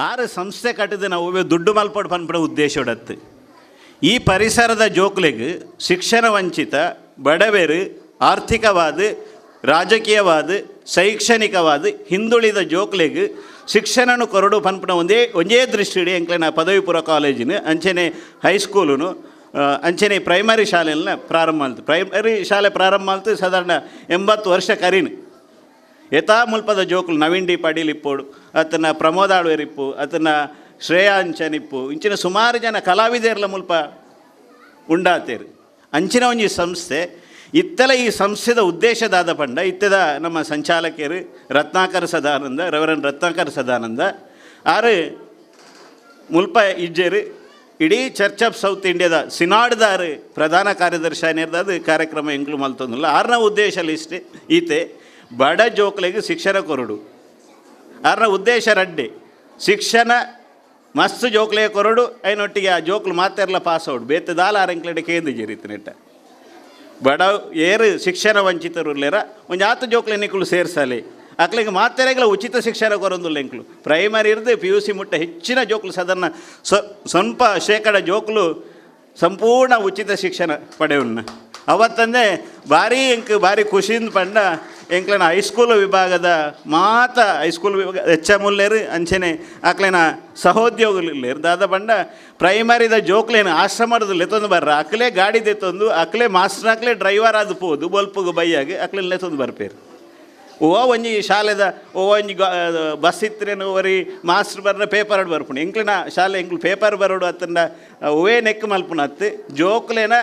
ಆರು ಸಂಸ್ಥೆ ಕಟ್ಟಿದ ನಾವು ದುಡ್ಡು ಮಲ್ಪಡು ಪನ್ಪಡ ಉದ್ದೇಶಡತ್ತು. ಈ ಪರಿಸರದ ಜೋಕ್ಲೆಗ್ ಶಿಕ್ಷಣ ವಂಚಿತ ಬಡವೆರು ಆರ್ಥಿಕವಾದ ರಾಜಕೀಯವಾದ ಶೈಕ್ಷಣಿಕವಾದ ಹಿಂದುಳಿದ ಜೋಕ್ಲೆಗ್ ಶಿಕ್ಷಣನು ಕೊರಡು ಪನ್ಪುನ ಒಂದೇ ಒಂಜೇ ದೃಷ್ಟಿಡ್ ಎಂಕ್ಲೆನ ಪದವಿ ಪೂರ್ವ ಕಾಲೇಜಿನ ಅಂಚನೆ ಹೈಸ್ಕೂಲುನು ಅಂಚನೆ ಪ್ರೈಮರಿ ಶಾಲೆನ ಪ್ರಾರಂಭ ಆಲ್ತು. ಪ್ರೈಮರಿ ಶಾಲೆ ಪ್ರಾರಂಭ ಆಲ್ತು ಸಾಧಾರಣ 80 ವರ್ಷ ಕರೀನು. ಯಥಾ ಮುಲ್ಪದ ಜೋಕುಲು ನವೀನ್ ಡಿ ಪಾಟೀಲ್ ಇಪ್ಪೋಡು, ಅತನ ಪ್ರಮೋದ್ ಆಳ್ವೇರ್ ಇಪ್ಪು, ಅತನ ಶ್ರೇಯಾ ಅಂಚನ್ ಇಪ್ಪು, ಇಂಚಿನ ಸುಮಾರು ಜನ ಕಲಾವಿದೆರ್ಲ ಮುಲ್ಪ ಉಂಡಾತೇರು. ಅಂಚಿನ ಒಂಜಿ ಸಂಸ್ಥೆ ಇತ್ತೆಲ. ಈ ಸಂಸ್ಥೆದ ಉದ್ದೇಶದಾದ ಪಂಡ ಇತ್ತೆದ ನಮ್ಮ ಸಂಚಾಲಕರು ರತ್ನಾಕರ್ ಸದಾನಂದ, ರೆವರೆಂಡ್ ರತ್ನಾಕರ್ ಸದಾನಂದ ಆರು ಮುಲ್ಪ ಇಜ್ಜೇರು. ಇಡೀ church of south ಇಂಡಿಯಾದ ಸಿನಾಡ್ದಾರು ಪ್ರಧಾನ ಕಾರ್ಯದರ್ಶಿ ಅದು ಕಾರ್ಯಕ್ರಮ ಎಂಕ್ಲು ಮಲ್ತೊಂದುಲ್ಲ. ಆರ್ನ ಉದ್ದೇಶ ಲಿಸ್ಟ್ ಈತೆ ಬಡ ಜೋಕ್ಲೆಗ್ ಶಿಕ್ಷಣ ಕೊರಡು. ಆರ್ನ ಉದ್ದೇಶ ರಡ್ಡೆ ಶಿಕ್ಷಣ ಮಸ್ತ್ ಜೋಕ್ಲೆ ಕೊರಡು, ಐನೊಟ್ಟಿಗೆ ಆ ಜೋಕ್ಲು ಮಾತೆರ್ಲ ಪಾಸ್ ಔಟ್ ಬೇತೆ ದಾಲ ಆರೆಂಕ್ಲೆಡೆ ಕೇಂದ್ರ ನೆಟ್ಟ ಬಡ ಏರು ಶಿಕ್ಷಣ ವಂಚಿತರು ಲೇರ ಒಂಜಿ ಆತು ಜೋಕ್ಲೆ ನಿಕುಲು ಸೇರ್ಸಾಲೆ ಅಕ್ಲಿಗೆ ಮಾತೆರೆಗಳ ಉಚಿತ ಶಿಕ್ಷಣ ಕೊರೊಂದುಲ್ಲ. ಎಂಕ್ಲು ಪ್ರೈಮರಿ ಇರ್ದು P U C ಮುಟ್ಟ ಹೆಚ್ಚಿನ ಜೋಕ್ಲು ಸಾಧಾರಣ ಸ್ವಲ್ಪ ಶೇಕಡ ಜೋಕ್ಲು ಸಂಪೂರ್ಣ ಉಚಿತ ಶಿಕ್ಷಣ ಪಡೆಯುನ್ನ. ಅವತ್ತಂದೆ ಭಾರಿ ಎಂಕ್ ಭಾರಿ ಖುಷಿಯಿಂದ ಪಂಡ ಎಂಕ್ಲೆನ ಹೈಸ್ಕೂಲ್ ವಿಭಾಗದ ಮಾತ ಹೈಸ್ಕೂಲ್ ವಿಭಾಗ ಎಚ್ ಎಮ್ ಉಲ್ಲೇರು, ಅಂಚನೆ ಅಕ್ಲೆನ ಸಹೋದ್ಯೋಗುಲು ಇಲ್ಲೇರು. ದಾದ ಪಂಡ ಪ್ರೈಮರಿದ ಜೋಕ್ಲೇನು ಆಶ್ರಮದ ಲೆತ್ತೊಂದು ಬರ್ರ, ಅಕ್ಲೆ ಗಾಡಿ ದೆತ್ತೊಂದು ಅಕ್ಲೆ ಮಾಸ್ಟರ್ ಅಕ್ಲೆ ಡ್ರೈವರ್ ಅದು ಪೋದು ಬೊಲ್ಪುಗು ಬೈಯಾಗ ಅಕ್ಲೆ ಲೆತ್ತೊಂದು ಬರ್ಪೇರು. ಓ ಒಂಜಿ ಶಾಲೆದ ಓ ಒಂಜಿ ಬಸ್ ಇತ್ತರೇನು ಒರಿ ಮಾಸ್ಟರ್ ಬರ್ರ ಪೇಪರ್ ಬರ್ಪುಂಡು. ಎಂಕ್ಲೆನ ಶಾಲೆ ಎಂಕ್ಲು ಪೇಪರ್ ಬರೋಡು ಅತ್ತಂಡ ಒವೇ ನೆಕ್ ಮಲ್ಪುನ ಅತ್ತು, ಜೋಕ್ಲೇನ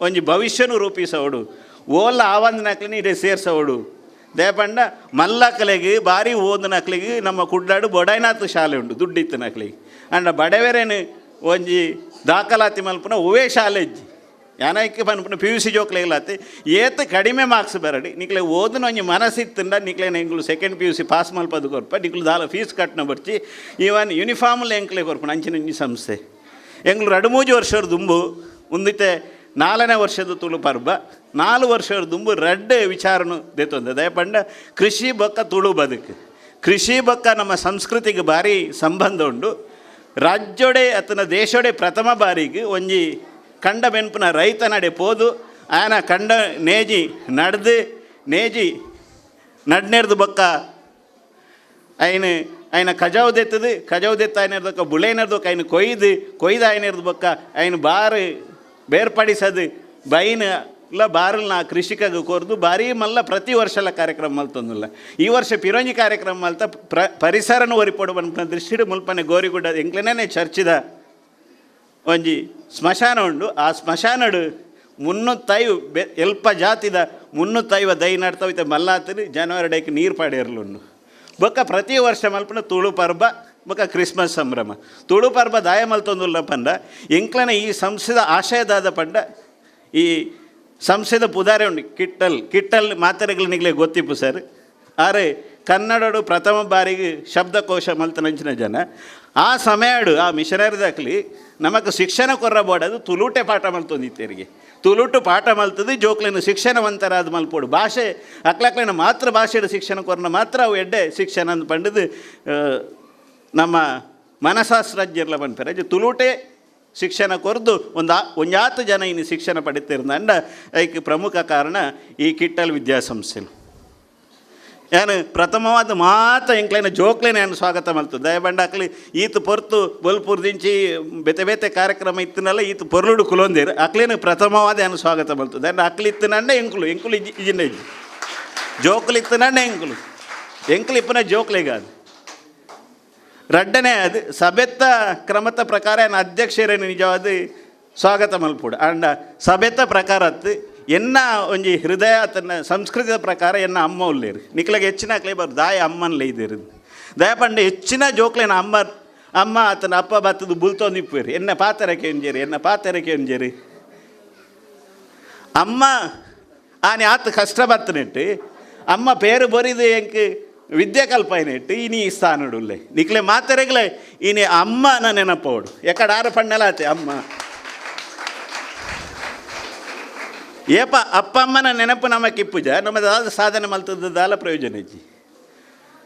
ಒಂಜಿ ಭವಿಷ್ಯನು ರೂಪಿಸವಡು, ಓಲ ಆವಂದಿನಕ್ಲೆನ ಇಡೆ ಸೇರ್ಸವಡು. ದೇಪಂಡ ಮಲ್ಲಕಲೆಗೆ ಭಾರಿ ಓದಿನಕ್ಲಿಗೆ ನಮ್ಮ ಕುಡ್ಲಾಡು ಬೊಡೈನಾಥ್ ಶಾಲೆ ಉಂಡು ದುಡ್ಡಿತ್ತು ನಕ್ಲಿಗೆ. ಅಂಡ ಬಡವೆರೇನು ಒಂಜಿ ದಾಖಲಾತಿ ಮಲ್ಪುನ ಒವೇ ಶಾಲೆ ಇಜ್ಜಿ. ಯಾನೈಕ್ ಪನ್ಪುನ P U C ಜೋಕ್ಲೆಗ್ಲಾತಿ ಏತ್ ಕಡಿಮೆ ಮಾರ್ಕ್ಸ್ ಬರಡಿ, ನಿಕ್ಲೆ ಓದುನ ಒಂಜಿ ಮನಸ್ಸಿತ್ತಂಡ ನಿಕ್ಲೆನ ಎಂಕ್ಲು second P U C pass ಮಲ್ಪದು ಕೊರ್ಪ, ನಿಕ್ಲು ದಾಲ ಫೀಸ್ ಕಟ್ನ ಬರ್ಚಿ, ಈವನ್ ಯೂನಿಫಾರ್ಮ್ಲ ಎಂಕ್ಲೆ ಕೊರ್ಪುನ ಅಂಚಿನ ಒಂಜಿ ಸಂಸ್ಥೆ. ಎಂಕ್ಲು 2-3 ವರ್ಷದ ದುಂಬು ಉಂದಿತ್ತೆ 4ನೇ ವರ್ಷದ ತುಳು ಪರ್ಬ 4 ವರ್ಷದ ದುಂಬು ರಡ್ಡೆ ವಿಚಾರನು ದೆತ್ತೊಂದು. ದಯಪಂಡ ಕೃಷಿ ಬೊಕ್ಕ ತುಳು ಬದುಕು, ಕೃಷಿ ಬೊಕ್ಕ ನಮ್ಮ ಸಂಸ್ಕೃತಿಗೆ ಭಾರಿ ಸಂಬಂಧ ಉಂಡು. ರಾಜ್ಯೋಡೆ ಅತನ ದೇಶೋಡೆ ಪ್ರಥಮ ಬಾರಿಗೆ ಒಂಜಿ ಕಂಡ ಬೆನ್ಪುನ ರೈತ ನಡೆ ಪೋದು ಆಯನ ಕಂಡ ನೇಜಿ ನಡ್ದು ನೇಜಿ ನಡ್ನೇರ್ದು ಬೊಕ್ಕ ಐನು ಐನ ಕಜಾವು ದೆತ್ತದು, ಕಜಾವು ದೆತ್ತ ಐನರ್ದೊಕ್ಕ ಬುಳೆನರ್ದೊಕ್ಕ ಐನು ಕೊಯ್ದು ಕೊಯ್ದು ಐನರ್ದು ಬೊಕ್ಕ ಐನು ಬಾರು ಬೇರ್ಪಡಿಸದು ಬೈನ ಇಲ್ಲ ಬಾರಲ್ನ ಕೃಷಿಕಗೆ ಕೊರ್ದು ಭಾರಿ ಮಲ್ಲ ಪ್ರತಿ ವರ್ಷಲ ಕಾರ್ಯಕ್ರಮ ಮಲ್ತೊಂದುಲ್ಲ. ಈ ವರ್ಷ ಪಿರೋಂಜಿ ಕಾರ್ಯಕ್ರಮ ಮಲ್ತ ಪರಿಸರನು ಒರಿಪೊಡು ಪನ್ಪಿನ ದೃಷ್ಟಿಡ್ ಮುಲ್ಪನೆ ಗೋರಿಗುಡ್ಡ ಎಂಕ್ಲೆನೇ ಚರ್ಚಿದ ಒಂಜಿ ಸ್ಮಶಾನ ಉಂಡು. ಆ ಸ್ಮಶಾನಡು 350 ಎಲ್ಪ ಜಾತಿದ 350 ದೈ ನಡ್ತವಿತ ಮಲ್ಲಾತನು ಜನವರಿ ಡೈಕ್ ನೀರು ಪಾಡೇರ್ಲುಂಡು. ಬೊಕ್ಕ ಪ್ರತಿ ವರ್ಷ ಮಲ್ಪನ ತುಳು ಪರ್ಬ ಬೊಕ್ಕ ಕ್ರಿಸ್ಮಸ್ ಸಂಭ್ರಮ. ತುಳು ಪರ್ಬ ದಾಯ ಮಲ್ತೊಂದುಲ್ಲ ಪಂಡ ಎಂಕ್ಲನ ಈ ಸಂಸ್ಥೆದ ಆಶಯದಾದ ಪಂಡ ಈ ಸಂಸ್ಥೆದ ಪುದಾರೆ ಉಂಡು ಕಿಟ್ಟಲ್, ಕಿಟ್ಟಲ್ ಮಾತೆರೆಗಳು ನಿಗ್ಲೆ ಗೊತ್ತಿಪ್ಪು ಸರ್. ಆರೆ ಕನ್ನಡಡು ಪ್ರಥಮ ಬಾರಿಗೆ ಶಬ್ದಕೋಶ ಮಲ್ತನಂಚಿನ ಜನ. ಆ ಸಮಯಡು ಆ ಮಿಷನರಿದಾಕ್ಲಿ ನಮಕ್ ಶಿಕ್ಷಣ ಕೊರ್ರಬೋಡದು ತುಳುಟೆ ಪಾಠ ಮಲ್ತೊಂದಿತ್ತೇರಿಗೆ. ತುಳುಟು ಪಾಠ ಮಲ್ತದು ಜೋಕ್ಲೆನ ಶಿಕ್ಷಣವಂತರಾದ ಮಲ್ಪೋಡು. ಭಾಷೆ ಅಕ್ಲಕ್ಲೆನ ಮಾತೃ ಭಾಷೆಡು ಶಿಕ್ಷಣ ಕೊರ್ನ ಮಾತ್ರ ಅವು ಎಡ್ಡೆ ಶಿಕ್ಷಣ ಅಂದ್ ಪಂಡದು ನಮ್ಮ ಮನಶಾಸ್ತ್ರಜ್ಞರ್ಲ ಪನ್ಪೆರ್. ಅಜ್ಜ ತುಳುಟೆ ಶಿಕ್ಷಣ ಕೊರ್ದು ಒಂದು ಒಂಜಾತು ಜನ ಇನ್ನು ಶಿಕ್ಷಣ ಪಡಿತಿರ್ದಂಡ ಐಕ್ ಪ್ರಮುಖ ಕಾರಣ ಈ ಕಿಟ್ಟಲ್ ವಿದ್ಯಾಸಂಸ್ಥೆಲು. ಯಾನು ಪ್ರಥಮವಾದ ಮಾತ ಎಂಕ್ಲೈನ ಜೋಕ್ಲೇನೆ ಯಾನು ಸ್ವಾಗತ ಮಲ್ತು. ದಯಬಂಡ ಅಕ್ಲಿ ಈತ ಪೊರ್ತು ಬೊಲ್ಪುರ್ದಿಂಚಿ ಬೇತೆ ಬೇತೆ ಕಾರ್ಯಕ್ರಮ ಇತ್ತಿನಲ್ಲ ಈತ ಪೊರ್ಲುಡು ಕುಲೊಂದೇರು ಅಕ್ಲೇನು ಪ್ರಥಮವಾದ ಯಾನು ಸ್ವಾಗತ ಮಲ್ತು. ದಂಡ ಅಕ್ಲಿ ಇತ್ತಿನಂಡ ಎಂಕುಲು ಎಂಕುಲು ಇಜ್ಜಿ ಇಜ್ಜಿಂಡ ಇಜ್ಜಿ ಜೋಕ್ಲು ಇತ್ತಿನಂಡ ಎಂಕುಲು ಎಂಕುಲು ಇಪ್ಪನ ಜೋಕ್ಲೆಗಾದು. ರಡ್ಡನೇ ಅದು ಸಭೆತ್ತ ಕ್ರಮದ ಪ್ರಕಾರ ಏನು ಅಧ್ಯಕ್ಷರೇನು ನಿಜವಾದ ಸ್ವಾಗತ ಮಲ್ಪುಡು. ಅಂಡ ಸಭೆತ್ತ ಪ್ರಕಾರ ಅತ್ತು ಎನ್ನ ಒಂಜಿ ಹೃದಯ ತನ್ನ ಸಂಸ್ಕೃತಿಯ ಪ್ರಕಾರ ಎನ್ನ ಅಮ್ಮ ಉಲ್ಲೇರು ನಿಕ್ಲೆಗೆ ಹೆಚ್ಚಿನ ಅಕ್ಲೆ ಬರ್ ದಾಯ ಅಮ್ಮನ ಇದ್ದೀರು. ದಯಪಂಡ ಹೆಚ್ಚಿನ ಜೋಕ್ಲೇನ ಅಮ್ಮ ಅಮ್ಮ ಆತನ ಅಪ್ಪ ಬತ್ತದು ಬುಲ್ತೊಂದು ಇಪ್ಪೇರು ಎನ್ನ ಪಾತರಕ್ಕೆ ಒಂಜೇರಿ ಎನ್ನ ಪಾತರಕ್ಕೆ ಒಂಜೇರಿ ಅಮ್ಮ ಆನೆ ಆತ ಕಷ್ಟ ಬತ್ತನಿಟ್ಟು ಅಮ್ಮ ಪೇರು ಬರಿದು ಎಂಕ್ ವಿದ್ಯೆ ಕಲ್ಪೈನೆಟ್ಟು ಇನಿ ಸ್ಥಾನಡುಲ್ಲೆ ನಿಕ್ಲೆ ಮಾತೆರೆಗ್ಲೆ ಇನಿ ಅಮ್ಮನ ನೆನಪೋಡು ಎಕಡ ಆರು ಪಣ್ಣಲಾತೆ ಅಮ್ಮ ಏಪ ಅಪ್ಪ ಅಮ್ಮನ ನೆನಪು ನಮಕಿಪ್ಪುಜ ನಮ್ಮ ದಾದ ಸಾಧನೆ ಮಲ್ತದ್ದು ದಾಲ ಪ್ರಯೋಜನ ಇಜ್ಜಿ.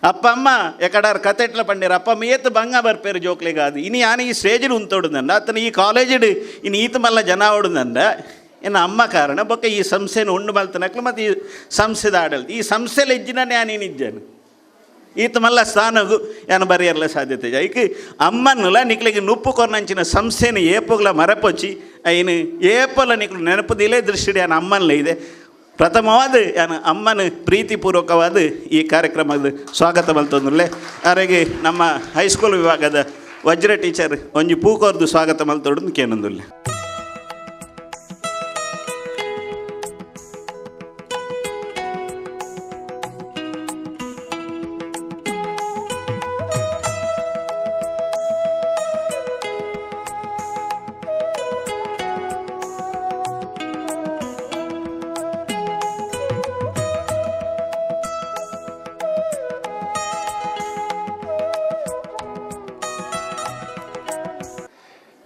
ಅಪ್ಪ ಅಮ್ಮ ಎಕಡಾರ್ ಕತೆಟ್ಲ ಪಂಡೇರು ಅಪ್ಪ ಅಮ್ಮ ಏತ್ ಬಂಗ ಬರ್ಪೇರು ಜೋಕ್ಲಿಗಾದು ಇನಿ ಯಾನು ಈ ಸ್ಟೇಜಿಡ್ ಉಂತೋಡುದಂಡ ಅತನ ಈ ಕಾಲೇಜಿಡ್ ಇನ್ನು ಈತ ಮಲ್ಲ ಜನ ಓಡುದಂಡ ಇನ್ನು ಅಮ್ಮ ಕಾರಣ ಬೊಕ್ಕ ಈ ಸಂಸ್ಥೆನ ಉಂಡು ಮಲ್ತನಕ್ಲು ಮತ್ತು ಈ ಸಂಸ್ಥೆದ ಆಡಳಿತ ಈ ಸಂಸ್ಥೆಲಿ ಇಜ್ಜಿನ ನಾನು ಏನಿಜ್ಜಾನು ಈತ ಮಲ್ಲ ಸ್ಥಾನಗು ಯಾನು ಬರೆಯರ್ಲ ಸಾಧ್ಯತೆ ಐಕ್ ಅಮ್ಮನ್ನುಲ ನಿಕ್ಲಿಗೆ ನುಪ್ಪು ಕೊರ್ನಂಚಿನ ಸಂಸ್ಥೆನ ಏಪೋಗ್ಲ ಮರಪೊಚ್ಚಿ ಐನು ಏಪೋಲ ನಿಕ್ಲು ನೆನಪುದಿಲ್ಲೇ ದೃಷ್ಟಿ ಯಾನು ಅಮ್ಮನ್ಲ ಇದೆ. ಪ್ರಥಮವಾದ ಯಾನು ಅಮ್ಮನ ಪ್ರೀತಿಪೂರ್ವಕವಾದ ಈ ಕಾರ್ಯಕ್ರಮದ ಸ್ವಾಗತ ಮಲ್ತೊಂದುಲ್ಲೆ. ಅರೆಗೆ ನಮ್ಮ ಹೈಸ್ಕೂಲ್ ವಿಭಾಗದ ವಜ್ರ ಟೀಚರ್ ಒಂಜಿ ಪೂಕೋರ್ದು ಸ್ವಾಗತ ಮಲ್ತೊಡು ಕೇನೊಂದುಲ್ಲೆ.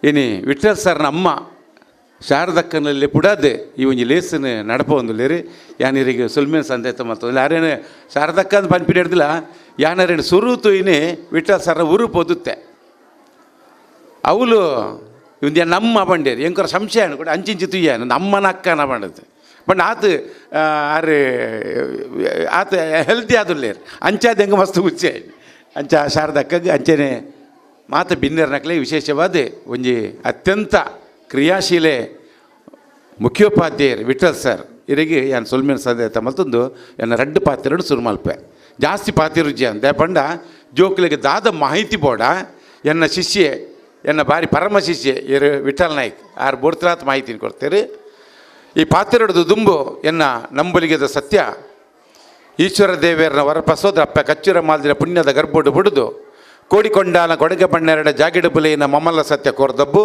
ಇನಿ ವಿಠ್ಠಲ್ ಸರ್ನ ಅಮ್ಮ ಶಾರದಕ್ಕನಲ್ಲಿ ಪುಡಾದೆ ಈ ಒಂಜಿ ಲೇಸನ್ ನಡಪ ಒಂದು ಲೇರಿ ಯಾನಿರಿಗೆ ಸುಲ್ಮೇನ್ ಸಂದೇತ ಮಲ್ತೊಂದು ಯಾರೇನು ಶಾರದಕ್ಕಂದು ಪನ್ಪಿನ ಹಿಡ್ದಿಲ್ಲ ಯಾನರೇನು ಸುರುತು ಇನಿ ವಿಠ್ಠಲ್ ಸರ್ನ ಉರು ಪೊದುತ್ತೆ ಅವಳು ಇವಂದು ನಮ್ಮ ಬಂಡೇರಿ ಎಂಕರ ಸಂಶಯ ಕೂಡ ಅಂಚಿಂಚಿ ತುಯ್ಯಾನು ನಮ್ಮನ ಅಕ್ಕನ ಬಂಡದು ಬಟ್ ಆತ ಆರು ಆತ ಹೆಲ್ತಿ ಆದುಲ್ಲೇರು ಅಂಚಾದ ಹೆಂಗೆ ಮಸ್ತ್ ಹುಚ್ಚೆ ಅಂಚ ಶಾರದಕ್ಕಗೆ ಅಂಚೆನೆ ಮಾತ ಬಿನ್ನೆರ್ನಕ್ಲೆ ವಿಶೇಷವಾದ ಒಂಜಿ ಅತ್ಯಂತ ಕ್ರಿಯಾಶೀಲೆ ಮುಖ್ಯೋಪಾಧ್ಯಾಯರು ವಿಠ್ಠಲ್ ಸರ್ ಇರಿಗೆ ಯಾನ್ ಸೊಲ್ಮೇನ್ ಸಂದೇತ ಮಲ್ತೊಂದು ಎನ್ನ ರಡ್ಡು ಪಾತಿರಡು ಸುರು ಮಲ್ಪೆ ಜಾಸ್ತಿ ಪಾತಿರುಜಿ ಅಂದೆ ಪಂಡ ಜೋಕ್ಲಿಗೆ ದಾದ ಮಾಹಿತಿ ಬೋಡ ಎನ್ನ ಶಿಷ್ಯೆ ಎನ್ನ ಬಾರಿ ಪರಮ ಶಿಷ್ಯೆ ಇರು ವಿಠ್ಠಲ್ ನಾಯ್ಕ್ ಆರು ಬೋಡ್ತಿರಾತ್ ಮಾಹಿತಿನ ಕೊಡ್ತೀರಿ. ಈ ಪಾತಿರಡ್ದು ದುಂಬು ಎನ್ನ ನಂಬಲಿಗೆದ ಸತ್ಯ ಈಶ್ವರ ದೇವಿಯರನ್ನ ವರಪಸೋದ್ರ ಅಪ್ಪ ಕಚ್ಚುರ ಮಾಲ್ದಿನ ಪುಣ್ಯದ ಗರ್ಭೋಡು ಬುಡುದು ಕೋಡಿಕೊಂಡಾಲ ಕೊಡಗೆ ಬಣ್ಣೆರಡ ಜಾಗಿಡ ಬುಲೆಯಿನ ಮಮ್ಮಲ್ಲ ಸತ್ಯ ಕೋರ್ದಬ್ಬು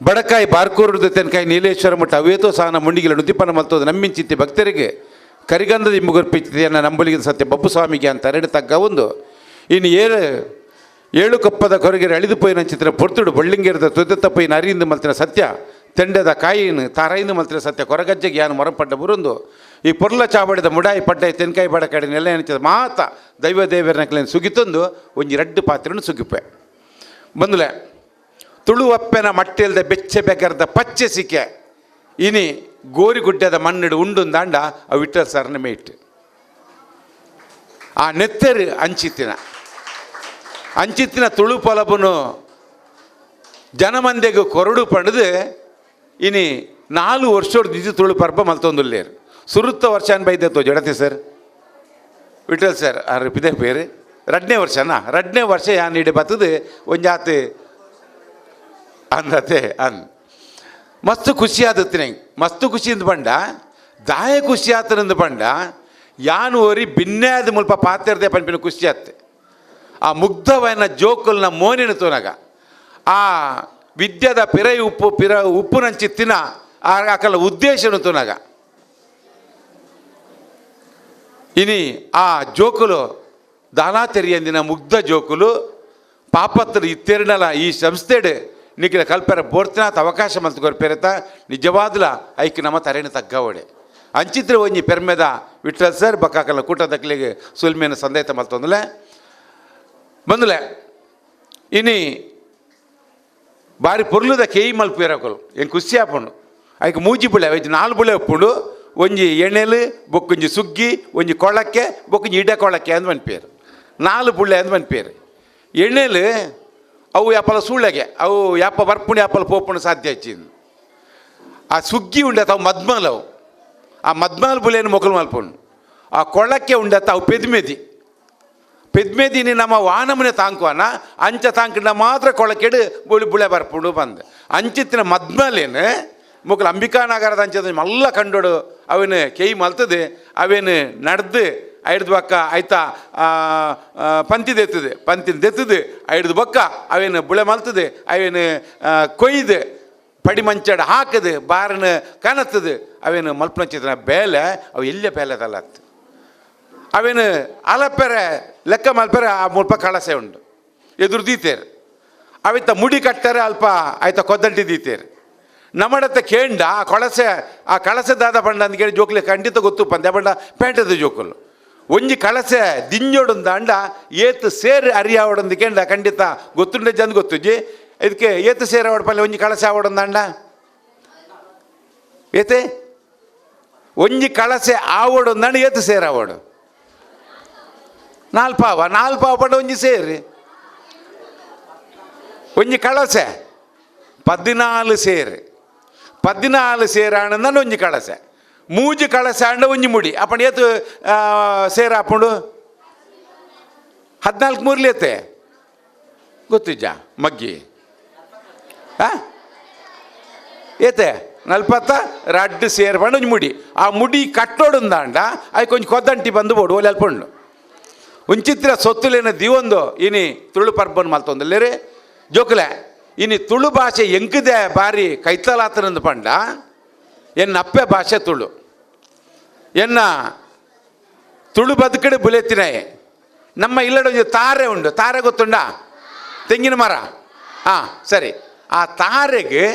ಬಡಕಾಯಿ ಬಾರ್ಕೂರುದು ತೆನ್ಕಾಯಿ ನೀಲೇಶ್ವರ ಮಠ ಅವೇತೋ ಸಾನ ಮುಂಡಿಗಿಲ ನುದಿಪನ ಮಲ್ತೋದು ನಮ್ಮಿಂಚಿತ್ತಿ ಭಕ್ತರಿಗೆ ಕರಿಗಂಧದ ಇಂಬುಗುರ್ಪಿತ್ತಿಯನ್ನು ನಂಬಲಿಗೆ ಸತ್ಯ ಬಬ್ಬು ಸ್ವಾಮಿಗೆ ಅಂತ ಎರಡು ತಗ್ಗ ಒಂದು ಇನ್ನು ಏಳು ಏಳು ಕಪ್ಪದ ಕೊರಗೆರೆ ಅಳಿದು ಪೋಯಿನ ಚಿತ್ರ ಪೊರ್ತುಡು ಬಳ್ಳಿಂಗೇರದ ತುದೆತಪ್ಪಯಿನ ಅರಿಯಿಂದ ಮಲ್ತಿನ ಸತ್ಯ ತೆಂಡದ ಕಾಯಿನ ತಾರಾಯಿಂದ ಮಲ್ತಿನ ಸತ್ಯ ಕೊರಗಜ್ಜೆಗೆ ಯಾನು ಮೊರಪಡ್ಡ ಬುರುಂದು ಈ ಪೊರ್ಲ ಚಾವಡಿದ ಮುಡಾಯಿ ಪಡ್ಡಾಯಿ ತೆನ್ಕಾಯಿ ಬಡಕಾಡಿ ನೆಲೆ ಅನಿಸಿದ ಮಾತ ದೈವ ದೇವರನ ಸುಗಿತೊಂದು ಒಂಜಿ ರಡ್ಡು ಪಾತ್ರೆಯನ್ನು ಸುಗಿಪೆ ಬಂದುಲೆ ತುಳುವಪ್ಪೆನ ಮಟ್ಟೆಲ್ದ ಬೆಚ್ಚೆ ಬೆಗರ್ದ ಪಚ್ಚೆ ಸಿಕ್ಕೆ ಇನಿ ಗೋರಿಗುಡ್ಡದ ಮಣ್ಣಿಡು ಉಂಡುಂದಾಂಡ ಅವು ವಿಠ್ಠಲ್ ಸರ್ನ ಮೇಟ್ ಆ ನೆತ್ತೆರು ಅಂಚಿತ್ತಿನ ಅಂಚಿತ್ತಿನ ತುಳು ಪೊಲಬನು ಜನಮಂದೆಗೆ ಕೊರಡು ಪಡೆದು ಇನಿ 4 ವರ್ಷೋಡು ನಿಜ ತುಳು ಪರ್ಬ ಮಲ್ತೊಂದುಲ್ಲೇರು ಸುರುತ್ತ ವರ್ಷ ಅನ್ ಬೈದೆ ಜಡತಿ ಸರ್ ವಿಠ್ಠಲ್ ಸರ್ ಆರು ಪಿದೆ ಪೇರು ರಡ್ನೇ ವರ್ಷನಾ ರಡ್ನೇ ವರ್ಷ ಯಾನ್ ಇಡೆ ಬರ್ತದೆ ಒಂಜಾತಿ ಅಂದತೆ ಅಂದ್ ಮಸ್ತ್ ಖುಷಿ ಆದತ್ತೆ ನಂಗೆ ಮಸ್ತ್ ಖುಷಿಯಿಂದ ಬಂಡ ದಾಯ ಖುಷಿ ಆತನಿಂದ ಬಂಡ ಯಾನು ಓರಿ ಬಿನ್ನೆ ಮುಲ್ಪ ಪಾತಿರ್ದೆ ಪನ್ಪಿನ ಖುಷಿ ಆತ್ತೆ ಆ ಮುಗ್ಧವನ ಜೋಕುಲ್ನ ಮೋನಿನ ತೋನಾಗ ಆ ವಿದ್ಯದ ಪಿರೈ ಉಪ್ಪು ಪಿರ ಉಪ್ಪು ನಂಚಿತ್ತಿನ ಆಕಲ ಉದ್ದೇಶನು ತೋನಾಗ ಇನಿ ಆ ಜೋಕುಲು ದಾನಾ ತೆರಿಯಂದಿನ ಮುಗ್ಧ ಜೋಕುಲು ಪಾಪತ್ರ ಇತ್ತೆರಡಲ ಈ ಸಂಸ್ಥೆಡ್ ನಿಖಿಲ ಕಲ್ಪೆರ ಬೋರ್ತಿನಾಥ ಅವಕಾಶ ಮಲ್ತುಕೊರ್ ಪೆರೆತ ನಿಜವಾದ್ಲ ಐಕ್ ನಮ್ಮ ತರೇಣ ತಗ್ಗವಡೆ ಅಂಚಿತ್ರ ಒಂಜಿ ಪೆರ್ಮೆದ ವಿಠ್ಠಲ್ ಸರ್ ಬಕ್ಕಾಕಲ ಕೂಟದಕ್ಲಿಗೆ ಸುಲ್ಮೇನ ಸಂದೇತ ಮಲ್ತೊಂದುಲೆ ಬಂದುಲೆ ಇನಿ ಬಾರಿ ಪೊರ್ಲುದ ಕೇಯಿ ಮಲ್ಪೇರಕಲು ಎಂಕ್ ಖುಷಿ ಆಪುಂಡು ಐಕ್ ಮೂಜಿ ಬುಳೆ ಒಂಜಿ 4 ಬುಳೆ ಉಪ್ಪುಂಡು ಒಂಜಿ ಎಣೆಲು ಬೊಕ್ಕೊಂಜಿ ಸುಗ್ಗಿ ಒಂಜಿ ಕೊಳಕ್ಕೆ ಬೊಕ್ಕೊಂಜಿ ಇಡ ಕೊಳಕ್ಕೆ ಅಂದ್ ಮನ್ಪೇರು 4 ಬುಳೆ ಅಂದ್ ಮನ್ಪೇರು ಎಣೆಲು ಅವು ಯಾಪಲ ಸೂಳೆಗೆ ಅವು ಯಾಪ ಬರ್ಪುಣಿ ಯಾಪಲ ಪೋಪುಣು ಸಾಧ್ಯ ಹೆಚ್ಚಿಂದು ಆ ಸುಗ್ಗಿ ಉಂಡತ ಅವು ಮದ್ಮಲವು ಆ ಮದ್ಮಲ್ ಬುಲೆಯನ್ನು ಮೊಕಲು ಮಲ್ಪುಂಡು ಆ ಕೊಳಕ್ಕೆ ಉಂಡತ ಅವು ಪೆದ್ಮೆದಿ ಪೆದ್ಮೆದಿನಿ ನಮ್ಮ ವಾನಮನೆ ತಾಂಕುವನ ಅಂಚ ತಾಂಕಿನ ಮಾತ್ರ ಕೊಳಕೆಡು ಬುಳಿ ಬುಳೆ ಬರ್ಪುಂಡು ಬಂದು ಅಂಚಿತ್ತಿನ ಮದ್ಮಲೇನು ಮೊಕಲು ಅಂಬಿಕಾನಗರದ ಅಂಚದ ಮಲ್ಲ ಕಂಡೋಡು ಅವೇನು ಕೇಯಿ ಮಲ್ತದೆ ಅವೇನು ನಡೆದು ಐಡ್ದು ಬಕ್ಕ ಆಯ್ತಾ ಪಂತಿ ದೆತ್ತದೆ ಪಂತಿನ ದೆತ್ತದೆ ಐಡ್ದು ಬಕ್ಕ ಅವೇನು ಬುಳೆ ಮಲ್ತದೆ ಅವೇನು ಕೊಯ್ದು ಪಡಿ ಮಂಚಡ ಹಾಕದು ಬಾರನ ಕನತ್ತದು ಅವೇನು ಮಲ್ಪನಚಿತನ ಬೇಲೆ ಅವು ಎಲ್ಲೇ ಬೇಲೆದಲ್ಲ ಅವೇನು ಅಲಪೆರೆ ಲೆಕ್ಕ ಮಲ್ಪೆರೆ ಆ ಮುಲ್ಪ ಕಳಸೆ ಉಂಡು ಎದುರು ದೀತೇರು ಅವಿತ್ತ ಮುಡಿ ಕಟ್ತಾರೆ ಅಲ್ಪ ಆಯ್ತಾ ಕೊದ್ದಂಟಿ ದೀತೇರು ನಮ್ಮಡತ್ತ ಕೇಂಡ ಆ ಕೊಳಸೆ ಆ ಕಳಸೆ ದಾದ ಬಂಡ ಅಂತ ಕೇಳಿ ಜೋಕ್ಲಿ ಖಂಡಿತ ಗೊತ್ತು ಪಂದ್ಯ ಬಂಡ ಪೇಂಟದ ಜೋಕುಲು ಒಂಜಿ ಕಳಸೆ ದಿಂಜೋಡುಂದಾಂಡ ಏತ್ ಸೇರ್ ಅರಿಯಾವಡೊಂದು ಕೇಂಡ ಖಂಡಿತ ಗೊತ್ತುಂಡೆ ಜಂದ್ ಗೊತ್ತುಜ್ಜಿ. ಇದಕ್ಕೆ ಏತ್ ಸೇರ್ ಆವಡ ಪಲ್ಲೆ ಒಂಜಿ ಕಳಸೆ ಆವಡೊಂದಾಂಡ ಏತೆ ಒಂಜಿ ಕಳಸೆ ಆವಡೊಂದಾಂಡ ಏತ್ ಸೇರ್ ಆವಡು ನಾಲ್ಪಾವ ನಾಲ್ಪಾವ ಪಂಡ ಒಂಜಿ ಸೇರಿ ಒಂಜಿ ಕಳಸೆ 14 ಸೇರು 14 ಸೇರಾಣಂದಾಂಡ ಒಂಜಿ ಕಳಸೆ ಮೂಜಿ ಕಳಸೆ ಆಂಡ ಒಂಜಿ ಮುಡಿ ಅಪ್ಪಂಡ ಏತು ಸೇರ ಹಾಪುಂಡು 14 ಮೂರ್ಲಿ ಏತೆ ಗೊತ್ತಿಜ್ಜ ಮಗ್ಗಿ ಏತೆ 42 ಸೇರು ಪಂಡ ಒಂಜಿ ಮುಡಿ. ಆ ಮುಡಿ ಕಟ್ಟೋಡುಂದಾಂಡ ಅದಕ್ಕೆ ಒಂಜಿ ಕೊದ್ದಂಟಿ ಬಂದು ಬೋಡು ಒಲೆ ಅಲ್ಪುಂಡು ಒಂಚಿತ್ರ ಸೊತ್ತುಲೇನ ದಿವೊಂದು ಇನಿ ತುಳು ಪರ್ಬನ್ ಮಲ್ತೊಂದುಲ್ಲೇರಿ ಜೋಕುಲೆ. ಇನಿ ತುಳು ಭಾಷೆ ಎಂಕುದೆ ಬಾರಿ ಕೈತಲಾತನಂದು ಪಂಡ ಎನ್ನ ಅಪ್ಪೆ ಭಾಷೆ ತುಳು, ಎನ್ನ ತುಳು ಬದುಕಡೆ ಬುಲೆತ್ತಿನಾಯೆ. ನಮ್ಮ ಇಲ್ಲಡೆ ಒಂಜಿ ತಾರೆ ಉಂಡು, ತಾರೆ ಗೊತ್ತುಂಡಾ? ತೆಂಗಿನ ಮರ. ಹಾಂ ಸರಿ, ಆ ತಾರೆಗೆ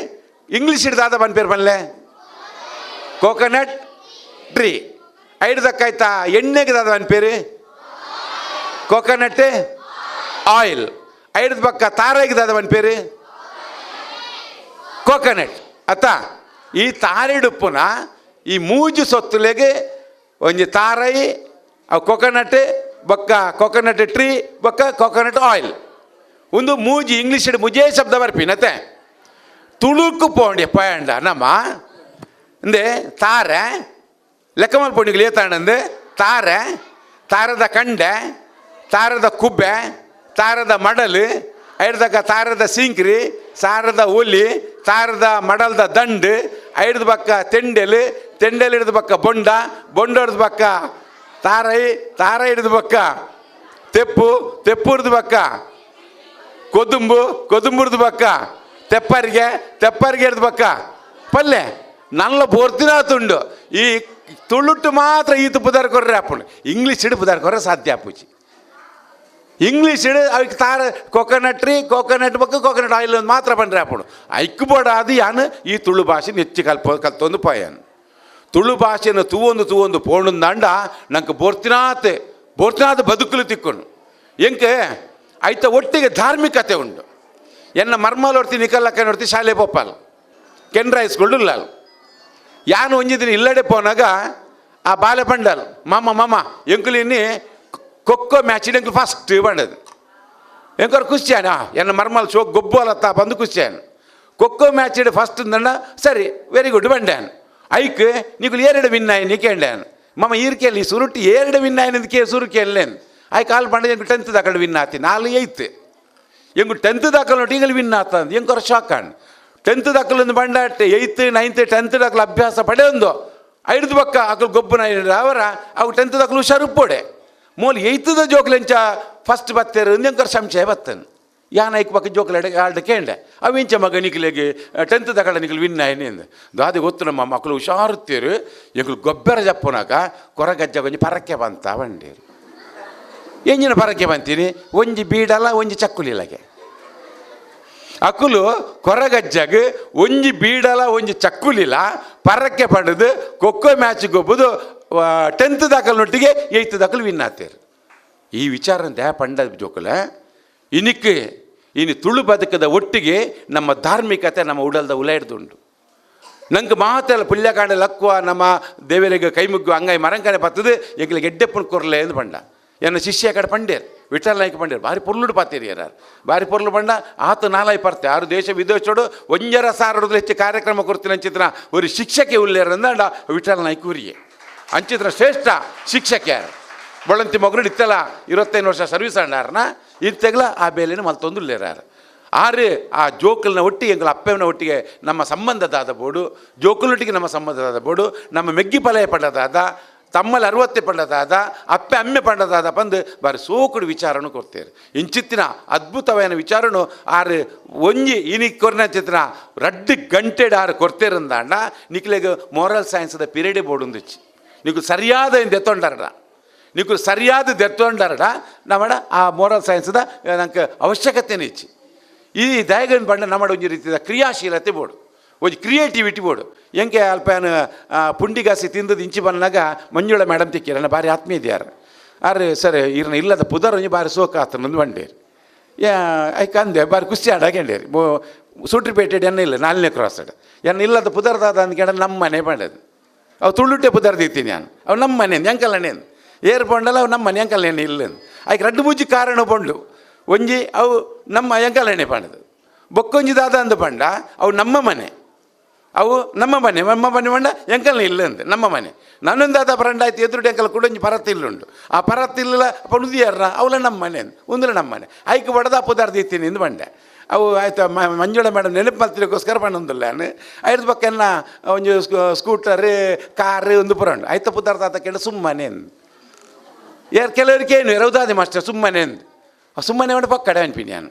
ಇಂಗ್ಲೀಷ್ ಹಿಡ್ದಾದ ಪನ್ಪೇರು ಪನ್ಲೆ ಕೋಕೋನಟ್ ಟ್ರೀ. ಐಡ್ದಕ್ಕಾಯ್ತಾ ಎಣ್ಣೆಗೆ ದಾದ ಪನ್ಪೇರು ಕೋಕೋನಟ್ ಆಯಿಲ್. ಐಡ್ದ ಪಕ್ಕ ತಾರೆಗೆ ದಾದ ಪನ್ಪೇರು ಕೋಕೋನಟ್ ಅತ್ತ. ಈ ತಾರೆಡುಪ್ಪುನ ಈ ಮೂಜು ಸೊತ್ತುಲೆಗೆ ಒಂಜಿ ತಾರೈ ಅವು ಕೋಕೋನಟ್ ಬೊಕ್ಕ ಕೋಕೋನಟ್ ಟ್ರೀ ಬೊಕ್ಕ ಕೋಕೋನಟ್ ಆಯಿಲ್ ಒಂದು ಮೂಜಿ ಇಂಗ್ಲೀಷ್ ಮುಜೇ ಶಬ್ದ ಬರ್ಪಿನತ್ತೆ. ತುಳುಕು ಪೋಂಡಿ ಪಯಂಡ ನಮ್ಮ ಇಂದೆ ತಾರೆ ಲೆಕ್ಕಮಲ್ ಪೋಂಡಿಗಳು ಏತಾಂಡಂದು ತಾರೆ, ತಾರದ ಕಂಡೆ, ತಾರದ ಕುಬ್ಬೆ, ತಾರದ ಮಡಲು, ಐಡ್ದಕ್ಕ ತಾರದ ಸೀಂಕ್ರಿ, ಸಾರದ ಒಲಿ, ತಾರದ ಮಡಲ್ದ ದಂಡು, ಐಡ್ದ ಪಕ್ಕ ತೆಂಡೆಲು, ತೆಂಡೆಲು ಹಿಡ್ದ ಪಕ್ಕ ಬೊಂಡ, ಬೊಂಡ ಹಿಡ್ದ ಪಕ್ಕ ತಾರೈ, ತಾರ ಹಿಡ್ದ ಪಕ್ಕ ತೆಪ್ಪು, ತೆಪ್ಪು ಹಿಡ್ದ ಪಕ್ಕ ಕೊದುಂಬು, ಕೊದುಂಬು ಹಿಡ್ದ ಪಕ್ಕ ತೆಪ್ಪರಿಗೆ, ತೆಪ್ಪರಿಗೆ ಹಿಡ್ದ ಪಕ್ಕ ಪಲ್ಲೆ ನಲ್ಲ ಬೋರ್ತಿನಾತುಂಡು. ಈ ತುಳುಟ್ಟು ಮಾತ್ರ ಈತು ಪುದಾರ್ ಕೊರ್ರೆ ಆಪುಂಡು, ಇಂಗ್ಲೀಷ್ ಹಿಡು ಪುದಾರ್ ಕೊರ್ರೆ ಸಾಧ್ಯ ಆಪುಜಿ. ಇಂಗ್ಲೀಷ್ ಅವಕ್ಕೆ ತಾರ coconut tree, coconut ಬೊಕ್ಕ ಕೋಕೋನಟ್ ಆಯಿಲ್ ಮಾತ್ರ ಪಂಡ್ರೆ ಆಪುಂಡು. ಐಕ್ ಬೋಡಾದು ಯಾನು ಈ ತುಳು ಭಾಷೆ ಹೆಚ್ಚು ಕಲ್ತೊಂದು ಪೋಯಾನು. ತುಳು ಭಾಷೆನ ತೂವೊಂದು ತೂವೊಂದು ಪೋಣುಂದಾಂಡ ನಂಗೆ ಬೋರ್ತಿನಾತೆ ಬೋರ್ತಿನಾದ ಬದುಕಲು ತಿಕ್ಕೊಂಡು. ಎಂಕೆ ಐತ ಒಟ್ಟಿಗೆ ಧಾರ್ಮಿಕತೆ ಉಂಡು. ಎನ್ನ ಮರ್ಮಲ್ ಹೊರ್ತಿ ನಿಕಲ್ಲಕ್ಕ ನೋಡ್ತಿ ಶಾಲೆ ಪೋಪಾಲ್ ಕೆನ್ರಾ ಹೈಸ್ಕೂಲ್ ಉಲ್ಲಾಲ್. ಯಾನು ಒಂಜಿ ದಿನ ಇಲ್ಲಡೆ ಪೋನಾಗ ಆ ಬಾಲೆ ಪಂಡಲ್ ಮಾಮ ಮಾಮ ಎಂಕುಲು ಇನ್ನಿ ಖೋಖೋ ಮ್ಯಾಚ್ ಎಂಕುಲು ಫಸ್ಟ್ ಬಂಡದು. ಎಂಕರ್ ಖುಷಿಯಾನ ಎನ್ನ ಮರ್ಮಲ್ ಶೋ ಗೊಬ್ಬು ಅಲತ್ತ ಬಂದು ಖುಷಿಯಾನ ಖೋಖೋ ಮ್ಯಾಚ್ ಇಡು ಫಸ್ಟ್ ಅಂದಂಡ ಸರಿ ವೆರಿ ಗುಡ್ ಬಂಡ್ಯಾನ್. ಐಕ್ ನೀಕುಲು ಏರೆಡು ವಿನ್ ಆಯ್ನಿ ಕೇಂಡ್ಯಾನ್ ಮಮ್ಮ ಈರ್ಕೆಲ್ಲಿ ಸುರುಟ್ಟಿ ಏರೆಡು ವಿನ್ ಆಯ್ನದಕ್ಕೆ ಸುರುಕೇಲ್ಲೇನು ಐಕ್ ಕಾಲು ಬಂಡ ಎಂಕು 10th ದಾಕಲು ವಿನ್ ಆತಿ 4 8 ಎಂಕು 10th ದಾಕಲು ನೋಡಿ ಇಂಗಲು ವಿನ್ ಆತ ಅಂದ್ ಎಂಕೊರ ಶಾಕ್ ಆಂಡ್. 10th ದಾಕಲು ಬಂಡ 8th 9th 10th ದಾಕಲು ಅಭ್ಯಾಸ ಪಡೆಯೊಂದು ಐದು ಪಕ್ಕ ಅಕಲು ಗೊಬ್ಬನ ಅವರ ಅವು 10th ದಾಕಲು ಹುಷಾರು ಪೋಡೆ ಮೂಲ 8th ಜೋಕ್ಲೆಂಚ ಫಸ್ಟ್ ಬತ್ತೇರು ಎಂಕರ್ ಸಂಶಯ ಬತ್ತನು. ಯಾನ್ ಐಕ್ ಪಕ್ಕ ಜೋಕ್ಲೆ ಆಲ್ಡ ಕೇಂಡೆ ಅವು ಇಂಚ ಮಗ ನಿಕ್ಲೆಗೆ 10th ದಾಕಲ ನಿಕ್ಲು ವಿನ್ ಆಯ್ನಿ ಅಂದ. ದಾದಿ ಗೊತ್ತು ನಮ್ಮ ಮಕ್ಕಳು ಹುಷಾರುತ್ತೀರು ಎಂಕುಲು ಗೊಬ್ಬರ ಜಪ್ಪುನಾಗ ಕೊರಗಜ್ಜ ಒಂಜಿ ಪರಕ್ಕೆ ಬಂತ ಬಂಡೀರು. ಎಂಜಿನ ಪರಕ್ಕೆ ಬಂತೀನಿ ಒಂಜಿ ಬೀಡಲ್ಲ ಒಂಜಿ ಚಕ್ಕುಲಿಲಗೆ ಅಕುಲು ಕೊರಗಜ್ಜಗ್ ಒಂಜಿ ಬೀಡಲ ಒಂಜಿ ಚಕ್ಕುಲಿಲ ಪರಕ್ಕೆ ಪಡೆದು ಖೋಖೋ ಮ್ಯಾಚ್ ಗೊಬ್ಬುದು 10th ದಾಕಲ್ನೊಟ್ಟಿಗೆ 8th ದಾಕಲು win ಆತೇರು. ಈ ವಿಚಾರ ದಯ ಪಂಡ ಜೋಕುಲ ಇನಿಕ್ ಇನಿ ತುಳು ಬದುಕದ ಒಟ್ಟಿಗೆ ನಮ್ಮ ಧಾರ್ಮಿಕತೆ ನಮ್ಮ ಉಡಲ್ದ ಉಲ ಹಿಡ್ದುಂಡು. ನಂಗೆ ಮಾತೆಲ್ಲ ಪುಲ್ಯಕಾಂಡ ಲಕ್ಕುವ ನಮ್ಮ ದೇವರಿಗೆ ಕೈ ಮುಗ್ಗು ಅಂಗೈ ಮರಂಕನೆ ಬರ್ತದೆ ಎಂಗ್ಲಿಗೆ ಎಡ್ಡೆಪ್ಪನ ಕೊರ್ಲೆ ಎಂದು ಪಂಡ. ಎನ್ನ ಶಿಷ್ಯ ಕಡೆ ಪಂಡೇರ್ ವಿಠಲ್ ನಾಯ್ಕ ಪಂಡೇರ್ ಭಾರಿ ಪೊರ್ಲುಡು ಪಾತೇರಿ ಯಾರು ಭಾರಿ ಪೊರ್ಲು ಪಂಡ ಆತ ನಾಲಾಯಿ ಪರ್ತೆ ಆರು ದೇಶ ವಿದೇಶೋಡು ಒಂಜರ ಸಾರಡು ಹೆಚ್ಚು ಕಾರ್ಯಕ್ರಮ ಕೊಡ್ತೀನಿ ಅಂಚಿತ್ರ ಒಂದು ಶಿಕ್ಷಕೆ ಉಲ್ಲೇರ ಅಂದ ವಿಠಲ್ ನಾಯ್ಕ ಊರಿಗೆ ಅಂಚಿತ್ರ ಶ್ರೇಷ್ಠ ಶಿಕ್ಷಕ ಯಾರು ಬೊಳಂತಿ ಮಗರು ಇತ್ತಲ್ಲ 25 ವರ್ಷ ಸರ್ವಿಸ್ ಅಣ್ಣಾರನ ಇತ್ತೆಗ್ಲ ಆ ಬೇಲೆನ ಮಲ್ತೊಂದು ಉಲ್ಲೇರಾರು. ಆರು ಆ ಜೋಕಲ್ನ ಒಟ್ಟಿಗೆ ಎಂಗಳ ಅಪ್ಪನ ಒಟ್ಟಿಗೆ ನಮ್ಮ ಸಂಬಂಧದಾದ ಬೋಡು, ಜೋಕಲೊಟ್ಟಿಗೆ ನಮ್ಮ ಸಂಬಂಧದಾದ ಬೋಡು, ನಮ್ಮ ಮೆಗ್ಗಿ ಪಲಯ ಪಂಡದಾದ, ತಮ್ಮಲ್ಲಿ 60 ಪಂಡದಾದ, ಅಪ್ಪೆ ಅಮ್ಮೆ ಪಂಡದಾದ ಬಂದು ಬಾರಿ ಸೋಕುಡು ವಿಚಾರನು ಕೊಡ್ತೇವೆ. ಇಂಚಿತ್ತಿನ ಅದ್ಭುತವಾದ ವಿಚಾರನು ಆರು ಒಂಜಿ ಇನಿ ಕೊರ್ನ ಚಿತ್ರ 2 ಗಂಟೆಡ್ ಆರು ಕೊಡ್ತೇರಂದಾಂಡ ನಿಕ್ಲೆಗ್ ಮೋರಲ್ ಸೈನ್ಸ್ದ ಪಿರಿಯಡೇ ಬೋಡುಂದಿಚ್ಚಿ ನೀಕು ಸರಿಯಾದ ದೆತ್ತೊಂಡಾರಡ ನೀಕು ಸರಿಯಾದ ದೆತ್ತೊಂಡಾರಡ ನಮ್ಮಡ ಆ ಮೋರಲ್ ಸೈನ್ಸ್ದ ನಂಗೆ ಅವಶ್ಯಕತೆನೇ ಇಚ್ಚಿ. ಈ ದಯಗನ್ ಬಣ್ಣ ನಮ್ಮಡ ಒಂಜಿ ರೀತಿಯ ಕ್ರಿಯಾಶೀಲತೆ ಬೋಡು, ಒಂಜಿ ಕ್ರಿಯೇಟಿವಿಟಿ ಬೋಡು. ಎಂಕೆ ಅಲ್ಪನ ಪುಂಡಿಗಾಸಿ ತಿಂದದ್ದು ಇಂಚಿ ಬಂದಾಗ ಮಂಜುಳ ಮೇಡಮ್ ತಿಕ್ಕಿರ ನನ್ನ ಭಾರಿ ಆತ್ಮೀಯ ಇದ್ಯಾರ. ಆರೆ ಸರ್ ಇರ್ನ ಇಲ್ಲದ ಪುದರ್ ಒಂಜಿ ಬಾರಿ ಸೋಕಾತನಂದು ಬಂಡೇರಿ. ಯಾ ಐಕ್ ಅಂದೆ ಬಾರಿ ಖುಷಿ ಆಡಾಗೆಂಡೇರಿ. ಸೂಟ್ರಿಪೇಟೆ ಎನ್ನ ಇಲ್ಲ 4ನೇ ಕ್ರಾಸ್ ಎನ್ನ ಇಲ್ಲದ ಪುದರ್ದಾದ ಅಂದ್ಕೇಳ ನಮ್ಮ ಮನೆ ಬಂಡದು. ಅವು ತುಳುಟೆ ಪುದರ್ದಿತ್ತೀನಿ ನಾನು, ಅವು ನಮ್ಮ ಮನೆ ಎಂಕಲ್ಲನೇ ಏರ್ ಪಂಡಲ್ಲ ಅವು ನಮ್ಮ ಮನೆ ಎಂಕಲ್ಲೇನೆ ಇಲ್ಲ. ಐಕ್ ರಡ್ಡು ಮೂಜಿ ಕಾರಣ ಪಂಡು, ಒಂಜಿ ಅವು ನಮ್ಮ ಎಂಕಲ್ಲೇನೆ ಪಂಡದು, ಬೊಕ್ಕೊಂಜಿ ದಾದ ಅಂದು ಪಂಡ ಅವು ನಮ್ಮ ಮನೆ, ಅವು ನಮ್ಮ ಮನೆ ನಮ್ಮ ಮನೆ ಪಂಡ ಎಂಕಲ್ನ ಇಲ್ಲ ಅಂದೆ ನಮ್ಮ ಮನೆ. ನಾನೊಂದು ಪರಂಡ ಆಯ್ತು ಎದುರುಡು ಎಂಕಲ್ ಕೂಡ ಒಂಜಿ ಪರತ್ತಿಲ್ಲುಂಡು, ಆ ಪರತ್ತಿಲ್ಲ ಪಣುದಿಯಾರ ಅವಲ ನಮ್ಮ ಮನೆ ಒಂದಲ ನಮ್ಮ ಮನೆ ಐಕ್ ಬಡದ ಪುದರ್ದಿತ್ತೀನಿ ಎಂದು ಬಂಡೆ. ಅವು ಆಯ್ತು ಮಂಜುಳ ಮೇಡಮ್ ನೆನಪು ಮಲ್ತಿಗೋಸ್ಕರ ಪಣ್ಣೊಂದಿಲ್ಲ ನಾನು ಐದು ಪಕ್ಕ ಒಂಜಿ ಸ್ಕೂಟರ್ ಕಾರ್ ಒಂದು ಪುರಂಡು ಆಯ್ತು ಪುದರ್ದ ಆತ ಕೇಳಿ ಸುಮ್ಮನೆ ಅಂದು. ಯಾರು ಕೆಲವರಿಗೆ ಏನು ಎರವುದಾದೆ ಮಾಸ್ಟರ್ ಸುಮ್ಮನೆ ಅಂದು, ಸುಮ್ಮನೆ ಪಂಡ ಪಕ್ಕಡೆ ಅನ್ಪಿನಿ ನಾನು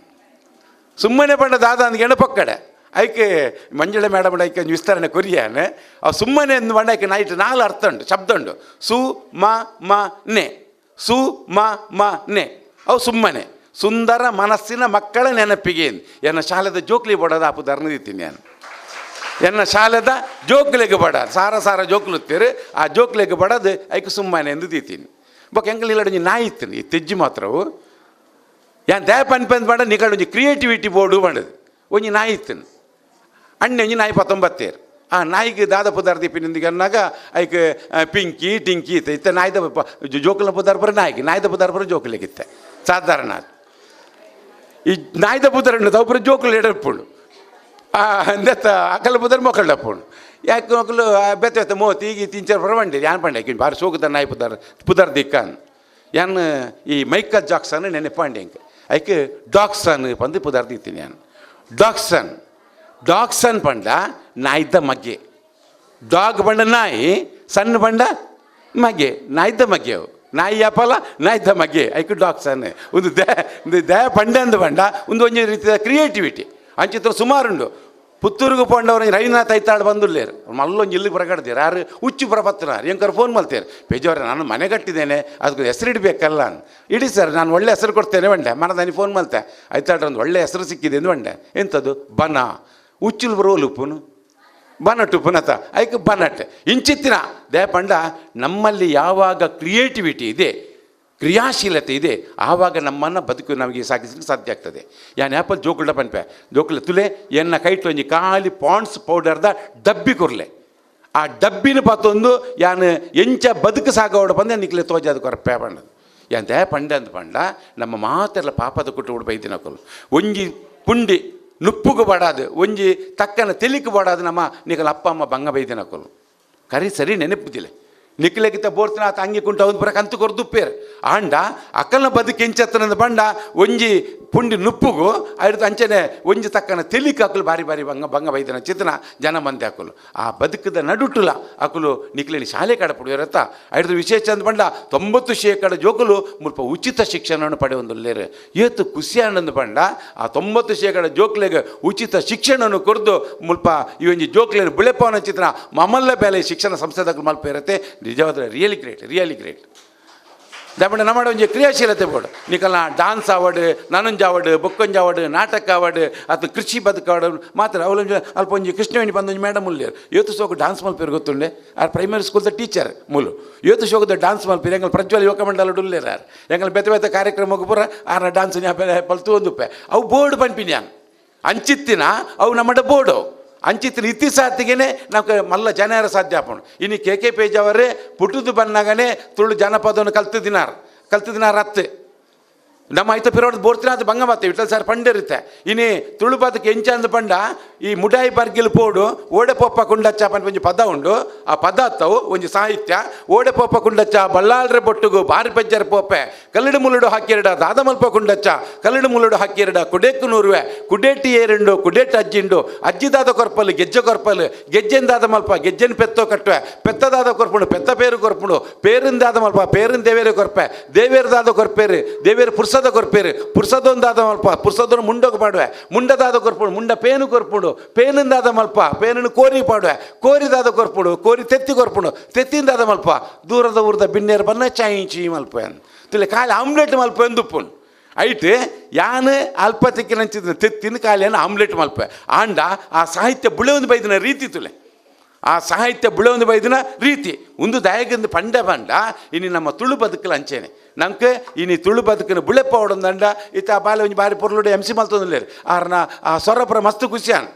ಸುಮ್ಮನೆ ಪಂಡ ದಾದ ಅಂದ್ಕೊಂಡು ಪಕ್ಕಡೆ. ಐಕೆ ಮಂಜುಳ ಮೇಡಮ್ ಐಕೆ ಒಂಜಿ ವಿಸ್ತರಣೆ ಕೊರಿಯಾನೆ. ಅವು ಸುಮ್ಮನೆ ಅಂದು ಪಂಡ ಐಕೆ ನೈಟ್ 4 ಅರ್ಥ ಉಂಟು ಶಬ್ದ ಉಂಟು, ಸು ಮ ಮ ನೆ, ಸು ಮ ಮ ನೆ, ಅವು ಸುಮ್ಮನೆ ಸುಂದರ ಮನಸ್ಸಿನ ಮಕ್ಕಳ ನೆನಪಿಗೆ. ಎನ್ನ ಶಾಲೆದ ಜೋಕ್ಲಿ ಬಡೋದು ಆ ಪುದರ್ನ ಇತ್ತೀನಿ ನಾನು, ಎನ್ನ ಶಾಲೆದ ಜೋಕ್ಲಿಗೆ ಬಡ ಸಾರ ಸಾರ ಜೋಕ್ಲುತ್ತೀರಿ ಆ ಜೋಕ್ಲಿಗೆ ಬಡದು ಐಕೆ ಸುಮ್ಮನೆ ಎಂದು ದೀತೀನಿ. ಬೊಕ್ಕ ಎಂಕಲ್ ಇಲ್ಲ ಒಂಜಿ ನಾಯಿ ಇತ್ತೀನಿ ಈ ತೆಜ್ಜಿ ಮಾತ್ರವು ಯಾನ್ ದ್ಯಾಪ ಅನ್ಪಂದು ಪಂಡ ನಿಕಲ್ ಒಂಜಿ ಕ್ರಿಯೇಟಿವಿಟಿ ಬೋರ್ಡು ಪಂಡದು ಒಂಜಿ ನಾಯಿ ಇತ್ತೀನಿ ಅಣ್ಣೆ ಒಂಜಿ ನಾಯಿ 19. ಆ ನಾಯಿಗೆ ದಾದ ಪದಾರ್ಥ ಇಪ್ಪಿನಿಂದಿಗೆ ಅನ್ನಾಗ ಐಕ್ ಪಿಂಕಿ ಟಿಂಕಿ ಇತ್ತು ಇತ್ತ ನಾಯ್ದ ಜೋಕುಲ ಪದಾರ್ಥ ಬರ ನಾಯಿಗೆ ನಾಯ್ದ ಪದಾರ್ಥ ಬರ ಜೋಕುಲಿಗಿತ್ತೆ ಸಾಧಾರಣ. ಈ ನಾಯ್ದ ಪುದರಣ್ಣು ತವಪುರ ಜೋಕುಲು ಎಡಪ್ಪುಂಡು ಅಂದೆತ್ತ ಅಕಲ ಪುದರ್ ಮೊಕ್ಕಳಪ್ಪುಂಡು ಯಾಕೆ ಮಕ್ಕಳು ಬೆತ್ತ ಬೆತ್ತ ಮೋತಿ ಈಗ ತಿಂಚಾರು ಪರ ಬಂಡಿ ಯಾನ್ ಪಂಡೆ ಯಾಕೆ ಭಾರಿ ಸೋಕುದ ನಾಯಿ ಪುದರ್ ಪುದರ್ ದಿಕ್ಕಾನ್ ಯಾನ್ ಈ ಮೈಕಲ್ ಜಾಕ್ಸನ್ ನೆನೆ ಪಾಂಡೆ ಅಂಕ ಐಕ್ ಡಾಕ್ಸನ್ ಪಂದು ಪುದರ್ ದಿತ್ತೀನಿ ಯಾನ್. ಡಾಕ್ಸನ್ ಡಾಕ್ಸನ್ ಪಂಡ ನಾಯ್ದ ಮಗ್ಗೆ, ಡಾಗ್ ಪಂಡ ನಾಯಿ, ಸಣ್ಣ ಪಂಡ ಮಗೆ, ನಾಯ್ದ ಮಗೆ ಅವು ನಾಯಿ ಯಾಪಲ್ಲ ನಾಯ್ದ ಮಗೆ ಐಕ್ ಡಾಕ್ಸನ್. ಒಂದು they ಒಂದು they ಪಂಡೆ ಅಂದು ಪಂಡ ಒಂದು ಒಂಜಿ ರೀತಿಯ ಕ್ರಿಯೇಟಿವಿಟಿ ಅಂಚಿತ್ರ ಸುಮಾರುಂಡು. ಪುತ್ತೂರಿಗೆ ಪೋಂಡವ್ರು ರವೀಂದ್ರನಾಥ್ ಐತಾಳು ಬಂದುಲ್ಲೇರು ಮಲ್ಲೊಂದು ಇಲ್ಲಿಗೆ ಹೊರಗಡ್ತೀರು ಯಾರು ಹುಚ್ಚು ಪ್ರಪತ್ರನಾರು ಎಂಕರ್ ಫೋನ್ ಮಾಡ್ತೀರಿ ಪೇಜವ್ರೆ ನಾನು ಮನೆ ಕಟ್ಟಿದ್ದೇನೆ ಅದಕ್ಕೆ ಹೆಸರು ಇಡಬೇಕಲ್ಲ ಅನ್ ಇಡಿ ಸರ್ ನಾನು ಒಳ್ಳೆ ಹೆಸರು ಕೊಡ್ತೇನೆ ಬಂಡೆ ಮನದಾನಿ ಫೋನ್ ಮಾಡ್ತೆ ಐತಾಳ್ರ ಒಂದು ಒಳ್ಳೆ ಹೆಸರು ಸಿಕ್ಕಿದೆ ಎಂದು ಬಂಡೆ. ಎಂಥದ್ದು ಬನ ಹುಚ್ಚುಲ್ ಬರೋ ಲುಪ್ಪುನು ಬನಟು ಪುನತ ಐಕ್ ಬನಟ್ ಇಂಚಿತ್ತಿನ ದೇಪಂಡ. ನಮ್ಮಲ್ಲಿ ಯಾವಾಗ ಕ್ರಿಯೇಟಿವಿಟಿ ಇದೆ ಕ್ರಿಯಾಶೀಲತೆ ಇದೆ ಆವಾಗ ನಮ್ಮನ್ನು ಬದುಕು ನಮಗೆ ಸಾಗಿಸಲಿಕ್ಕೆ ಸಾಧ್ಯ ಆಗ್ತದೆ. ಯಾನ್ ಆ್ಯಪಲ್ ಜೋಕುಲ್ಡ ಪನ್ಪೆ ಜೋಕುಲ ತುಲೆ ಎನ್ನ ಕೈಟ್ ಒಂಜಿ ಖಾಲಿ ಪಾಂಡ್ಸ್ ಪೌಡರ್ದ ಡಬ್ಬಿ ಕೊರ್ಲೆ ಆ ಡಬ್ಬಿನ ಪತ್ತೊಂದು ಯಾನ್ ಎಂಚ ಬದುಕು ಸಾಗೋಡ ಬಂದೆ ನಿಕ್ಲೆ ತೋಜಾದ ಕೊರಪೆ ಪಂಡದು. ಯಾನ್ they ಪಂಡೆ ಅಂದ ಪಂಡ ನಮ್ಮ ಮಾತೆಲ್ಲ ಪಾಪದ ಕುಟ್ಟು ಉಡು ಬೈದಿನಕಲು ಒಂಜಿ ಪುಂಡಿ ನುಪ್ಪುಗು ಬಡಾದು ಒಂಜಿ ತಕ್ಕನ ತೆಲಿಕು ಬಡಾದು ನಮ್ಮ ನಿಕಲ ಅಪ್ಪ ಅಮ್ಮ ಬಂಗ ಬೈದಿನಕಲು ಕರಿ ಸರಿ ನೆನಪುದಿಲ್ಲ ನಿಕ್ಲೆಗಿತ್ತ ಬೋರ್ತಿನ ಆತ ಅಂಗಿ ಕುಂಟ ಒಂದು ಬರಕ ಅಂತು ಕೊರ್ದುಪ್ಪೇರು ಆಂಡ ಅಕ್ಕನ ಬದುಕು ಎಂಚತ್ತನಂದ ಬಂಡ ಒಂಜಿ ಪುಂಡಿ ನುಪ್ಪುಗು ಐದು ಅಂಚನೆ ಒಂಜಿ ತಕ್ಕನ ತೆಲಿಕ್ ಹಾಕಲು ಬಾರಿ ಬಾರಿ ಬಂಗ ಬಂಗ ಬೈದನ ಚಿತನ ಜನ ಮಂದಿ ಹಾಕಲು ಆ ಬದುಕದ ನಡುಟುಲ ಅಕಲು ನಿಕ್ಲೇನಿ ಶಾಲೆ ಕಡಪಡು ಇರತ್ತ ಐದು ವಿಶೇಷ ಅಂದ ಬಂಡ 90% ಜೋಕುಲು ಮುಲ್ಪ ಉಚಿತ ಶಿಕ್ಷಣವನ್ನು ಪಡೆಯೊಂದುಲ್ಲೇರು ಏತು ಖುಷಿ ಆನಂದ ಬಂಡ ಆ 90% ಜೋಕ್ಲೆಗೆ ಉಚಿತ ಶಿಕ್ಷಣವನ್ನು ಕೊರ್ದು ಮುಲ್ಪ ಈ ಒಂಜಿ ಜೋಕ್ಲೇರು ಬುಳೆಪವನ ಚಿತ್ರ ಮಮಲ್ಲ ಬೇಲೆ ಶಿಕ್ಷಣ ಸಂಸ್ಥೆದಾಗ ಮಲ್ಪ ಇರುತ್ತೆ. ನಿಜವಾದ really great, really great. ದಪಂಡ ನಮ್ಮ ಒಂಜಿ ಕ್ರಿಯಾಶೀಲತೆ ಬೋಡು ನಿಕಲ್ನ ಡಾನ್ಸ್ ಆವಡ್ ನಾನೊಂಜಿ ಆವಡ್ ಬೊಕ್ಕೊಂಜಿ ಆವಡ್ ನಾಟಕ ಆವಡ್ ಅಥವಾ ಕೃಷಿ ಬದುಕಾವಡ್ ಮಾತ್ರ ಅವಳೊಂಜಿ ಅಲ್ಪ ಒಂಜಿ ಕೃಷ್ಣವೇಣಿ ಬಂದೊಂಜಿ ಮೇಡಮ್ ಉಲ್ಲೇರು ಏತು ಸೋಕು ಡಾನ್ಸ್ ಮಲ್ಪೇರು ಗೊತ್ತುಂಡೆ ಆರ್ ಪ್ರೈಮರಿ ಸ್ಕೂಲ್ದ ಟೀಚರ್ ಮೂಲು ಏತು ಶೋಕದ ಡಾನ್ಸ್ ಮಲ್ಪೇರು ಎಂಗಲ್ ಪ್ರಜ್ವಲ್ ಯುವಕ ಮಂಡಲ ಉಲ್ಲೇರು ಆರ್ ಎಂಗಲ್ ಬೆತ್ತ ಬೆತ್ತ ಕಾರ್ಯಕ್ರಮಕ್ಕೆ ಪೂರ ಆರ್ನ ಡಾನ್ಸ್ ಪಲ್ತು ಒಂದುಪ್ಪೆ ಅವು ಬೋರ್ಡ್ ಪನ್ಪಿನಿ ಯಾನ್ ಅಂಚಿತ್ತಿನ ಅವು ನಮ್ಮಡ ಬೋರ್ಡು ಅಂಚಿತ್ತಿನ ಇತ್ತೀಸಾತಿಗೆನೆ ನಮ್ಗೆ ಮಲ್ಲ ಜನರ ಸಾಧ್ಯ ಆಪುಂಡು. ಇನ್ನು K K page ಅವರೇ ಪುಟ್ಟುದು ಬಂದಾಗನೇ ತುಳು ಜಾನಪದವನ್ನು ಕಲ್ತಿದಿನಾರ್ ಕಲ್ತಿದಿನಾರ್ ಅತ್ತೆ ನಮ್ಮ ಐತ ಪಿರೋಡ್ ಬೋರ್ತಿನ ಅದು ಬಂಗ ಮಾತೆ ವಿಠಲ್ ಸರ್ ಪಂಡಿರುತ್ತೆ. ಇನಿ ತುಳು ಪದಕ್ಕೆ ಎಂಚ ಅಂದ ಪಂಡ ಈ ಮುಡಾಯಿ ಬರ್ಗಿಲ್ ಪೋಡು ಓಡೆ ಪೊಪ್ಪ ಕುಂಡಚ್ಚ ಪಂಡ ಒಂಜಿ ಪದ ಉಂಡು ಆ ಪದ ಅತ್ತವು ಒಂಜಿ ಸಾಹಿತ್ಯ ಓಡೆ ಪೊಪ್ಪ ಕುಂಡಚ್ಚ ಬಲ್ಲಾಳ್ರೆ ಬೊಟ್ಟುಗು ಬಾರಿ ಪಜ್ಜರ ಪೋಪೆ ಕಲ್ಲಡು ಮುಲ್ಲುಡು ಹಾಕಿರಡ ದಾದಮಲ್ಪ ಕುಂಡಚ್ಚ ಕಲ್ಲಡು ಮುಲ್ಲುಡು ಹಾಕಿರಡ ಕುಡೇಕು ನೂರುವೆ ಕುಡೇಟಿ ಏರುಂಡು ಕುಡೇಟು ಅಜ್ಜಿಂಡು ಅಜ್ಜಿದಾದ ಕೊರ್ಪಲು ಗೆಜ್ಜೆ ಕೊರ್ಪಲು ಗೆಜ್ಜೆಂದಾದ ಮಲ್ಪ ಗೆಜ್ಜೆನ್ ಪೆತ್ತೋ ಕಟ್ಟುವೆ ಪೆತ್ತದಾದ ಕೊರ್ಪುಂಡು ಪೆತ್ತ ಪೇರು ಕೊರ್ಪುಂಡು ಪೇರಿಂದಾದ ಮಲ್ಪ ಪೇರಿನ ದೇವೇರು ಕೊರ್ಪೆ ದೇವೇರದಾದ ಕೊರ್ಪೇರು ದೇವೇರು ಪುರ್ಸದ ಕೊರ್ಪೇರು ಪುರ್ಸದೊಂದಾದ ಮಲ್ಪ ಪುರ್ಸದೊಂದು ಮುಂಡೋಗ ಪಾಡುವೆ ಮುಂಡದಾದ ಕೊರ್ಪುಂಡು ಮುಂಡ ಪೇನು ಕೊರ್ಪುಂಡು ಪೇನಿಂದಾದ ಮಲ್ಪ ಪೇನನ್ನು ಕೋರಿ ಪಾಡುವೆ ಕೋರಿದಾದ ಕೊರ್ಪುಂಡು ಕೋರಿ ತೆತ್ತಿ ಕೊರ್ಪುಂಡು ತೆತ್ತಿಂದಾದ ಮಲ್ಪ ದೂರದ ಊರದ ಬಿನ್ನೇರು ಬನ್ನ ಚಾಯಿ ಚೀ ಮಲ್ಪ ತಿಳಿ ಖಾಲಿ ಆಮ್ಲೆಟ್ ಮಲ್ಪ ಎಂದುಪ್ಪುಂಡು ಐಟ್ ಯಾನ್ ಅಲ್ಪ ತೆಕ್ಕಿನಂಚಿದ ತೆತ್ತಿನ ಖಾಲಿಯನ್ನು ಆಮ್ಲೆಟ್ ಮಲ್ಪ ಆಂಡ ಆ ಸಾಹಿತ್ಯ ಬುಳೆ ಒಂದು ಬೈದಿನ ರೀತಿ ತುಲೆ. ಆ ಸಾಹಿತ್ಯ ಬುಳೊಂದು ಬೈದಿನ ರೀತಿ ಒಂದು ದಾಯಗಂದು ಪಂಡ ಪಂಡ ಇನಿ ನಮ್ಮ ತುಳು ಬದುಕಲು ಅಂಚೇನೆ ನಂಗೆ ಇನಿ ತುಳು ಬದುಕನ್ನು ಬುಳೆ ಪೌಡಂದಂಡ ಇತ್ತ ಆ ಬಾಲೆ ಒಂಜಿ ಬಾರಿ ಪೊರ್ಲುಡೆ ಎಂ ಸಿ ಮಲ್ತೊಂದುಲ್ಲೇರು ಆರ್ನ ಆ ಸೊರಪುರ ಮಸ್ತ್ ಖುಷಿಯಾನ್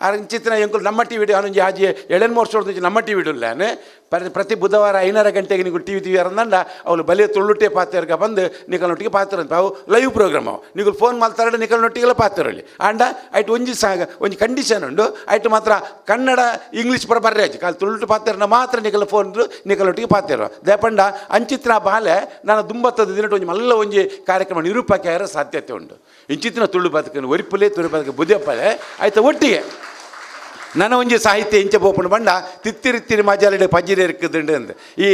ಆರ್ ಇಂಚಿತ್ತಿನ ಎಂಕುಲು ನಮ್ಮ ಟಿ ವಿಡು ಅವನೊಂಜಿ ಆಜಿ ಏಳೆನ್ ವರ್ಷ ನಮ್ಮ ಟಿ ವಿಡುಲ್ಲಾನೆ ಪ್ರತಿ ಬುಧವಾರ 5 ಗಂಟೆಗೆ ನೀವು ಟಿ ವಿ ತೀವಿ ಅಂದಂಡ ಅವಳು ಬಲಿಯ ತುಳ್ಳುಟ್ಟೆ ಪಾತ್ರರ್ಗ ಬಂದು ನಿಕಲ್ನೊಟ್ಟಿಗೆ ಪಾತ್ರ ಅವು ಲೈವ್ ಪ್ರೋಗ್ರಾಮ್ ಅವು ನಿಕಲ್ ಫೋನ್ ಮಾಡ್ತಾರೆ ನಿಕಲ್ನೊಟ್ಟಿಗೆಲ್ಲ ಪಾತ್ರರಲ್ಲಿ ಆಂಡ ಐಟ್ ಒಂಜಿ ಸಾಗ ಒಂಜಿ ಕಂಡೀಷನ್ ಉಂಡು ಐಟ್ ಮಾತ್ರ ಕನ್ನಡ ಇಂಗ್ಲೀಷ್ ಪರ ಬರ್ರಾಜು ಕಾಲು ತುಳ್ಳುಟ್ಟು ಪಾತ್ರನ ಮಾತ್ರ ನಿಕಲ್ ಫೋನ್ ನಿಕಲ್ನೊಟ್ಟಿಗೆ ಪಾತ್ರ ದೇಪಂಡ ಅಂಚಿತ್ರ ಬಾಲೆ ನಾನು ದುಂಬತ್ತದ ದಿನಟ್ಟು ಒಂಜಿ ಮಲ್ಲ ಒಂಜಿ ಕಾರ್ಯಕ್ರಮ ನಿರೂಪಕ್ಕೆ ಸಾಧ್ಯತೆ ಉಂಟು. ಇಂಚಿತ್ತಿನ ತುಳು ಬದುಕನ್ನು ಒರಿಪುಲೆ ತುಳು ಬದುಕು ಬುದ್ಧಿಯಪ್ಪಲೆ ಆಯ್ತು ಒಟ್ಟಿಗೆ ನನ್ನ ಒಂಜಿ ಸಾಹಿತ್ಯ ಇಂಚ ಪೋಪುಂಡು ಬಂಡ ತಿತ್ತಿರಿತ್ತಿರಿ ಮಜಾಲಿಡೆ ಪಜ್ಜಿರೆ ಇರ್ಕುದುಂಡು ಅಂದ್ ಈ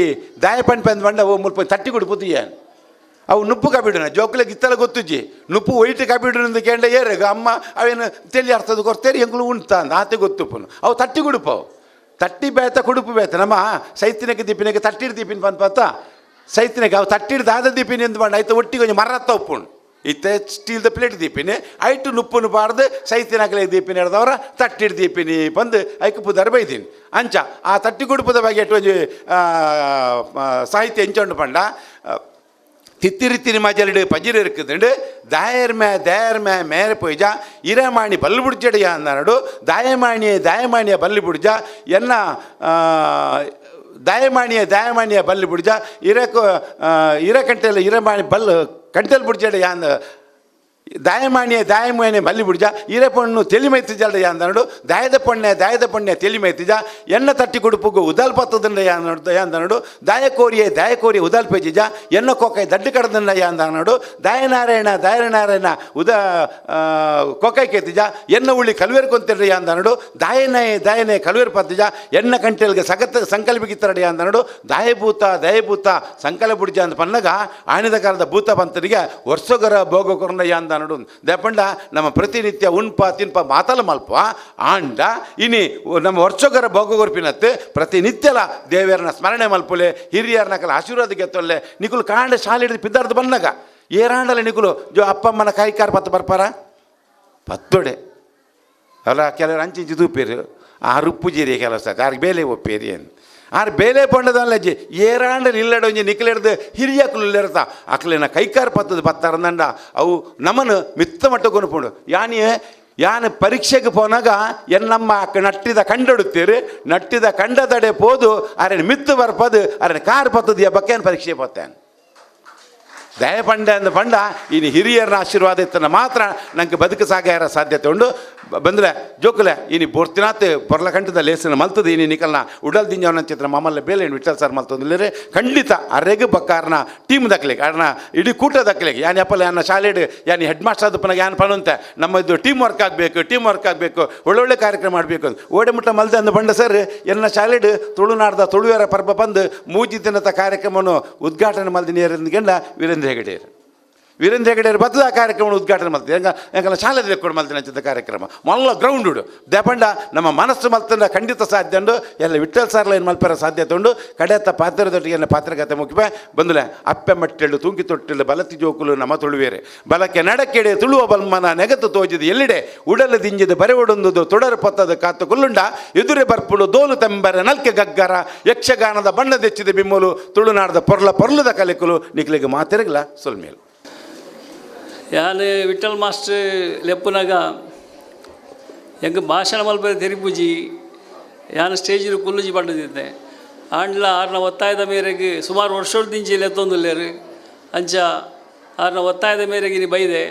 ದಾಯಪಣ್ ಪಂದ್ ಬಂಡ ಓ ಮುಲ್ಪ ತಟ್ಟಿ ಕೊಡು ಏನು ಅವು ನುಪ್ಪು ಕಬಿಡುನ ಜೋಕುಲೆ ಗಿತ್ತಲ ಗೊತ್ತುಜ್ಜಿ ನುಪ್ಪು ಒಯ್ಟ್ ಕಬಿಡುನ ಕೇಂಡ ಏರೆಗ ಅಮ್ಮ ಅವೇನು ತೆಲಿ ಅರ್ಥದ ಕೊರ್ತೇರಿ ಎಂಗುಲು ಉಂಟ ಅಂದ ಆತೆ ಗೊತ್ತುಪ್ಪುನು ಅವು ತಟ್ಟಿ ಕುಡುಪವು ತಟ್ಟಿ ಬೇತ ಕುಡುಪು ಬೇತ ನಮ್ಮ ಸೈತಿನಕ್ಕೆ ದೀಪಿನಕ್ಕೆ ತಟ್ಟಿಡ್ ದೀಪಿನ ಪನ್ಪತ್ತ ಸೈತಿನಕ್ಕೆ ಅವು ತಟ್ಟಿಡ್ ದಾದ ದೀಪಿನ ಎಂದು ಬಂಡ ಆಯ್ತು ಒಟ್ಟಿಗೆ ಒಂಜಿ ಮರತ್ತ ಉಪ್ಪುಂಡು ಇತ್ತೆ ಸ್ಟೀಲ್ದ ಪ್ಲೇಟ್ ದೀಪಿನಿ ಐಟು ನುಪ್ಪುನು ಬಾರ್ದು ಸೈತಿನಕಲೆ ದೀಪಿನಿ ಹಿಡ್ದವ್ರ ತಟ್ಟಿಡ್ ದೀಪಿನಿ ಬಂದು ಐಕ್ ಪುದರ್ ಬೈದೀನಿ ಅಂಚ ಆ ತಟ್ಟಿ ಕುಡುಪದ ಬಗ್ಗೆ ಒಂಜಿ ಸಾಹಿತ್ಯ ಎಂಚೊಂಡು ಪಂಡ ತಿತ್ತಿರಿತ್ತಿರಿ ಮಜಲಿಡು ಪಜಿರು ಇರುಕುದುಂಡು ದಾಯರ್ಮೆ ದಾಯರ್ಮೆ ಮೇರೆ ಪೊಯ್ಜ ಇರಮಾಣಿ ಬಲ್ಲು ಬುಡ್ಜಡಿಯ ಅಂದನಡು ದಾಯಮಾಣಿಯೇ ದಾಯಮಾಣಿಯ ಬಲ್ಲು ಬುಡ್ಜ ಎನ್ನ ದಾಯಮಾಣಿಯ ದಾಯಮಾಣಿಯ ಬಲ್ಲು ಬುಡ್ಜ ಇರಕು ಇರಕಂಟೆಲ್ಲ ಇರಮಾಣಿ ಬಲ್ಲು ಕಂಟೆಲ್ ಬುಡ್ಜಡ ಯಾಂದ ದಾಯಮಾಣಿಯ ದಾಯಮಾಣಿಯ ಬಲ್ಲಿ ಬುಡ್ಜ ಇರೆ ಪಣ್ಣು ತೆಲಿಮೈತಿಜಲ್ಡ ಯಾಂದನಡು ದಾಯದ ಪಣ್ಣೆ ದಾಯದ ಪಣ್ಣೆ ತೆಲಿಮೈತಿಜ ಎಣ್ಣ ತಟ್ಟಿ ಕುಡುಪುಗು ಉದಾಲ್ ಪತ್ತದಂಡ ಯಾಂದನಡು ಯಾಂದನಡು ದಾಯಕೋರಿಯೇ ದಾಯಕೋರಿಯ ಉದಾಲ್ ಪೇಜಿಜ ಎಣ್ಣ ಕೋಕೈ ದಡ್ಡು ಕಡದಂಡ ಯಾಂದನಡು ದಾಯನಾರಾಯಣ ದಾಯನಾರಾಯಣ ಉದ ಕೋಕೈ ಕೇತಿಜ ಎಣ್ಣ ಉಳ್ಳಿ ಕಲ್ವೇರು ಕೊಂತಿರ ಯಾಂದನಡು ದಾಯನೇ ದಾಯನೇ ಕಲ್ವೇರು ಪತ್ತಿಜ ಎಣ್ಣ ಕಂಟೆಲ್ಗೆ ಸಗತ ಸಂಕಲ್ಪಿಗಿತ್ತರಡ ಯಾಂದನಡು ದಾಯಭೂತ ದಯಭೂತ ಸಂಕಲ ಬುಡ್ಜ ಅಂತ ಪನ್ನಗ ಆಣಿದ ಕಾಲದ ಭೂತ ಪಂತರಿಗೆ ವರ್ಷಗರ ಭೋಗ ಕೊರಂಡ ಯಾಂದನಡು ದೇಪಂಡ ನಮ್ಮ ಪ್ರತಿನಿತ್ಯ ಉಣ್ಪ ತಿನ್ಪ ಮಾತಲ ಮಲ್ಪ ಆಂಡ ಇನಿ ನಮ್ಮ ವರ್ಷಗರ ಭೋಗಗೊರ್ಪಿನತ್ತೆ ಪ್ರತಿನಿತ್ಯಲ ದೇವರನ್ನ ಸ್ಮರಣೆ ಮಲ್ಪುಲೆ ಹಿರಿಯರನ ಕಲ ಆಶೀರ್ವಾದ ಗೆತ್ತೊಲ್ಲೆ ನಿಕುಲು ಕಾಂಡ ಶಾಲೆ ಹಿಡಿದು ಪಿದ್ದಾರ್ದು ಬಂದಾಗ ಏರಾಂಡಲೆ ನಿಕುಲು ಜೋ ಅಪ್ಪಮ್ಮನ ಕೈಕಾರ ಪತ್ತು ಬರ್ಪಾರ ಪತ್ತೊಡೆ ಅಲ್ಲ ಕೆಲವರು ಅಂಚಿಂಚಿ ತೂಪೇರು ಆ ರುಪ್ಪು ಜೀರಿ ಕೆಲವು ಸರ್ ಆರ್ಗೆ ಬೇಲೆ ಒಪ್ಪೇರಿ ಏನು ಆರ್ ಬೇಲೆ ಪಂಡದಲ್ಲಜ್ಜಿ ಏರಾಂಡಲ್ ಇಲ್ಲಡ ಒಂಜಿ ನಿಕ್ಲೆಡ್ದು ಹಿರಿಯಕುಲು ಇಲ್ಲಿರ್ತ ಅಕ್ಲೆನ ಕೈಕಾರ ಪತ್ತದ ಪತ್ತಾರಂದಂಡ ಅವು ನಮನು ಮಿತ್ತ ಮಟ್ಟ ಕೊನುಪುಂಡು ಯಾನಿ ಯಾನ್ ಪರೀಕ್ಷೆಗೆ ಪೋನಾಗ ಎನ್ನಮ್ಮ ನಟ್ಟಿದ ಕಂಡೊಡುತ್ತೀರಿ ನಟ್ಟಿದ ಕಂಡದಡೆ ಪೋದು ಅರೆ ಮಿತ್ತು ಬರ್ಪದು ಅರೆ ಕಾರ್ ಪತ್ತದ ಬಕ್ಕೇನು ಪರೀಕ್ಷೆ ಪೋತೇನೆ ದಯಪಂಡ ಅಂದ ಪಂಡ ಇನ್ನು ಹಿರಿಯರನ್ನ ಆಶೀರ್ವಾದ ಇತ್ತನ ಮಾತ್ರ ನಂಗೆ ಬದುಕು ಸಾಗಾರ ಸಾಧ್ಯತೆ ಉಂಡು ಬಂದರೆ ಜೋಕುಲೆ ಇನಿ ಬೋರ್ತಿನಾತ್ ಬೊರ್ಲಕಂಠದ ಲೇಸನ ಮಲ್ತದ ಇನಿ ನಿಕಲ್ನ ಉಡಲ್ ದಿಂಜವನ ಚಿತ್ರ ಮಾಮಲ್ಲ ಬೇಲೆ ವಿಠಲ್ ಸರ್ ಮಲ್ತಂದ್ರೆ ಖಂಡಿತ ಅರೆಗ್ ಬಕ್ಕಾರನ ಟೀಮ್ ದಕ್ಲಿಗೆ ಅರ್ನ ಇಡೀ ಕೂಟ ದಕ್ಲಿಗೆ ಯಾನ್ ಯಪ್ಪಲ್ಲ ಯಾನ ಶಾಲೆಡ್ ಯಾನ್ ಹೆಡ್ ಮಾಸ್ಟರ್ ಆದಪ್ಪನಾಗ ಯಾನ್ ಪನಂತೆ ನಮ್ಮ ಇದು ಟೀಮ್ ವರ್ಕ್ ಆಗಬೇಕು ಟೀಮ್ ವರ್ಕ್ ಆಗಬೇಕು ಒಳ್ಳೊಳ್ಳೆ ಕಾರ್ಯಕ್ರಮ ಮಾಡಬೇಕು ಅಂತ ಓಡೆ ಮುಟ್ಟ ಮಲ್ದೆ ಅಂದ ಬಂಡ ಸರ್ ಎನ್ನ ಶಾಲೆಡ್ ತುಳುನಾಡ್ದ ತುಳುವೆರ ಪರ್ಬ ಬಂದು ಮೂಜಿ ದಿನದ ಕಾರ್ಯಕ್ರಮವನ್ನು ಉದ್ಘಾಟನೆ ಮಲ್ದಿನ ಗಂಡ ವೀರೇಂದ್ರ ಹೆಗಡೆಯರು ವೀರೇಂದ್ರ ಹೆಗಡೆಯರು ಬತ್ತದ ಆ ಕಾರ್ಯಕ್ರಮವನ್ನು ಉದ್ಘಾಟನೆ ಮಾಡ್ತೀವಿ ಹೆಂಗ ಹೆಂಗಲ್ಲ ಶಾಲೆ ಕೊಡು ಮಲ್ತಿನ ಹಂಚಿದ ಕಾರ್ಯಕ್ರಮ ಮಲ್ಲ ಗ್ರೌಂಡ್ ಉಡು ದೇಪಂಡ ನಮ್ಮ ಮನಸ್ಸು ಮಲ್ತಂಡ ಖಂಡಿತ ಸಾಧ್ಯ ಉಂಡು ಎಲ್ಲ ವಿಠಲ್ ಸಾರ್ಲ ಏನು ಮಲ್ಪರ ಸಾಧ್ಯತೆ ಉಂಡು ಕಡೆತ್ತ ಪಾತ್ರದೊಟ್ಟಿಗೆ ಎಲ್ಲ ಪಾತ್ರಗತೆ ಮುಖ್ಯ ಬಂದಲೆ ಅಪ್ಪೆ ಮಟ್ಟೆಳ್ಳು ತೂಂಕಿ ತೊಟ್ಟೆಳ್ಳು ಬಲತಿ ಜೋಕುಲು ನಮ್ಮ ತುಳುವೇರೆ ಬಲಕ್ಕೆ ನಡಕೆಡೆ ತುಳುವ ಬಲ್ಮನ ನೆಗತು ತೋಜಿದ ಎಲ್ಲಿಡೆ ಉಡಲ ದಿಂಜಿದ ಬರೆ ಒಡೊಂದುದು ತೊಡರು ಪತ್ತದ ಕಾತು ಕೊಲ್ಲುಂಡ ಎದುರೆ ಬರ್ಪುಡು ದೋಲು ತಂಬರೆ ನಲ್ಕೆ ಗಗ್ಗರ ಯಕ್ಷಗಾನದ ಬಣ್ಣದೆಚ್ಚಿದ ಬಿಮ್ಮಲು ತುಳುನಾಡದ ಪೊರ್ಲ ಪೊರ್ಲದ ಕಲೆಕುಲು ನಿಕ್ಲಿಗೆ ಮಾತಿರಗಲ ಸೊಲ್ಮೇಲು. ಯಾನ್ ವಿಠಲ್ ಮಾಸ್ಟರ್ ಲೆಪ್ಪುನಾಗ ಎಂಕ್ ಭಾಷಣ ಮಲ್ಪರೆ ತೆರಿಪುಜಿ ಯಾನ್ ಸ್ಟೇಜಿಡ್ ಕುಲ್ಲುಜಿ ಪಂಡದಿತ್ತೆ ಆಂಡ್ಲ ಆರ್ನ ಒತ್ತಾಯದ ಮೇರೆಗೆ ಸುಮಾರು ವರ್ಷದಿಂಚಿ ಲೆತ್ತೊಂದುಲ್ಲೇರು ಅಂಚ ಆರ್ನ ಒತ್ತಾಯದ ಮೇರೆಗೆ ಇನಿ ಬೈದೆ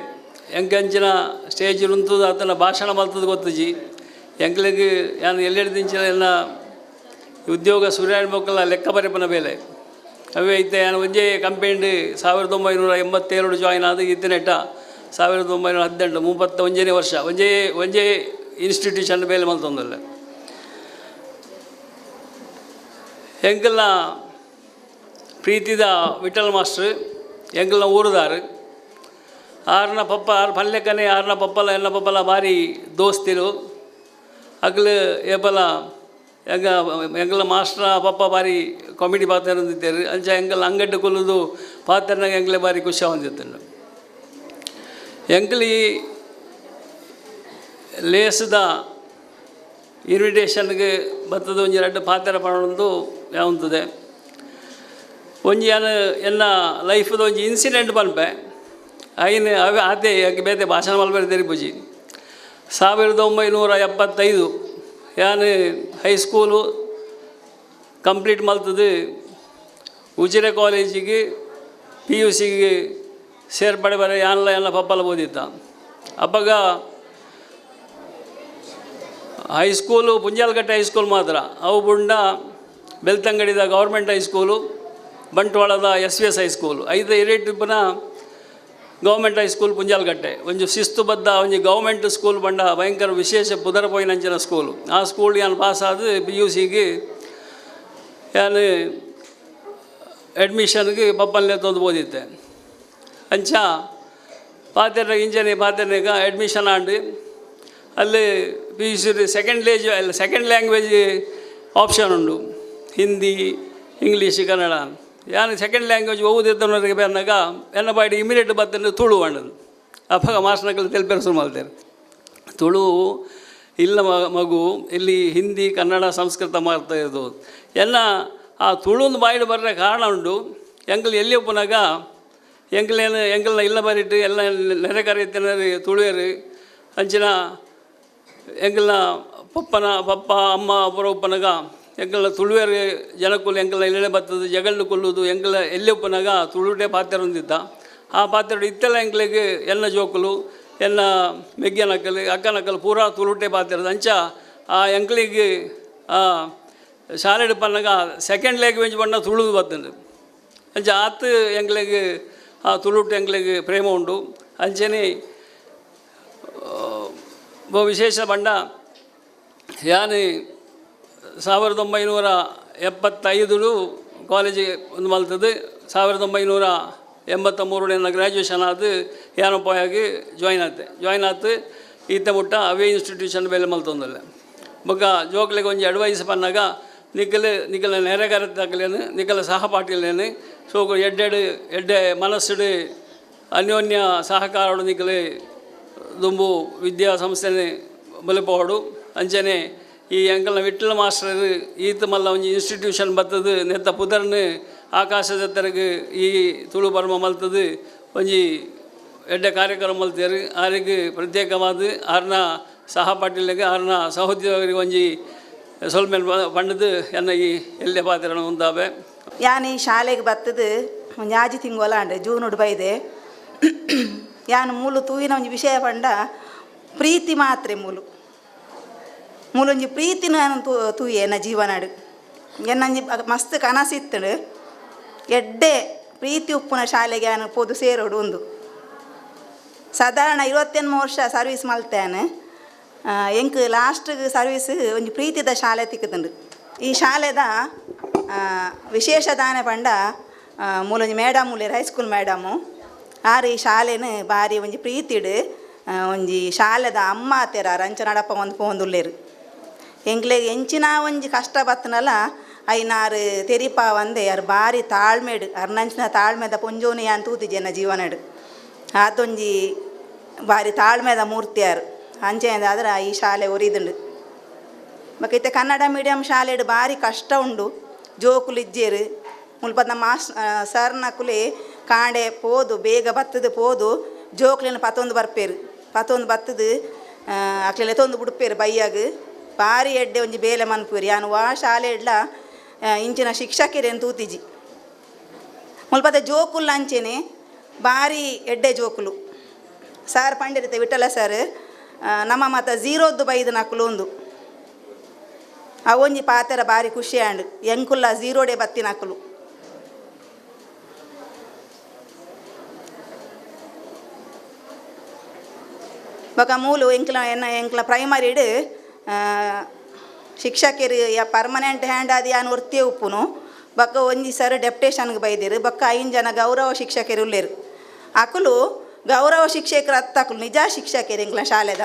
ಎಂಕ್ ಅಂಚಿನ ಸ್ಟೇಜ್ ಉಂತುದು ಆತನ ಭಾಷಣ ಮಲ್ತದ ಗೊತ್ತುಜಿ ಎಂಕ್ಲೆಗ್ ಯಾನ್ ಎಲ್ಲೆಡ್ದಿಂಚಿನ ಎಲ್ಲ ಉದ್ಯೋಗ ಸೂರ್ಯನಾರಾಯಣ ಮೊಕ್ಕಲ ಲೆಕ್ಕ ಬರೆಪನ ಬೇಲೆ ಅವೇ ಇತ್ತೆ ಯಾನ್ ಒಂಜೇ ಕಂಪೆಂಡ್ 1987 ಜಾಯಿನ್ ಆದ ಇತ್ತಿನೆಟ್ಟ 1918 31ನೇ ವರ್ಷ ಒಂಜೇ ಒಂಜೇ ಇನ್ಸ್ಟಿಟ್ಯೂಷನ್ ಬೇಲೆ ಮಲ್ತೊಂದುಲ್ಲೆ ಎಂಕಲ್ನ ಪ್ರೀತಿದ ವಿಠಲ್ ಮಾಸ್ಟ್ರ್ ಎಂಕಲ್ನ ಊರುದಾರು ಆರ್ನ ಪಪ್ಪ ಆರು ಪಲ್ಲೆಕ್ಕನೆ ಆರ್ನ ಪಪ್ಪಲ ಎನ್ನ ಪಪ್ಪಲ ಭಾರಿ ದೋಸ್ತಿರು ಅಗ್ಲು ಏಪಲ ಎಂಗ ಎಂಕಲ್ನ ಮಾಸ್ಟ್ರ ಪಪ್ಪ ಭಾರಿ ಕಾಮಿಡಿ ಪಾತ್ರ ಹೊಂದಿದ್ದಾರೆ ಅಂಚ ಎಂಕಲ್ ಅಂಗಡ್ಡು ಕೊಲ್ಲುದು ಪಾತ್ರನಾಗ ಎಂಕಲೆ ಭಾರಿ ಖುಷಿ ಹೊಂದಿತ್ತು. ಎಂಕಲಿ ಲೇಸದ ಇನ್ವಿಟೇಷನ್ಗೆ ಬತ್ತದ ಒಂಜಿ ರಡ್ಡ್ ಪಾತೆರ ಪಣೊಂದು ಯಾವುಂತದೆ ಒಂಜಿ ಯಾನ್ ಎನ್ನ ಲೈಫ್ದ ಒಂಜಿ ಇನ್ಸಿಡೆಂಟ್ ಪನ್ಪೆ ಐನ್ ಅವೆ ಆತೆ ಯಾಕೆ ಬೇತೆ ಭಾಷಣ ಮಲ್ಪೆರೆ ತೆರಿಪುಜಿ. 1975 ಯಾನ್ ಹೈಸ್ಕೂಲು ಕಂಪ್ಲೀಟ್ ಮಲ್ತದು ಉಜಿರೆ ಕಾಲೇಜಿಗೆ ಪಿ ಯು ಸಿಗೆ ಸೇರ್ಪಡೆ ಬರ ಯಾನ್ಲ ಎಲ್ಲ ಪಪ್ಪಲ ಓದಿದ್ದ. ಅಪ್ಪಗ ಹೈಸ್ಕೂಲು ಪುಂಜಾಲಕಟ್ಟೆ ಹೈಸ್ಕೂಲ್ ಮಾತ್ರ, ಅವು ಬುಂಡ ಬೆಳ್ತಂಗಡಿದ ಗೌರ್ಮೆಂಟ್ ಹೈಸ್ಕೂಲು, ಬಂಟ್ವಾಳದ ಎಸ್ ವಿ ಎಸ್ ಹೈಸ್ಕೂಲು, ಐದು ಇರೇಟಿಪ್ಪನ ಗೌರ್ಮೆಂಟ್ ಹೈಸ್ಕೂಲ್ ಪುಂಜಾಲಕಟ್ಟೆ ಒಂಜಿ ಶಿಸ್ತುಬದ್ಧ ಒಂಜಿ ಗೌರ್ಮೆಂಟ್ ಸ್ಕೂಲ್ ಬಂಡ ಭಯಂಕರ ವಿಶೇಷ ಪುದರ್ ಪೋಯಿನಂಚಿನ ಸ್ಕೂಲು. ಆ ಸ್ಕೂಲ್ ಯಾನ್ ಪಾಸ್ ಆದ್ ಪಿ ಯು ಸಿಗೆ ಯಾನ್ ಅಡ್ಮಿಷನ್ಗೆ ಪಪ್ಪನ್ಲೆ ತೊಂದು ಓದಿದ್ದೆ. ಅಂಚ ಪಾತೆರ ಇಂಜನೆ ಪಾತೆರ್ನಾಗ ಅಡ್ಮಿಷನ್ ಆಂಡ್ ಅಲ್ಲಿ P U C second ಲೇಜ್ ಅಲ್ಲಿ ಸೆಕೆಂಡ್ ಲ್ಯಾಂಗ್ವೇಜ್ ಆಪ್ಷನ್ ಉಂಡು, ಹಿಂದಿ ಇಂಗ್ಲೀಷ್ ಕನ್ನಡ. ಯಾನ್ ಸೆಕೆಂಡ್ ಲ್ಯಾಂಗ್ವೇಜ್ ಓದಿದ್ದವರಿಗೆ ಬೇರ್ನಾಗ ಎನ್ನ ಬಾಡಿ ಇಮಿಡಿಯೇಟ್ ಬತ್ತಂದ್ರೆ ತುಳು ಅಂಡದು. ಅಪ್ಪಗ ಮಾಸ್ಟರ್ನಕಲ್ ತೆಲ್ಪೆರ್ ಶುರು ಮಾಡ್ತಾರೆ, ತುಳು ಇಲ್ಲ ಮಗು ಇಲ್ಲಿ ಹಿಂದಿ ಕನ್ನಡ ಸಂಸ್ಕೃತ ಮಾಡ್ತಾ ಇರೋದು ಎಲ್ಲ. ಆ ತುಳುಂದು ಬಾಯಿಡ್ ಬರ್ರೆ ಕಾರಣ ಉಂಡು, ಎಂಕಲ್ ಎಲ್ಲಿ ಒಪ್ಪನಾಗ ಎಂಕಲೇನು ಎಂಕಲ್ನ ಇಲ್ಲ ಬರಿಟ್ಟು ಎಲ್ಲ ನೆರೆ ಕರೆಯುತ್ತೇನೆ ತುಳುವೇರು ಅಂಚಿನ ಎಂಕಲ್ನ ಪಪ್ಪನ ಪಪ್ಪ ಅಮ್ಮ ಒಬ್ಬರ ಒಪ್ಪನಾಗ ಎಂಕಲ್ನ ತುಳುವೇರು ಜನಕ್ಕುಲು ಎಂಕಲ್ನ ಎಲ್ಲೆಡೆ ಬರ್ತದೆ ಜಗಲ್ಲು ಕೊಲ್ಲುವುದು ಎಂಕಲ್ನ ಎಲ್ಲಿ ಒಪ್ಪನಾಗ ತುಳುಟೆ ಪಾತ್ರ ಹೊಂದಿದ್ದ. ಆ ಪಾತ್ರ ಇತ್ತೆಲ್ಲ ಎಂಕ್ಲಿಗೆ ಎಲ್ಲ ಜೋಕುಲು ಎಲ್ಲ ಮೆಗ್ಯನಕ್ಕಲು ಅಕ್ಕನಕ್ಕಲು ಪೂರಾ ತುಳುಟೆ ಪಾತ್ರ. ಅಂಚ ಆ ಎಂಕ್ಲಿಗೆ ಆ ಶಾಲೆಡ್ ಪನ್ನಗ ಸೆಕೆಂಡ್ ಲ್ಯಾಂಗ್ವೇಜ್ ಬಣ್ಣ ತುಳುದು ಬರ್ತದೆ. ಅಂಚ ಆತು ಎಂಕ್ಲಿಗೆ ಆ ತುಳುಟು ಎಂಕ್ಲಿಗೆ ಪ್ರೇಮ ಉಂಡು. ಅಂಚನೆ ವಿಶೇಷ ಬಣ್ಣ ಯಾನ್ 1975 ಕಾಲೇಜಿಗೆ ಒಂದು ಮಲ್ತದ್ದು, 1983 ನನ್ನ ಗ್ರ್ಯಾಜುಯೇಷನ್ ಆದ ಯಾನೊಪ್ಪಾಗಿ ಜಾಯ್ನ್ ಆತೆ. ಜಾಯ್ನ್ ಆತು ಈತ ಮುಟ್ಟ ಅವೇ ಇನ್ಸ್ಟಿಟ್ಯೂಷನ್ ಬೇಲೆ ಮಲ್ತೊಂದಲ್ಲ. ಬೊಕ್ಕ ಜೋಕ್ಲಿಗೆ ಒಂಜಿ ಅಡ್ವೈಸ್ ಪನ್ನಾಗ ನಿಕ್ಕಲು ನಿಕ್ಕಲ ನೆರೆಗಾರ ತಕ್ಕಲೇನು ನಿಕ್ಕಲ ಸಹಪಾಠಿಲೇನು ಸೊ ಎಡ್ಡೆಡು ಎಡ್ಡೆ ಮನಸ್ಸುಡು ಅನ್ಯೋನ್ಯ ಸಹಕಾರೋಡು ನಿಕ್ಕಲು ದುಂಬು ವಿದ್ಯಾಸಂಸ್ಥೆನೆ ಬಲಿಪೋಡು. ಅಂಚನೆ ಈ ಅಂಕಲ್ನ ವಿಠ್ಠಲ ಮಾಸ್ಟರ್ ಈತ ಮಲ್ಲ ಒಂಜಿ ಇನ್ಸ್ಟಿಟ್ಯೂಷನ್ ಬತ್ತದು ನೆತ್ತ ಪುದರ್ನು ಆಕಾಶದ ತೆರಗು ಈ ತುಳು ಬರ್ಮ ಮಲ್ತದು ಒಂಜಿ ಎಡ್ಡೆ ಕಾರ್ಯಕ್ರಮ ಮಲ್ತೇರು. ಆರಿಗೆ ಪ್ರತ್ಯೇಕವಾದ ಆರ್ನ ಸಹಪಾಠಿಗಳಿಗೆ ಆರ್ನ ಸಹೋದ್ಯೋಗಿಗೆ ಒಂಜಿ ಸೊಲ್ಮೆಲ್ ಪಂಡದು ಎನ್ನ ಈ ಎಲ್ಲೆ ಪಾತ್ರ ಉಂದಾವೆ. ಯಾನ್ ಈ ಶಾಲೆಗೆ ಬತ್ತದು ಒಂಜಿ ಆಜಿ ತಿಂಗೋಲ ಅಂಡೆ ಜೂನ್ ಬೈದೆ. ಯಾನ್ ಮೂಲು ತೂವಿನ ಒಂಜಿ ವಿಷಯ ಪಂಡ ಪ್ರೀತಿ ಮಾತ್ರೆ ಮೂಲು ಮೂಲೊಂಜಿ ಪ್ರೀತಿನ ತೂಯೆ ಎನ್ನ ಜೀವನಾಡು ಎನ್ನಂಜಿ ಮಸ್ತ್ ಕನಸಿತ್ತಡು ಎಡ್ಡೆ ಪ್ರೀತಿ ಉಪ್ಪುನ ಶಾಲೆಗೆ ಯಾನು ಪೋದು ಸೇರೋಡು. ಒಂದು ಸಾಧಾರಣ 28 ವರ್ಷ ಸರ್ವೀಸ್ ಮಲ್ತೇನೆ. ಎಂಕ್ ಲಾಸ್ಟ್ ಸರ್ವೀಸ್ ಒಂಜಿ ಪ್ರೀತಿದ ಶಾಲೆ ತಿಕ್ಕುದುಂಡು. ಈ ಶಾಲೆದ ವಿಶೇಷ ದಾನೆ ಪಂಡ ಮೂಲೊಂಜಿ ಮೇಡಮ್ ಉಲ್ಲೇರು ಹೈಸ್ಕೂಲ್ ಮೇಡಮು ಆರು ಈ ಶಾಲೆನ ಬಾರಿ ಒಂಜಿ ಪ್ರೀತಿಡು ಒಂಜಿ ಶಾಲೆದ ಅಮ್ಮ ಆತೇರ ಅಂಚ ನಡಪ ಒಂದು ಪೋಂದುಲ್ಲೇರು. ಎಂಕ್ಲೆಗ್ ಎಂಚಿನ ಒಂಜಿ ಕಷ್ಟ ಬತ್ತನಲ್ಲ ಐನಾರು ತೆರಿಪಾ ಒಂದೆ ಅರ್ ಬಾರಿ ತಾಳ್ಮೆಡು ಅರ್ನಂಚಿನ ತಾಳ್ಮೆದ ಪೊಂಜೋನಿ ಯಾನ್ ತೂತಿಜೆ ಎನ್ನ ಜೀವನಡು. ಆತೊಂಜಿ ಬಾರಿ ತಾಳ್ಮೆದ ಮೂರ್ತಿಯಾರು ಅಂಚೆಂದಾದ್ರೆ ಈ ಶಾಲೆ ಒರಿದುಂಡು. ಬೊಕ ಇತ್ತೆ ಕನ್ನಡ ಮೀಡಿಯಂ ಶಾಲೆಡ್ ಬಾರಿ ಕಷ್ಟ ಉಂಡು. ಜೋಕುಲು ಇಜ್ಜೇರು ಮುಲ್ಪದ ಮಾಸ್ ಸರ್ನಕುಲೆ ಕಾಂಡೆ ಪೋದು ಬೇಗ ಬತ್ತದು ಪೋದು ಜೋಕುಲೆನ ಪತೊಂದು ಬರ್ಪೇರು ಪತೊಂದು ಬತ್ತದು ಅಕ್ಲೆಲ್ಲ ತೊಂದು ಬಿಡ್ಪೇರು ಬೈಯಾಗ ಬಾರಿ ಎಡ್ಡೆ ಒಂಜಿ ಬೇಲೆ ಮನ್ಪುವೇರು. ಯಾನ್ ವಾ ಶಾಲೆ ಇಡ್ಲ ಇಂಚಿನ ಶಿಕ್ಷಕರೇನು ತೂತಿಜಿ. ಮುಲ್ಪದ ಜೋಕುಲು ಅಂಚೆನೆ ಬಾರಿ ಎಡ್ಡೆ ಜೋಕುಲು. ಸಾರ್ ಪಂಡಿರುತ್ತೆ ವಿಠಲ ಸರ್ ನಮ್ಮ ಮಾತ ಝೀರೋದ್ದು ಬೈದು ನಕುಲು ಒಂದು ಅವೊಂಜಿ ಪಾತೆರ ಬಾರಿ ಖುಷಿ ಆಂಡ್ ಎಂಕುಲ್ಲ ಝೀರೋಡೆ ಬತ್ತಿನಕುಲು. ಬೊಕ ಮೂಲು ಎಂಕ್ಲ ಎನ್ನ ಎಂಕ್ಲ ಪ್ರೈಮರಿಡ್ ಶಿಕ್ಷಕರು ಪರ್ಮನೆಂಟ್ ಹ್ಯಾಂಡ್ ಆದ್ ಯಾನ್ ಒರ್ತಿಯೇ ಉಪ್ಪುನು. ಬೊಕ ಒಂಜಿ ಸರ್ ಡೆಪ್ಟೇಷನ್ಗೆ ಬೈದಿರು. ಬೊಕ್ಕ 5 ಜನ ಗೌರವ ಶಿಕ್ಷಕರು ಉಲ್ಲೇರು. ಅಕುಲು ಗೌರವ ಶಿಕ್ಷಕರು ಅತ್ತಕುಲು ನಿಜ ಶಿಕ್ಷಕರು ಎಂಕ್ಲ ಶಾಲೆದ.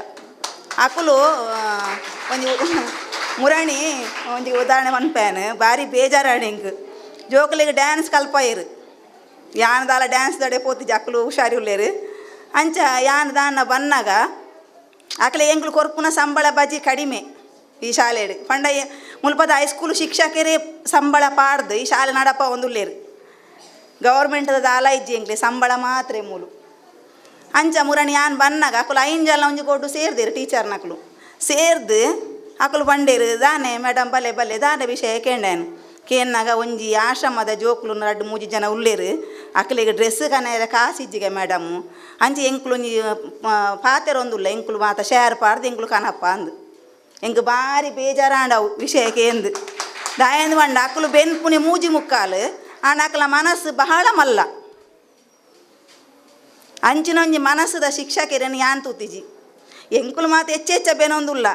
ಅಕುಲು ಒಂಜಿ ಮುರಣಿ ಒಂಜಿ ಉದಾಹರಣೆ ಮನ್ಪೇನು ಬಾರಿ ಬೇಜಾರಾಣ ಎಂಕ್ ಜೋಕುಲಿಗೆ ಡ್ಯಾನ್ಸ್ ಕಲ್ಪಾಯರು. ಯಾನ್ ದಾಲ ಡ್ಯಾನ್ಸ್ ದಡೆ ಪೋತಿಜಿ ಅಕುಲು ಹುಷಾರಿ ಉಲ್ಲೇರು. ಅಂಚ ಯಾನ್ ದಾನ್ನ ಬನ್ನಾಗ ಅಕಲೆ ಎಂಕ್ಲು ಕೊರ್ಪುನ ಸಂಬಳ ಬಜಿ ಕಡಿಮೆ. ಈ ಶಾಲೆಡ್ ಪಂಡ ಮುಲ್ಪದ ಹೈಸ್ಕೂಲ್ ಶಿಕ್ಷಕರೇ ಸಂಬಳ ಪಾಡ್ದು ಈ ಶಾಲೆ ನಡಪ ಒಂದುಲ್ಲೇರು ಗೌರ್ಮೆಂಟ್ದ ದಾಲ ಇಜ್ಜಿ ಎಂಕ್ಲೆ ಸಂಬಳ ಮಾತ್ರ ಮೂಲು ಅಂಚ ಮುರಣಿ ಯಾನ್ ಬನ್ನಾಗ ಅಕುಲು ಐನ್ ಜನ ಒಂಜಿ ಕೊಟ್ಟು ಸೇರ್ದಿರು ಟೀಚರ್ನಕುಲು ಸೇರ್ದು ಅಕುಲು ಬಂಡೇರು ದಾನೆ ಮೇಡಮ್ ಬಲೆ ಬಲೆ ದಾನೆ ವಿಷಯ ಕೇಂಡೇನು ಕೇನ್ನಾಗ ಒಂಜಿ ಆಶ್ರಮದ ಜೋಕುಲು ರಡ್ಡು ಮೂಜಿ ಜನ ಉಲ್ಲೇರು ಅಕಲಿಗೆ ಡ್ರೆಸ್ ಕನೆಯರ ಕಾಸಿಜ್ಜಿಗೆ ಮೇಡಮ್ಮು ಅಂಚೆ ಎಂಕ್ಲು ಒಂಜಿ ಪಾತೆರೊಂದುಲ್ಲ ಎಂಕ್ಲು ಮಾತ ಶೇರ್ ಪಾಡ್ದು ಎಂಕ್ಲು ಕನಪ್ಪ ಅಂದು ಎಂಕ್ ಬಾರಿ ಬೇಜಾರಾಂಡವು ವಿಷಯ ಕೇಂದು ದಾಯಂದು ಬಂಡ ಅಕುಲು ಬೆನ್ಪುನಿ ಮೂಜಿ ಮುಕ್ಕಾಲು ಆಂಡ ಅಕಲ ಮನಸ್ಸು ಬಹಳ ಮಲ್ಲ ಅಂಚಿನೊಂಜಿ ಮನಸ್ಸುದ ಶಿಕ್ಷಕರನ್ನು ಯಾನ್ ತೂತಿಜಿ ಎಂಕುಲು ಮಾತ ಹೆಚ್ಚೆಚ್ಚ ಬೆನೊಂದುಲ್ಲ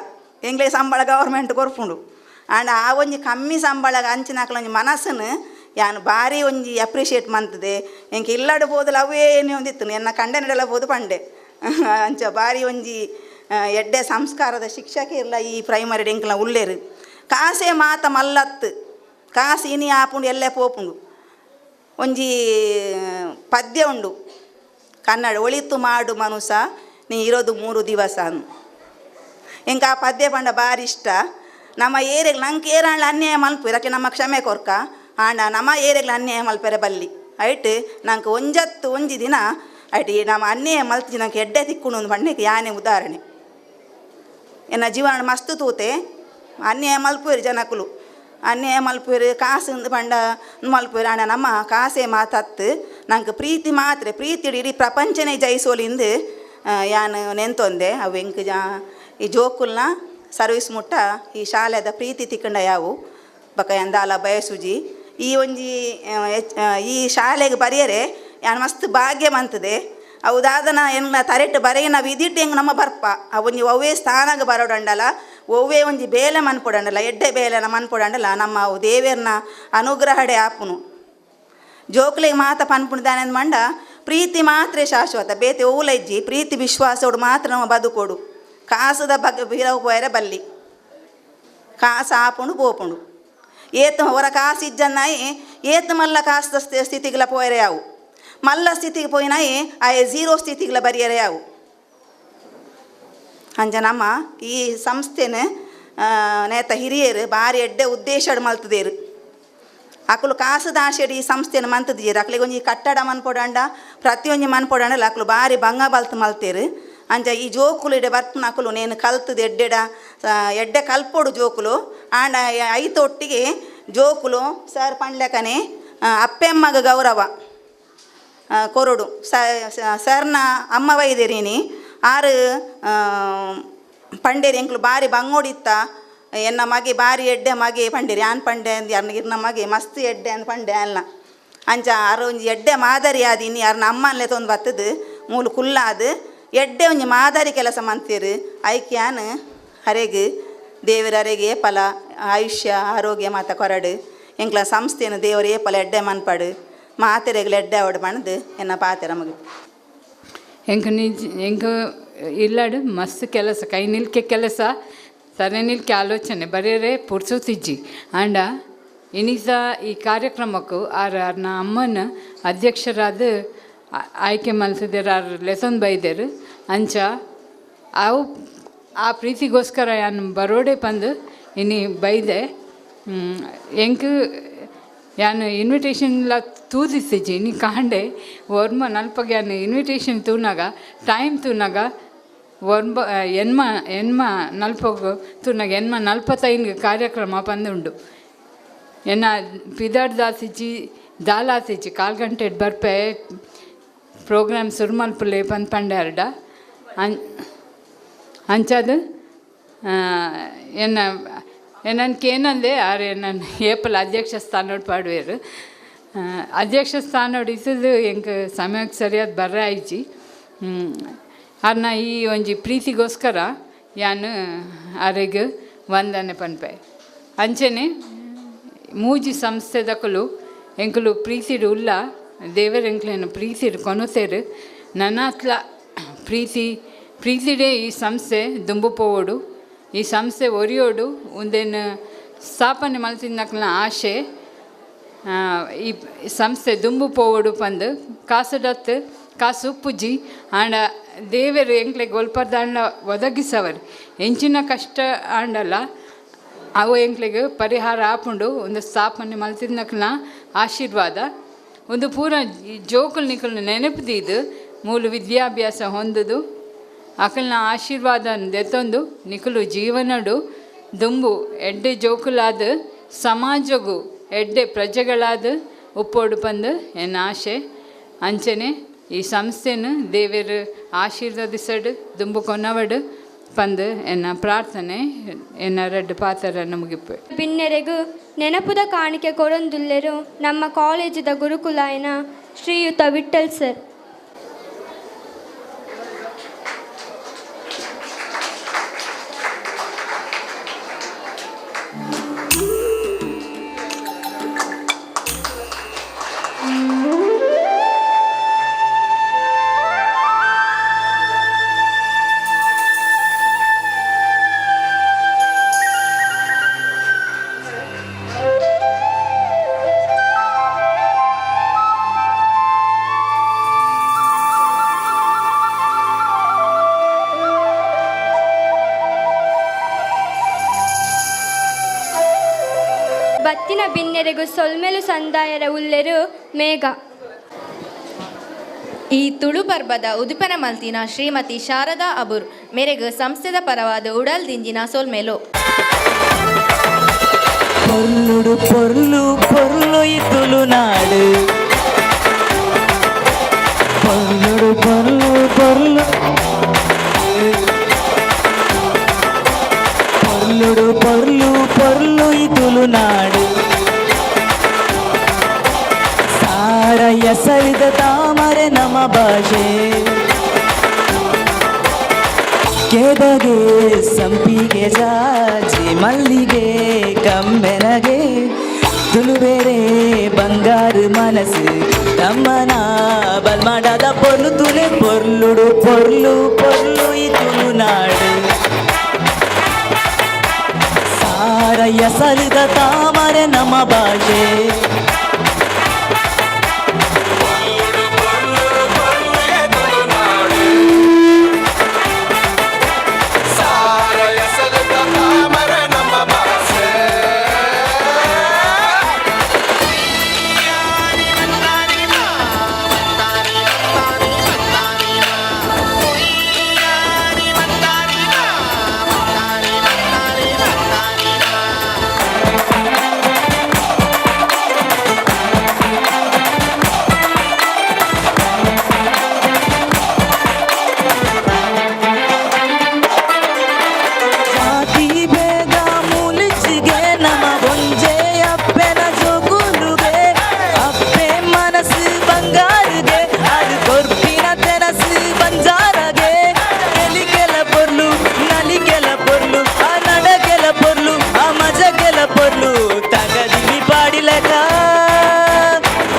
ಎಂಗ್ಲೆ ಸಂಬಳ ಗೌರ್ಮೆಂಟ್ ಕೊರ್ಪುಂಡು ಆಂಡ ಆ ಒಂಜಿ ಕಮ್ಮಿ ಸಂಬಳ ಅಂಚಿನ ಅಕಲೊಂಜಿ ಮನಸ್ಸುನು ಯಾನ್ ಬಾರಿ ಒಂಜಿ ಅಪ್ರಿಷಿಯೇಟ್ ಮಂತದೆ ಎಂಕ್ ಇಲ್ಲಡು ಪೋದಲ ಅವೇ ಒಂದಿತ್ತು ಎನ್ನ ಕಂಡನೆಡೆಲ್ಲ ಪೋದು ಪಂಡೆ ಅಂಚ ಬಾರಿ ಒಂಜಿ ಎಡ್ಡೆ ಸಂಸ್ಕಾರದ ಶಿಕ್ಷಕಿರ್ಲ ಈ ಪ್ರೈಮರಿ ಎಂಕ್ಲ ಉಲ್ಲೇರು ಕಾಸೇ ಮಾತ ಮಲ್ಲತ್ತು ಕಾಸು ಇನಿ ಆಪುಂಡು ಎಲ್ಲೇ ಪೋಪುಂಡು ಒಂಜಿ ಪದ್ಯ ಉಂಡು ಕನ್ನಡ ಒಳಿತು ಮಾಡು ಮನುಸ ನೀ ಇರೋದು 3 ದಿವಸ ಎಂಕ ಆ ಪದ್ಯ ಪಂಡ ಬಾರಿ ಇಷ್ಟ ನಮ್ಮ ಏರಿಯಾಗ್ ನಂಗೆ ಏರಾಂಡ್ಲ ಅನ್ಯಾಯ ಮಲ್ಪು ಅದಕ್ಕೆ ನಮ್ಮ ಕ್ಷಮೆ ಕೊರ್ಕ ಆಂಡ ನಮ್ಮ ಏರಿಯಾಗ್ಲ ಅನ್ಯಾಯ ಮಲ್ಪೆರೆ ಬಲ್ಲಿ ಐಟ್ ನಂಗೆ ಒಂಜತ್ತು ಒಂಜಿ ದಿನ ಐಟ್ ಈ ನಮ್ಮ ಅನ್ಯಾಯ ಮಲ್ತಿ ನಂಗೆ ಎಡ್ಡೆ ತಿಕ್ಕುಂಡು ಒಂದು ಬಣ್ಣಕ್ಕೆ ಯಾನೆ ಉದಾಹರಣೆ ಎನ್ನ ಜೀವನ ಮಸ್ತ್ ತೂತೆ ಅನ್ಯಾಯ ಮಲ್ಪುವೆರು ಜನಕುಲು ಅನ್ಯಾಯ ಮಲ್ಪುವೆರು ಕಾಸು ಪಂಡ ಮಲ್ಪುವೆರು ಆಂಡ ನಮ್ಮ ಕಾಸೇ ಮಾತತ್ತು ನಂಗೆ ಪ್ರೀತಿ ಮಾತ್ರ ಪ್ರೀತಿ ಇಡೀ ಪ್ರಪಂಚನೇ ಜಯಿಸೋಲಿಂದು ಯಾನ್ ನೆಂತೊಂದೆ ಅವು ಎಂಕ್ ಜಾ ಈ ಜೋಕುಲ್ನ ಸರ್ವಿಸ್ ಮುಟ್ಟ ಈ ಶಾಲೆದ ಪ್ರೀತಿ ತಿಕ್ಕಂಡ ಯಾವು ಬಕ ಎಂದಾಲ ಬಯಸುಜಿ ಈ ಒಂಜಿ ಈ ಶಾಲೆಗೆ ಬರೆಯರೆ ಯಾನ್ ಮಸ್ತ್ ಭಾಗ್ಯ ಮಂತದೆ ಅವು ದಾದನ ಎನ್ನ ತರೆಟ್ ಬರೆಯಿನ ವಿದಿಟ್ಟು ಹೆಂಗೆ ನಮ್ಮ ಬರ್ಪ ಆ ಒಂಜಿ ಒವ್ವೇ ಸ್ಥಾನಗೆ ಬರೋಡಂಡಲ ಒವ್ವೇ ಒಂಜಿ ಬೇಲೆ ಮನ್ಪೊಡಂಡಲ ಎಡ್ಡೆ ಬೇಲೆನ ಮನ್ಪೊಡಂಡಲ ನಮ್ಮ ಅವು ದೇವೇರ್ನ ಅನುಗ್ರಹಡೆ ಆಪುನು ಜೋಕ್ಲಿಗೆ ಮಾತ ಪನ್ಪುಣಿದಾನೆ ಮಂಡ ಪ್ರೀತಿ ಮಾತ್ರ ಶಾಶ್ವತ ಬೇತೆ ಓಲೈಜ್ಜಿ ಪ್ರೀತಿ ವಿಶ್ವಾಸೋಡು ಮಾತ್ರ ನಮ್ಮ ಬದುಕೋಡು ಕಾಸದ ಬಗ್ ಬಿರವು ಪೋಯರೆ ಬಲ್ಲಿ ಕಾಸು ಆಪುಂಡು ಪೋಪುಂಡು ಏತ್ ಹೊರ ಕಾಸು ಇಜ್ಜನ್ನಾಯಿ ಏತ್ ಮಲ್ಲ ಕಾಸದ ಸ್ಥಿತಿಗಳ ಪೋಯರೆ ಯಾವು ಮಲ್ಲ ಸ್ಥಿತಿಗೆ ಪೋಯಿನಾಯಿ ಆ ಝೀರೋ ಸ್ಥಿತಿಗಳ ಬರಿಯರೆ ಯಾವು ಅಂಚ ನಮ್ಮ ಈ ಸಂಸ್ಥೆನ ನೇತ ಹಿರಿಯರು ಬಾರಿ ಎಡ್ಡೆ ಉದ್ದೇಶಡ್ ಮಲ್ತದೇರು ಅಕುಲು ಕಾಸು ದಾಶೆಡ್ ಈ ಸಂಸ್ಥೆನ ಮಂತದಿಯರು ಅಕ್ಲಿಗೆ ಒಂಜಿ ಕಟ್ಟಡ ಮನ್ಪೊಡಂಡ ಪ್ರತಿಯೊಂಜಿ ಮನ್ಪೊಡಂಡಲ ಅಕುಲು ಬಾರಿ ಬಂಗ ಬಲ್ತ್ ಮಲ್ತೇರು ಅಂಚ ಈ ಜೋಕುಲು ಇಡೆ ಬರ್ಪುನ ಅಕುಲು ನೇನು ಕಲ್ತದ ಎಡ್ಡೆಡ ಎಡ್ಡೆ ಕಲ್ಪೊಡು ಜೋಕುಲು ಆಂಡ ಐತ ಒಟ್ಟಿಗೆ ಜೋಕುಲು ಸರ್ ಪಂಡ್ಲೆಕನೆ ಅಪ್ಪೆಮ್ಮಗ ಗೌರವ ಕೊರಡು ಸರ್ನ ಅಮ್ಮ ವೈದ್ಯರೀನಿ ಆರು ಪಂಡೇರಿ ಎಂಕ್ಲು ಬಾರಿ ಬಂಗೋಡಿತ್ತ ಎನ್ನ ಮಗೆ ಬಾರಿ ಎಡ್ಡೆ ಮಗೆ ಪಂಡೇರಿ ಆನ್ ಪಂಡೆ ಅಂದ್ ಯಾರನ್ನ ಇರ್ನ ಮಗೆ ಮಸ್ತ್ ಎಡ್ಡೆ ಅಂದ್ ಪಂಡೆ ಅಲ್ಲ ಅಂಚ ಆರು ಒಂಜಿ ಎಡ್ಡೆ ಮಾದರಿ ಆದ ಇನ್ನು ಯಾರನ್ನ ಅಮ್ಮನ್ಲೆ ತೊಂದು ಬತ್ತದು ಮೂಲು ಕುಲ್ಲಾದು ಎಡ್ಡೆ ಒಂಜಿ ಮಾದರಿ ಕೆಲಸ ಮಂತೀರು ಐಕ್ಯಾನ್ ಹರೆಗ್ ದೇವರ ಅರೆಗೆ ಏಪಲ ಆಯುಷ್ಯ ಆರೋಗ್ಯ ಮಾತ ಕೊರಡು ಎಂಕ್ಲ ಸಂಸ್ಥೆನ ದೇವರ ಏಪಲ ಎಡ್ಡೆ ಮನ್ಪಡು ಮಾತೆರೆಗ್ಲ ಎಡ್ಡೆ ಅವಡು ಬಣ್ದು ಎನ್ನ ಪಾತೆರ ಮಗು ಎಂಕ್ ನಿಜ ಎಂಕ್ ಇಲ್ಲಾಡು ಮಸ್ತ್ ಕೆಲಸ ಕೈ ನಿಲ್ಕೆ ಕೆಲಸ ತಲೆ ನಿಲ್ಕೆ ಆಲೋಚನೆ ಬರೇರೆ ಪುರ್ಸೊತ್ತಿಜ್ಜಿ ಆಂಡ ಇನಿಸ ಈ ಕಾರ್ಯಕ್ರಮಕ್ಕೂ ಆರ್ ಆರ್ನ ಅಮ್ಮನ ಅಧ್ಯಕ್ಷರಾದ ಆಯ್ಕೆ ಮಲ್ತಿದ್ದೇರು ಆರ್ ಲೆಸನ್ ಬೈದೇರು ಅಂಚ ಅವು ಆ ಪ್ರೀತಿಗೋಸ್ಕರ ಯಾನ್ ಬರೋಡೆ ಪಂದು ಇನಿ ಬೈದೆ ಎಂಕ್ ಯಾನ್ ಇನ್ವಿಟೇಷನ್ಲ ತೂದಿತ್ತಿಜ್ಜಿ ಇನಿ ಕಾಂಡೆ ಒರ್ಮ ನಲ್ಪಗೆ ಯಾನ್ ಇನ್ವಿಟೇಷನ್ ತೂನಾಗ ಟೈಮ್ ತೂನಾಗ ಒರ್ಮ ಎನ್ಮ ಎನ್ಮ ನಲ್ಪಗು ತೂನಾಗ ಎನ್ಮ ನಲ್ಪತ್ತೈನ್ಗೆ ಕಾರ್ಯಕ್ರಮ ಪಂದುಂಡು ಎನ್ನ ಪಿದಾಡ್ ದಾಸಿಜ್ಜಿ ದಾಲಾತಿಜ್ಜಿ ಕಾಲು ಗಂಟೆ ಬರ್ಪೆ ಪ್ರೋಗ್ರಾಮ್ ಸುರು ಮಲ್ಪುಲೆ ಪಂದ್ ಪಂಡ್ಯಾರ್ಡ ಅಂಚಾದು ಎನ್ನ ಎನ್ನನ್ ಕೇನಂದೆ ಆರ್ ಎನ್ನನ್ ಏಪಲ್ ಅಧ್ಯಕ್ಷ ಸ್ಥಾನೋಡು ಪಾಡುವೇರು ಅಧ್ಯಕ್ಷ ಸ್ಥಾನೋಡು ಇತ್ತದು ಎಂಕ್ ಸಮಯಕ್ಕೆ ಸರಿಯಾದ ಬರ್ರೆ ಆಯ್ಜಿ ಅರ್ನ ಈ ಒಂಜಿ ಪ್ರೀತಿಗೋಸ್ಕರ ಯಾನ್ ಆರೆಗ್ ವಂದನೆ ಪನ್ಪೆ ಅಂಚನೆ ಮೂಜಿ ಸಂಸ್ಥೆದಕುಲು ಎಂಕುಲು ಪ್ರೀತಿಡು ಉಲ್ಲ ದೇವರ ಎಂಕ್ಲೇನು ಪ್ರೀತಿಡು ಕೊನೊತೇರು ನನ್ನಾತ್ಲ ಪ್ರೀತಿ ಪ್ರೀತಿಡೇ ಈ ಸಂಸ್ಥೆ ದುಂಬು ಪೋವೊಡು ಈ ಸಂಸ್ಥೆ ಒರಿಯೋಡು ಒಂದೇನು ಸ್ಥಾಪನೆ ಮಲ್ತಿನಕ್ಲ ಆಶೆ ಈ ಸಂಸ್ಥೆ ದುಂಬು ಪೋವೊಡು ಪಂದು ಕಾಸುಡತ್ತು ಕಾಸು ಉಪ್ಪುಜಿ ಆಂಡ ದೇವರು ಎಂಕ್ಲೆ ಗೊಲ್ಪರ್ದಾಂಡ ಒದಗಿಸವರು ಎಂಚಿನ ಕಷ್ಟ ಆಂಡಲ ಅವು ಎಂಕ್ಲೆಗ್ ಪರಿಹಾರ ಆಪುಂಡು. ಒಂದು ಸ್ಥಾಪನೆ ಮಲ್ತಿದ್ನಕ್ಲ ಆಶೀರ್ವಾದ. ಒಂದು ಪೂರ ಜೋಕುಲು ನಿಕುಲು ನೆನಪು ದೀದು ಮೂಲ ವಿದ್ಯಾಭ್ಯಾಸ ಹೊಂದುದು ಅಕಲ್ನ ಆಶೀರ್ವಾದ ದೆತ್ತೊಂದು ನಿಕುಲು ಜೀವನಡು ದುಂಬು ಎಡ್ಡೆ ಜೋಕುಲಾದ ಸಮಾಜಗು ಎಡ್ಡೆ ಪ್ರಜೆಗಳಾದ ಉಪ್ಪೋಡು ಪಂದು ಎನ್ನ ಆಶೆ. ಅಂಚನೆ ಈ ಸಂಸ್ಥೆನು ದೇವರು ಆಶೀರ್ವದಿಸಡು ದುಂಬು ಕೊನವಡು ಪಂದು ಎನ್ನ ಪ್ರಾರ್ಥನೆ. ಎನ್ನ ರಡ್ಡು ಪಾತ್ರ ನಮಗಿಪ್ಪೆ. ಬಿನ್ನೆರೆಗು ನೆನಪುದ ಕಾಣಿಕೆ ಕೊರೊಂದುಲ್ಲೆರು ನಮ್ಮ ಕಾಲೇಜಿದ ಗುರುಕುಲಾಯನ ಶ್ರೀಯುತ ವಿಠಲ್ ಸರ್. ಬತ್ತಿನ ಬಿನ್ನೆರೆಗು ಸೊಲ್ಮೆಲು ಸಂದಾಯರ ಉಲ್ಲೆರು ಮೇಘ. ಈ ತುಳು ಪರ್ಬದ ಉದಿಪನ ಮಲ್ತಿನ ಶ್ರೀಮತಿ ಶಾರದಾ ಅಬುರ್ ಮೇರೆಗು ಸಂಸ್ಥೆದ ಪರವಾದ ಉಡಲ್ ದಿಂಜಿನ ಸೊಲ್ಮೆಲು. ಪೊರ್ಲುಡು ಪೊರ್ಲು ಪೊರ್ಲು ಈ ತುಳುನಾಡು, ಪೊರ್ಲುಡು ಪೊರ್ಲು ಪೊರ್ಲು, ಪೊರ್ಲುಡು ಪೊರ್ಲು ಪೊರ್ಲು ಈ ತುಳುನಾಡು. ಸಾರ ಎಸಳಿದ ತಾಮರೆ ನಮ್ಮ ಭಾಷೆ, ಕೆದಗೆ ಸಂಪಿಗೆ ಜಾಜಿ ಮಲ್ಲಿಗೆ ಕಮ್ಮೆನಗೆ, ತುಳುವೇರೆ ಬಂಗಾರು ಮನಸ್ಸು ತಮ್ಮನ ಬಲ್ಮಾಡದ ಪೊರ್ಲು ತುಲೆ. ಪೊರ್ಲುಡು ಪೊರ್ಲು ಪೊರ್ಲು ಈ ತುಳುನಾಡು, ಸಾರ ಎಸಳಿದ ತಾಮರೆ ನಮ್ಮ ಭಾಷೆ.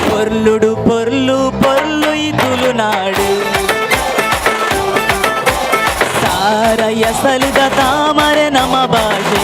ಪೊರ್ಲುಡು ಪೊರ್ಲು ಪೊರ್ಲು ಈ ತುಳುನಾಡು, ಸಾರ ಎಸಳಿದ ತಾಮರೆ ನಮ್ಮ ಭಾಷೆ.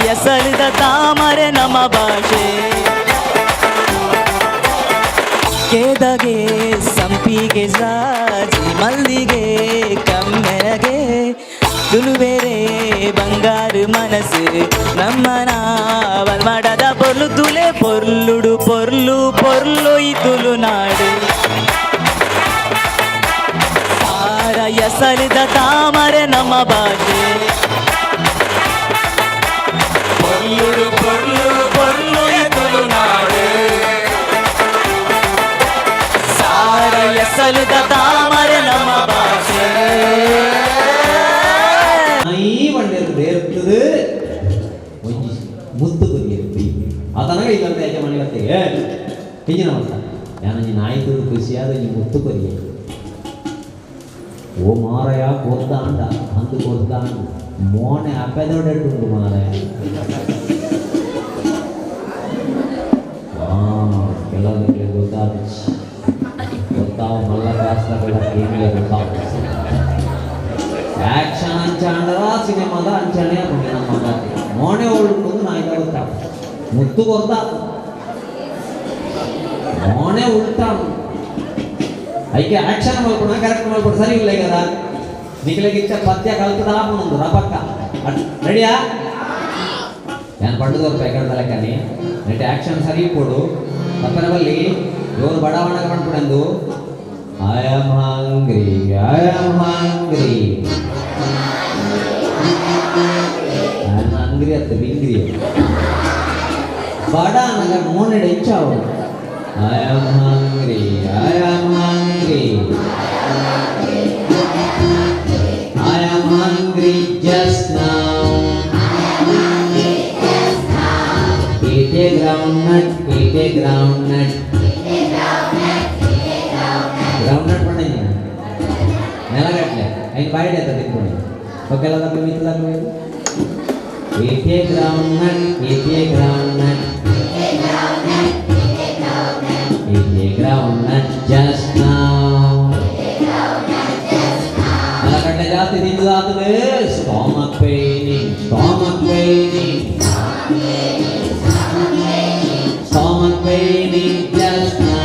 ಎಸಳಿದ ತಾಮರೆ ನಮ್ಮ ಭಾಷೆ, ಕೇದಗೆ ಸಂಪಿಗೆ ಜಾಜಿ ಮಲ್ಲಿಗೆ ಕಮ್ಮೆನಗೆ, ತುಳುವೇರೆ ಬಂಗಾರು ಮನಸ್ಸು ನಮ್ಮನ ಬಲ್ಮಾಡದ ಪೊರ್ಲು ತುಲೆ. ಪೊರ್ಲುಡು ಪೊರ್ಲು ಪೊರ್ಲು ಈ ತುಳುನಾಡು, ಸಾರ ಎಸಳಿದ ತಾಮರೆ ನಮ್ಮ ಭಾಷೆ. ಪೊರ್ಲುಡು ಪೊರ್ಲು ಅಸಲುದ ತಾಮರೆ ನಮ್ಮ ಭಾಷೆ. ನೇರ್ತದೆ ಒಂಜಿ ಮುತ್ತು ಕೊರಿಯರು ಆತನಗ ಇಲ್ಲಂತ ಯಜಮಾನಿ ಬತ್ತಿಗೆ ಹಿಂಜಿನ ಮತ್ತ ಯಾನಂಜಿ ನಾಯಿ ತುದು ಖುಷಿಯಾದ ಒಂಜಿ ಮುತ್ತು ಕೊರಿಯೆ ಓ ಮಾರಯ ಕೊರ್ದಾಂಡ ಅಂದು ಕೊರ್ದಾಂಡ ಮೋನೆ ಅಪ್ಪೆದೊಡೆಟುಂಡು ಮಾರಾಯ. ಕೆಲವೊಂದು ಗೊತ್ತಾದ ಗೊತ್ತಾವ ಮಲ್ಲ ಕಾಸ್ತಾಗೆಲ್ಲ ಕೇಳಲೇ ಗೊತ್ತಾಗ ಆಕ್ಷನ್ ಅಂಚಾಂಡರ ಸಿನಿಮಾದ ಅಂಚನೆ ನಮ್ಮ ಮೋನೆ ಉಳ್ಕೊಂಡು ನಾಯಿದ ಗೊತ್ತಾ ಮುತ್ತು ಗೊತ್ತಾ ಮೋನೆ ಉಲ್ಟಾ ಐಕೆ ಆಕ್ಷನ್ ಮಲ್ಕೊಣ ಕರೆಕ್ಟ್ ಮಲ್ಕೊಡು ಸರಿ ಇಲ್ಲ కదా ನಿಖಿಲಗಿಚ್ಚ ಪದ್ಯ ಕಲ್ತದ ಆಪುನೊಂದು ರಪಕ್ಕ ರೆಡಿಯಾ ನಾನು పండుగ ఎక్కడ కానీ అంటే యాక్షన్ సరి ఇప్పుడు తప్పన వల్లి ఎవరు బడావణగా పడుకునేందు I am hungry I am hungry I am hungry ಅತ್ತ ಬಿಂಗ್ರಿ ಬಡ అనగా మోనెడు ఇచ్చావు I am hungry I am hungry I am hungry just now. Eat a groundnut, eat a groundnut. Groundnut పడండి నెలగట్లే ఆయన బయట ఎంత తిప్పుకోండి ఒకేలా తప్ప మిత్రులు తప్ప Eat a groundnut, eat a groundnut. Eat a groundnut just now. నెలగట్లే Jasti తిందుదాతులు stomach paining, stomach paining. Stomach paining just now.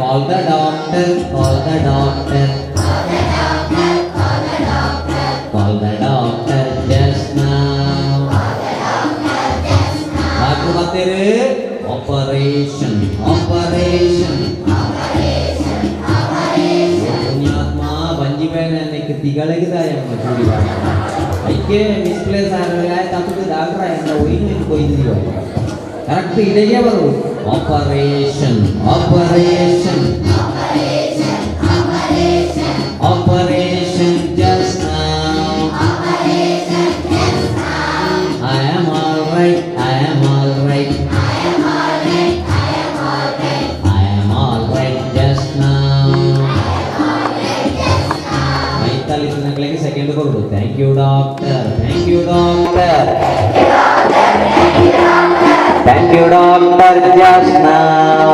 Call the doctor, call the doctor. Call the doctor just now. Doctor battere operation, operation. ಪುಣ್ಯಾತ್ಮ ಬಂಜಿ ಬೇನೆ ತಿಗಳಿಗೆ ಚೂಡಿ ಐಕೆ misplace ಆದ್ರೆ ತಪ್ಪು doctor ಆಯ್ತು ಒಯ್ದು ಕೊಯ್ದಿದ್ದೀವಿ correct ಇದೆಯೇ ಬರು operation operation operation just now. I am all right, I am all right, I am all right just now. ಮೈತಲ್ಲಿ second ಕೊಡು. Thank you doctor, thank you doctor, thank you doctor just now.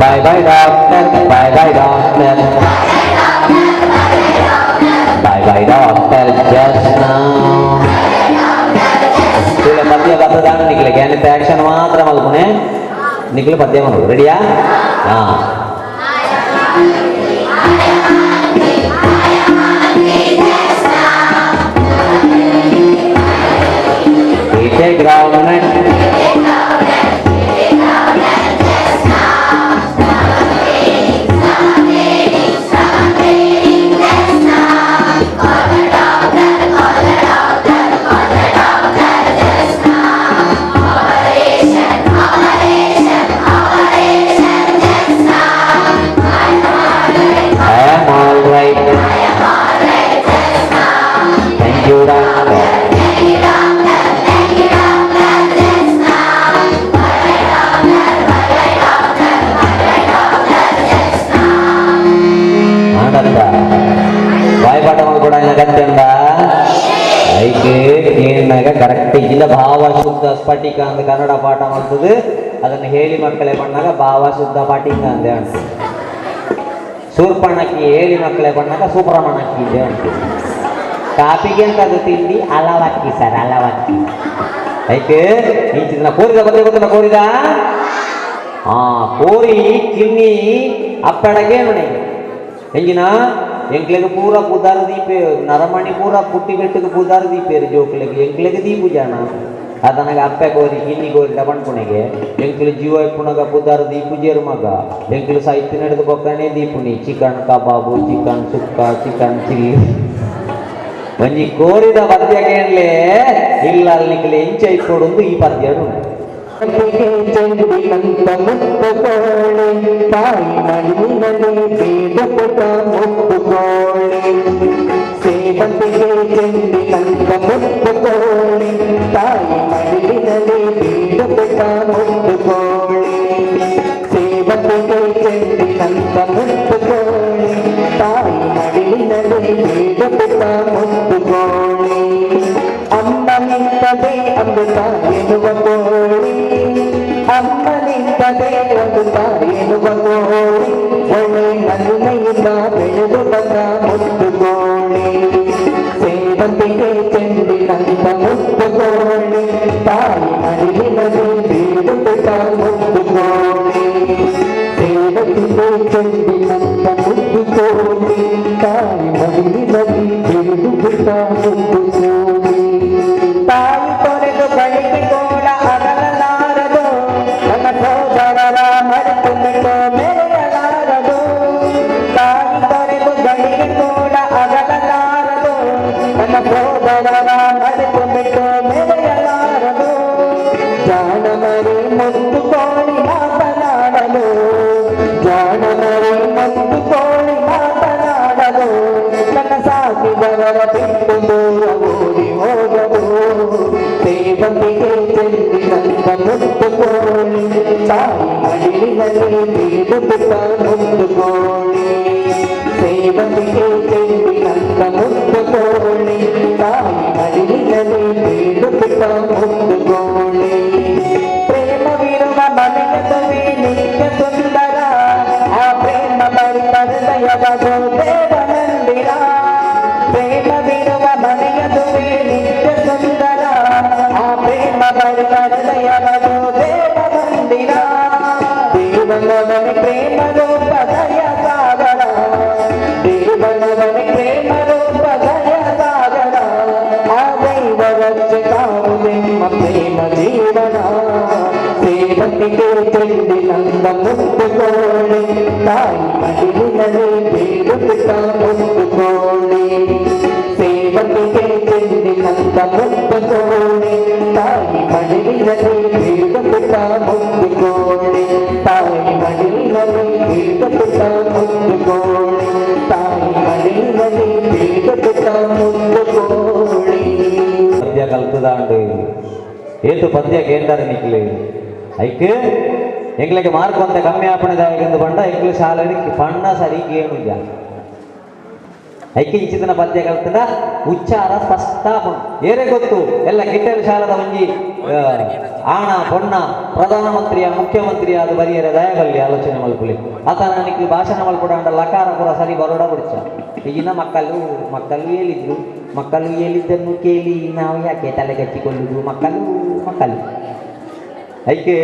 Bye bye doctor, bye bye doctor, bye bye doctor just now. ಪದ್ಯ ಬರ್ತದ ನಿಖಿಲ ಜ್ಞಾನಿತ action ಮಾತ್ರ ಮಲ್ಕೊನೆ ನಿಖಿಲ ಪದ್ಯ ಮಾಡೋದು ರೆಡಿಯಾ? ಹಾಂ Eat a groundnut. I am all right. Thank you, doctor. ಬಾಯ್ಪಾಠ ಕೂಡ ಗತ್ತೆಂದ ಐಕೆ ಕೇಳಿನಾಗ correct ಇಲ್ಲ ಭಾವ ಶುದ್ಧ ಸ್ಫಟಿಕ ಅಂತ ಕನ್ನಡ ಪಾಠ ಮಾಡ್ತದೆ. ಅದನ್ನು ಹೇಳಿ ಮಕ್ಕಳೇ ಬಣ್ಣಾಗ ಭಾವ ಶುದ್ಧ ಪಾಟಿಕ ಅಂದೆ ಉಂಟು. ಸೂರ್ಪಣಕ್ಕಿ ಹೇಳಿ ಮಕ್ಕಳೇ ಬಣ್ಣಾಗ ಸೂಪ್ರಮಣಕ್ಕಿ ಇದೆ ಉಂಟು. ಕಾಪಿಗೆ ಅಂತ ಅದು ತಿಂಡಿ ಅಲವಕ್ಕಿ ಸರ್, ಅಲವಕ್ಕಿ ಐಕೆ ಇಂಚಿನ ಕೋರಿದ ಬದ್ರೆ ಗೊತ್ತಿಲ್ಲ ಕೋರಿದ ಹಾ ಕೋರಿ ಕಿನ್ನಿ ಅಪ್ಪಡಗೆ ನನಗೆ ಹೆಂಗಿನ ಎಂಕ್ಲೆಗ್ ಪೂರ ಪುದಾರ್ ದೀಪೆ ನರಮಣಿ ಪೂರ ಪುಟ್ಟಿ ಬೆಟ್ಟಕ್ಕೆ ಪುದಾರ್ ದೀಪೇರು ಜೋಕ್ಲೆಗ್ ಎಂಕ್ಲೆಗ್ ದೀಪು ಜಾಣ ಅದನಗ ಅಪ್ಪೆ ಕೋರಿ ಕಿನ್ನಿ ಕೋರಿ ಡಬಣ್ಪುಣೆಗೆ ಎಂಕ್ಲು ಜೀವ ಇಪ್ಪುಣಗ ಪುದಾರ್ ದೀಪು ಜೇರು ಮಗ ಎಂಕ್ಲು ಸಾಹಿತ್ಯ ನಡೆದು ಬೊಕ್ಕನೆ ದೀಪುನಿ chicken kebab chicken sukka chicken chilli ಒಂಜಿ ಕೋರಿದ ಪದ್ಯ ಕೇಳಲೆ ಇಲ್ಲ ನಿಕ್ಲೆ ಎಂಚ ಇಪ್ಪೊಡೊಂದು ಈ ಪದ್ಯ ಸೇವಂತಿಗೆ ಚೆಂಡಿನಂತ ಮುತ್ತು ಕೋಳಿ ತಾಯಿ ಮಡಿಲಿನಲ್ಲಿ ಬೀಡು ಪುಟ ಮುತ್ತು ಕೋಳಿ ಸೇವಂತಿಗೆ ಚೆಂಡಿನಂತ ಮುತ್ತು ಕೋಳಿ ತಾಯಿ ಮಡಿಲಿನಲ್ಲಿ ಬೀಡು ಪುಟ ಮುತ್ತು ಕೋಳಿ ಸೇವಂತಿಗೆ ಚೆಂಡಿನಂತ ಮುತ್ತು ಕೋಳಿ ತಾಯಿ ಮಡಿಲಿನಲ್ಲಿ ಬೀಡು ಪುಟ ಮುತ್ತು ಕೋಳಿ ಅಮ್ಮ ನಿಂತದೆ ಅಮೃತ ಎನ್ನುವ ಕೋಳಿ ಅಮ್ಮ ನಿಂತದೆ ಅಮೃತ ಎನ್ನುವ ಕೋಳಿ ಒಳ್ಳೆ ನಲ್ಮೆಯಿಂದ ಬೆಳೆದು ಬಂದ ಮುತ್ತು ಕೋಳಿ ಸೇವಂತಿಗೆ ಚೆಂಡಿನಂತ ಮುತ್ತು ಕೋಳಿ ತಾಯಿ ಮಡಿಲಿನಲ್ಲಿ ಬೀಡು ಪುಟ ಮುತ್ತು ಕೋಳಿ ಸೇವಂತಿಗೆ ಚೆಂಡಿನಂತ ಮುತ್ತು ಕೋಳಿ ತಾಯಿ ಮಡಿಲಿನಲ್ಲಿ ಬೀಡು ಪುಟ ಮುತ್ತು ಕೋಳಿ ತಾಯಿ ತೊರೆದು ಬಳಿಗೆ ಕೋಣ ಅಗಲಲಾರದು ನನ್ನ ಸೋದರರ ಮರೆತು ಬಿಟ್ಟು ಮೆರೆಯಲಾರದು ತಾಯಿ ತೊರೆದು ಬಳಿಗೆ ಕೋಣ ಅಗಲಲಾರದು ನನ್ನ ಸೋದರರ ಮರೆತು ಬಿಟ್ಟು ಮೆರೆಯಲಾರದು ಜಾಣ ಮರಿ ಮುತ್ತು ಕೋಳಿ ಮಾತನಾಡಲು ಜಾಣ ಮರಿ ಮುತ್ತು ಕೋಳಿ ಮಾತನಾಡಲು ನನ್ನ ಸಾಕಿದವರ ಬಿಟ್ಟು ದೂರ ಓಡಿ ಹೋಗಲು ಸೇವಂತಿಗೆ ಚೆಂಡಿನಂತ ಮುತ್ತು ಕೋಳಿ ತಾಯಿ ಮಡಿಲಿನಲ್ಲಿ ಬೀಡು ಪುಟ್ಟ ಮುತ್ತು ಕೋಳಿ ಸೇವಂತಿಗೆ ಚೆಂಡಿನಂತ ಮುತ್ತು ಕೋಳಿ ತಾಯಿ ಮಡಿಲಿನಲ್ಲಿ ಬೀಡು ಪುಟ್ಟ ಮುತ್ತು ಕೋಳಿ ಪ್ರೇಮವಿರುವ ಮನೆಯ ತುವಿ ನಿತ್ಯ ಸುಂದರ ಆ ಪ್ರೇಮ ಪರಿಪರಿದಯವದು ದೇವ ಮಂದಿರ ಪ್ರೇಮವಿರುವ ಮನೆಯ ತುವಿ ನಿತ್ಯ ಸುಂದರ ಆ ಪ್ರೇಮ ಪರಿಪರಿದಯವದು ದೇವ ಮಂದಿರ ದೇವನವನ ಪ್ರೇಮ ರೂಪ ದಯ ಸಾಗರ ದೇವನವನ ಪ್ರೇಮ ರೂಪ ದಯ ಸಾಗರ ಆ ದೈವ ರಕ್ಷಕಾವು ನಿಮ್ಮ ಪ್ರೇಮ ಜೀವನ ಸೇವಂತಿಗೆ ಚೆಂಡಿನಂದ ಮುತ್ತು ಕೋಳಿ ತಾಯಿ ಮಡಿಲಿನಲ್ಲಿ ಬೀಡು ಪುಟ್ಟ ಮುತ್ತು ಕೋಳಿ ಸೇವಂತಿಗೆ ಚೆಂಡಿನಂದ ಮುತ್ತು ಕೋಳಿ ತಾಯಿ ಮಡಿಲಿನಲ್ಲಿ ಬೀಡು ಪುಟ್ಟ ಮುತ್ತು ಕೋಳಿ ತಾಯಿ ಮಡಿಲಿನಲ್ಲಿ ಬೀಡು ಪುಟ್ಟ ಮುತ್ತು ಕೋಳಿ ತಾಯಿ ಮಡಿಲಿನಲ್ಲಿ ಬೀಡು ಪುಟ್ಟ ಮುತ್ತು ಕೋಳಿ ಪದ್ಯ ಕಲ್ತದಾಂಡು ಏತು ಪದ್ಯ ಕೇಂದ್ರ ನಿಕ್ಲಿ ಐಕ್ ಎಂಗ್ಲಿಗೆ ಮಾರ್ಕ್ ಅಂತ ಕಮ್ಮಿ ಆಪಣೆದಾಯಕಂದು ಬಂಡ ಎಂಗ್ಲಿ ಶಾಲೆಗೆ ಪಣ್ಣ ಸರಿ ಕೇಳುಜ ಐಕೆ ಇಂಚಿತನ ಪದ್ಯ ಕಲ್ತದ ಉಚ್ಚಾರ ಸ್ಪಷ್ಟ ಏರೇ ಗೊತ್ತು ಎಲ್ಲ ಕಿಟ್ಟಲ್ ಶಾಲದ ಒಂಜಿ ಆಣ ಪೊಣ್ಣ ಪ್ರಧಾನಮಂತ್ರಿಯ ಮುಖ್ಯಮಂತ್ರಿಯ ಅದು ಬರಿಯರೆ ದಯಗಲ್ಲಿ ಆಲೋಚನೆ ಮಲ್ಪುಲಿ ಆತ ನನಗೆ ಭಾಷಣ ಮಲ್ಪಡ ಲಕಾರ ಪೂರ ಸರಿ ಬರೋಡ ಬಿಡ್ಚ ಈಗಿನ ಮಕ್ಕಳು ಮಕ್ಕಳು ಹೇಳಿದ್ರು ಮಕ್ಕಳು ಹೇಳಿದ್ದನ್ನು ಕೇಳಿ ನಾವು ಯಾಕೆ ತಲೆ ಕಚ್ಚಿಕೊಳ್ಳುವುದು ಮಕ್ಕಳು ಮಕ್ಕಳು ಐಕೆ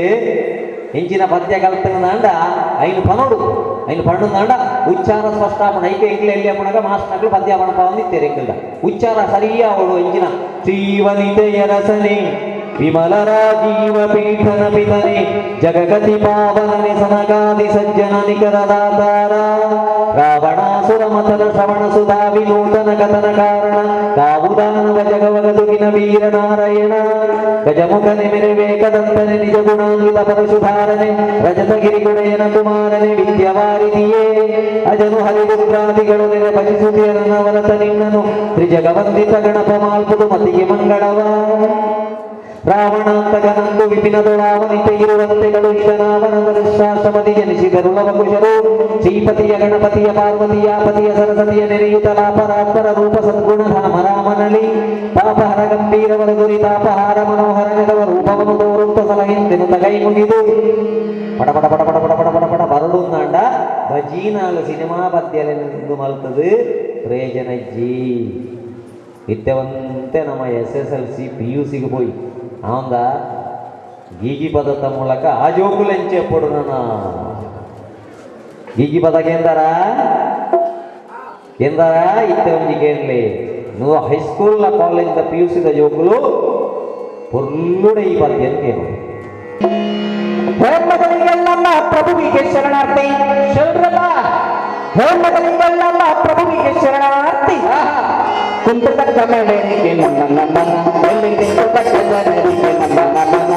ಇಂಚಿನ ಪದ್ಯ ಕಲ್ತಂಡ ಐನು ಪನೋಡು ಐನು ಪಣ್ಣುಂದಾಂಡ ಉಚ್ಚಾರ ಸ್ಪಷ್ಟ ಆಪಣ ಐಕೆ ಎಂಗ್ಲ ಎಲ್ಲಿ ಅಪ್ಪಣಗ ಮಾಸ್ಟರ್ಗಳು ಪದ್ಯ ಪಣಪ ಒಂದಿತ್ತೇರೆ ಎಂಗ್ಲ ಉಚ್ಚಾರ ಸರಿಯಾ ಅವಳು ಇಂಚಿನ ಶ್ರೀವನಿತೆಯ ರಸನೆ ವಿಮಲ ರಾಜೀವ ಪೀಠನ ಪಿತನೆ ಜಗಗತಿ ಪಾವನನೆ ಸನಗಾದಿ ಸಜ್ಜನ ನಿಕರದಾತಾರ ರಾವಣಾಸುರ ಮಥನ ಶ್ರವಣ ಸುಧಾ ವಿನೂತನ ಕಥನ ಕಾರಣ ಕಾವುದಾನವ ಜಗವಗದುಗಿನ ವೀರ ನಾರಾಯಣ ಗಜಮುಖನೆ ಮೆರೆವೆ ಕದಂತನೆ ನಿಜ ಗುಣಾನ್ವಿತ ಪರಶುಧಾರನೆ ರಜತಗಿರಿಗುಣಯನ ಕುಮಾರನೆ ವಿದ್ಯವಾರಿಧಿಯೇ ಅಜನು ಹರಿರುದ್ರಾದಿಗಳು ನೆರೆ ಭಜಿಸುತ್ತಿಯರನವರತ ನಿನ್ನನು ತ್ರಿಜಗವಂದಿತ ಗಣಪ ಮಾಲ್ಪುದು ಮತಿಗೆ ಮಂಗಳವ ರಾವಣಾಂತಕನಂದು ವಿಪಿನದೊಳಾವನಿತೆ ಇರುವಂತೆ ಕಳುಹಿತನಾವನದೃಶ್ಯಾಶ್ರಮದಿ ಜನಿಸಿದರು ಲವಕುಶರು ಶ್ರೀಪತಿಯ ಗಣಪತಿಯ ಪಾರ್ವತಿಯ ಪತಿಯ ಸರಸ್ವತಿಯ ನೆರೆಯುತ ಲಾಪರಾತ್ಪರ ರೂಪ ಸದ್ಗುಣಧಾಮ ರಾಮನಲಿ ಪಾಪಹರ ಗಂಭೀರವರ ಗುರಿ ತಾಪಹಾರ ಮನೋಹರ ನೆರವ ರೂಪವನ್ನು ತೋರುತ್ತ ಸಲಹಿಂದೆನು ತಗೈ ಮುಗಿದು ಪಟ ಪಟ ಪಟ ಪಟ ಪಟ ಪಟ ಪಟ ಪಟ ಬರಡುಂದಾಂಡ ಬಜೀನಾಲು ಸಿನಿಮಾ ಪದ್ಯಲೆಂದು ಮಲ್ತದು ಪ್ರಯೋಜನಜ್ಜಿ ಇತ್ತವಂತೆ ನಮ್ಮ S S L C P U ಸಿಗೆ ಪೋಯಿ ಅವಂದ ಗೀಗಿ ಪದದ ಮೂಲಕ ಆ ಜೋಕುಲೆಂಚೆ ಪೊಡು ಗೀಗಿ ಪದ ಕೇಂದರ ಕೇಂದರ ಇತ್ತೆ ಒಂಜಿ ಕೇಂದ್ಲಿ నువ్వు high school college P U ಸಿದ ಜೋಕುಲು ಪೊರ್ಲುಡೆ ಈ ಪದ್ಯ ಕೇಳು. ಹೇಮಗಳಿಗೆಲ್ಲಮ್ಮ ಪ್ರಭುವಿಗೆ ಶರಣಾರ್ಥಿ ಶರಣರಲ್ಲ, ಹೇಮಗಳಿಗೆಲ್ಲಮ್ಮ ಪ್ರಭುವಿಗೆ ಶರಣಾರ್ಥಿ. ಕುಂತತಕ್ಕ ಮೇಡನಿಗೆ ನಮ್ಮ ನಮನ, ಎಲ್ಲಿ ನಿಂತತಕ್ಕ ಜನರಿಗೆ ನಮ್ಮ ನಮನ.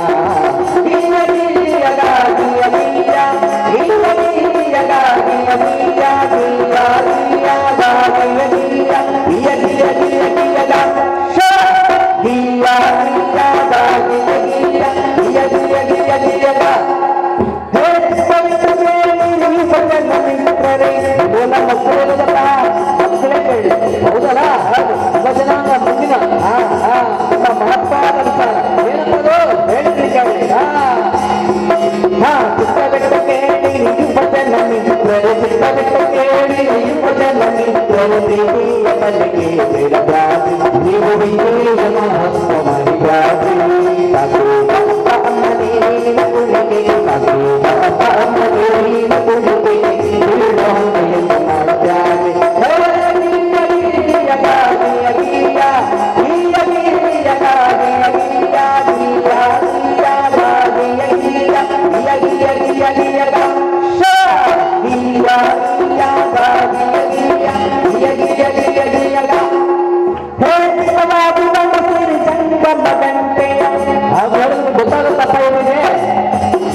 ಗೊತ್ತಪ್ಪ ಇವನಿಗೆ?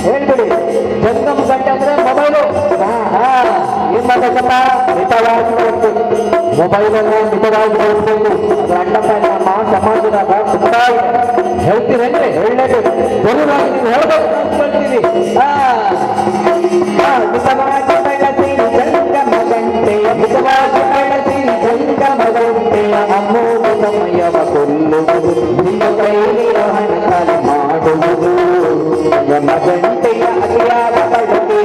ಹೇಳ್ಬಿಡಿ. ಜಂಗಮ ಗಂಟೆ ಅಂದ್ರೆ ಮೊಬೈಲು. ಏನ್ ಮಾಡ್ಬೇಕಪ್ಪ? ಮಿತವಾಗಿ ಬಳಸ್ಬೇಕು. ಮೊಬೈಲ್ ಅನ್ನ ಮಿತವಾಗಿ ಬಳಸಬೇಕು. ಅದು ಅಣ್ಣಪ್ಪ ನಮ್ಮ ಸಮಾಜದಾಗ ತುಂಬಾ ಇದೆ. ಹೇಳ್ತೀರೇನ್ರಿ? ಹೇಳಲೇಬೇಕು, ಜರೂರಾಗಿ ನೀವು ಹೇಳ್ಬೇಕು ಅಂತ ಹೇಳ್ತೀವಿ. ಮಿತವಾಗಿ ಬಳಸಿ ಜಂಗಮ ಗಂಟೆಯ, ಮಿತವಾಗಿ ಬಳಸಿ ಜಂಗಮ ಗಂಟೆಯ ಅಮೋಘ ಸಮಯವ ಕೊಲ್ಲುವುದು, ನಿಮ್ಮ ಕೈಲಿರೋ ಹಣ ಖಾಲಿ ಮಾಡುವುದು. ಜಂಗಮ ಗಂಟೆಯ ಅತಿಯಾದ ಬಳಕೆ,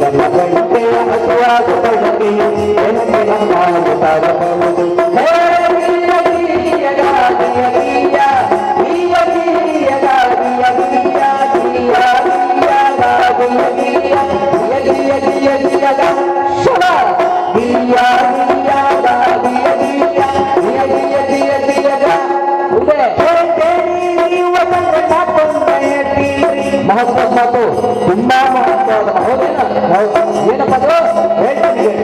ಜಂಗಮ ಗಂಟೆಯ ಅತಿಯಾದ ಬಳಕೆ ಜನತೆ ಹಂಗಾಗಿ ತಾಗಬಹುದು. ಮಹತ್ವದ ಮಾತು, ತುಂಬಾ ಮಹತ್ವದ. ಹೌದೇನ? ಹೌದು. ಏನಪ್ಪ ಅದು? ಹೇಳ್ತೀನಿ.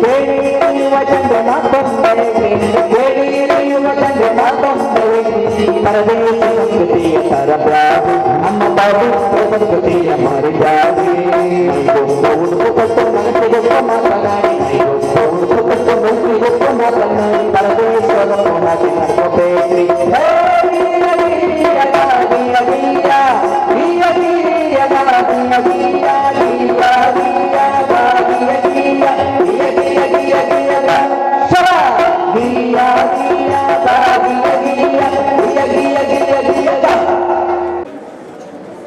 ಕೇಳಿಯುವ ಚಂದ್ರನ ತೊಂದರೆ, ಕೇಳಿಯುವ ಚಂದ್ರನ ತೊಂದರೆ, ಪರದೇಶ ಸಂಸ್ಕೃತಿಯ ತರಬ್ಯಾದು, ನಮ್ಮ ಪವಿತ್ರ ಸಂಸ್ಕೃತಿಯ ಮರಿಬ್ಯಾದಿ. ಉಡುಪು ಕೊಟ್ಟು ಮನಸ್ಸಿಗೊಪ್ಪ ಮಾತನಾಡಿ, ಉಡುಪು ಕೊಟ್ಟು ಮನಸ್ಸಿಗೊಪ್ಪ ಮಾತನಾಡಿ, ಪರದೇಶದ ಪೋನಾಗಿ ನಡ್ಕೋಬೇಕ್ರಿ.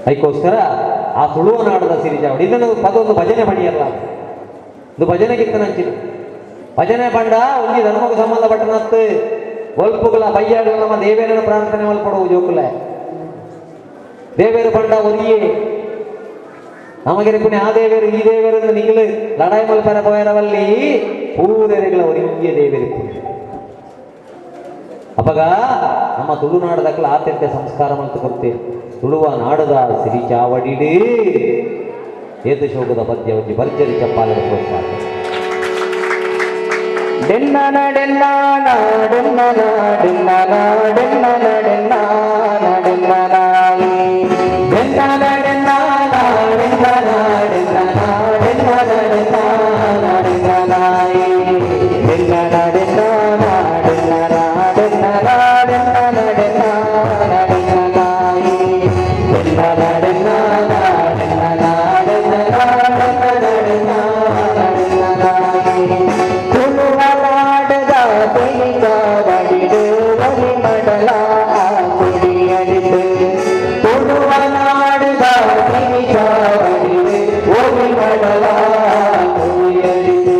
ಅದಕ್ಕೋಸ್ಕರ ಆ ತುಳುವ ನಾಡದ ಸಿರಿಜಾವಡಿ ಇದನ್ನು ಪದೊಂದು ಭಜನೆ ಬಣಿಯಲ್ಲ, ಇದು ಭಜನೆಗಿತ್ತ ನಂಚಿನ ಭಜನೆ ಬಂಡ ಒಂಜಿ ಧರ್ಮಕ್ಕೆ ಸಂಬಂಧಪಟ್ಟನತ್ತು ಒಲ್ಪುಗಳ ಬಯ್ಯಾಡುಗಳ ನಮ್ಮ ದೇವೇರನ ಪ್ರಾರ್ಥನೆ ಮಲ್ಪಡುವು ಜೋಕುಲೆ. ದೇವೇರು ಬಂಡ ಒರಿಯೇ ನಮಗೆರೆ ಪುಣ್ಯ ಆ ದೇವೇರು ಈ ದೇವೇರನ್ನು ನಿಂಗಳು ಲಡಾಯಿ ಮಲ್ಪರ ಪೋಯರವಲ್ಲಿ ಪೂರೆರೆಗಳ ಒರಿಯ ದೇವೇರು ಪುಣ್ಯ. ಅಪಗ ನಮ್ಮ ತುಳುನಾಡದಕ್ಕಲ ಆತ್ಯಂತ ಸಂಸ್ಕಾರ ಮಲ್ತು ಕೊಡ್ತೇವೆ. ತುಳುವ ನಾಡದ ಸಿರಿ ಚಾವಡಿಡೇ ಏತು ಶೋಕದ ಪದ್ಯ ಒಂಜಿ ಭರ್ಜರಿ ಚಪ್ಪಾಲೆ ಪ್ರೋತ್ಸಾಹ. ಡೆನ್ನನ ಡೆನ್ನಾನ ಡೆನ್ನನ ಡೆನ್ನನ ಡೆನ್ನನ ಡೆನ್ನಾನ ಡೆನ್ನನಾಯಿ ಡೆನ್ನನ ಡೆನ್ನಾನ ಡೆನ್ನನ ಡೆನ್ನನ ಡೆನ್ನನ ಡೆನ್ನಾನ ಡೆನ್ನನಾಯಿ ಡೆನ್ನನ ಡೆನ್ನಾನ ಡೆನ್ನನ ಡೆನ್ನನ ಡೆನ್ನನ ಡೆನ್ನಾನ ಡೆನ್ನನಾಯಿ ಡೆನ್ನನ ಡೆನ್ನಾನ ಡೆನ್ನನ ಡೆನ್ನನ ಡೆನ್ನನ ಡೆನ್ನಾನ ಡೆನ್ನನಾಯಿ. ತುಳುವನಾಡದ ತೆಲಿಕಾವಡಿಡು ಒಲಿ ಮಡಲ ಕುಡಿಯಡಿದು, ತುಳುವನಾಡದ ತೆಲಿಕಾವಡಿಡು ಒಲಿ ಮಡಲ ಕುಡಿಯಡಿದು.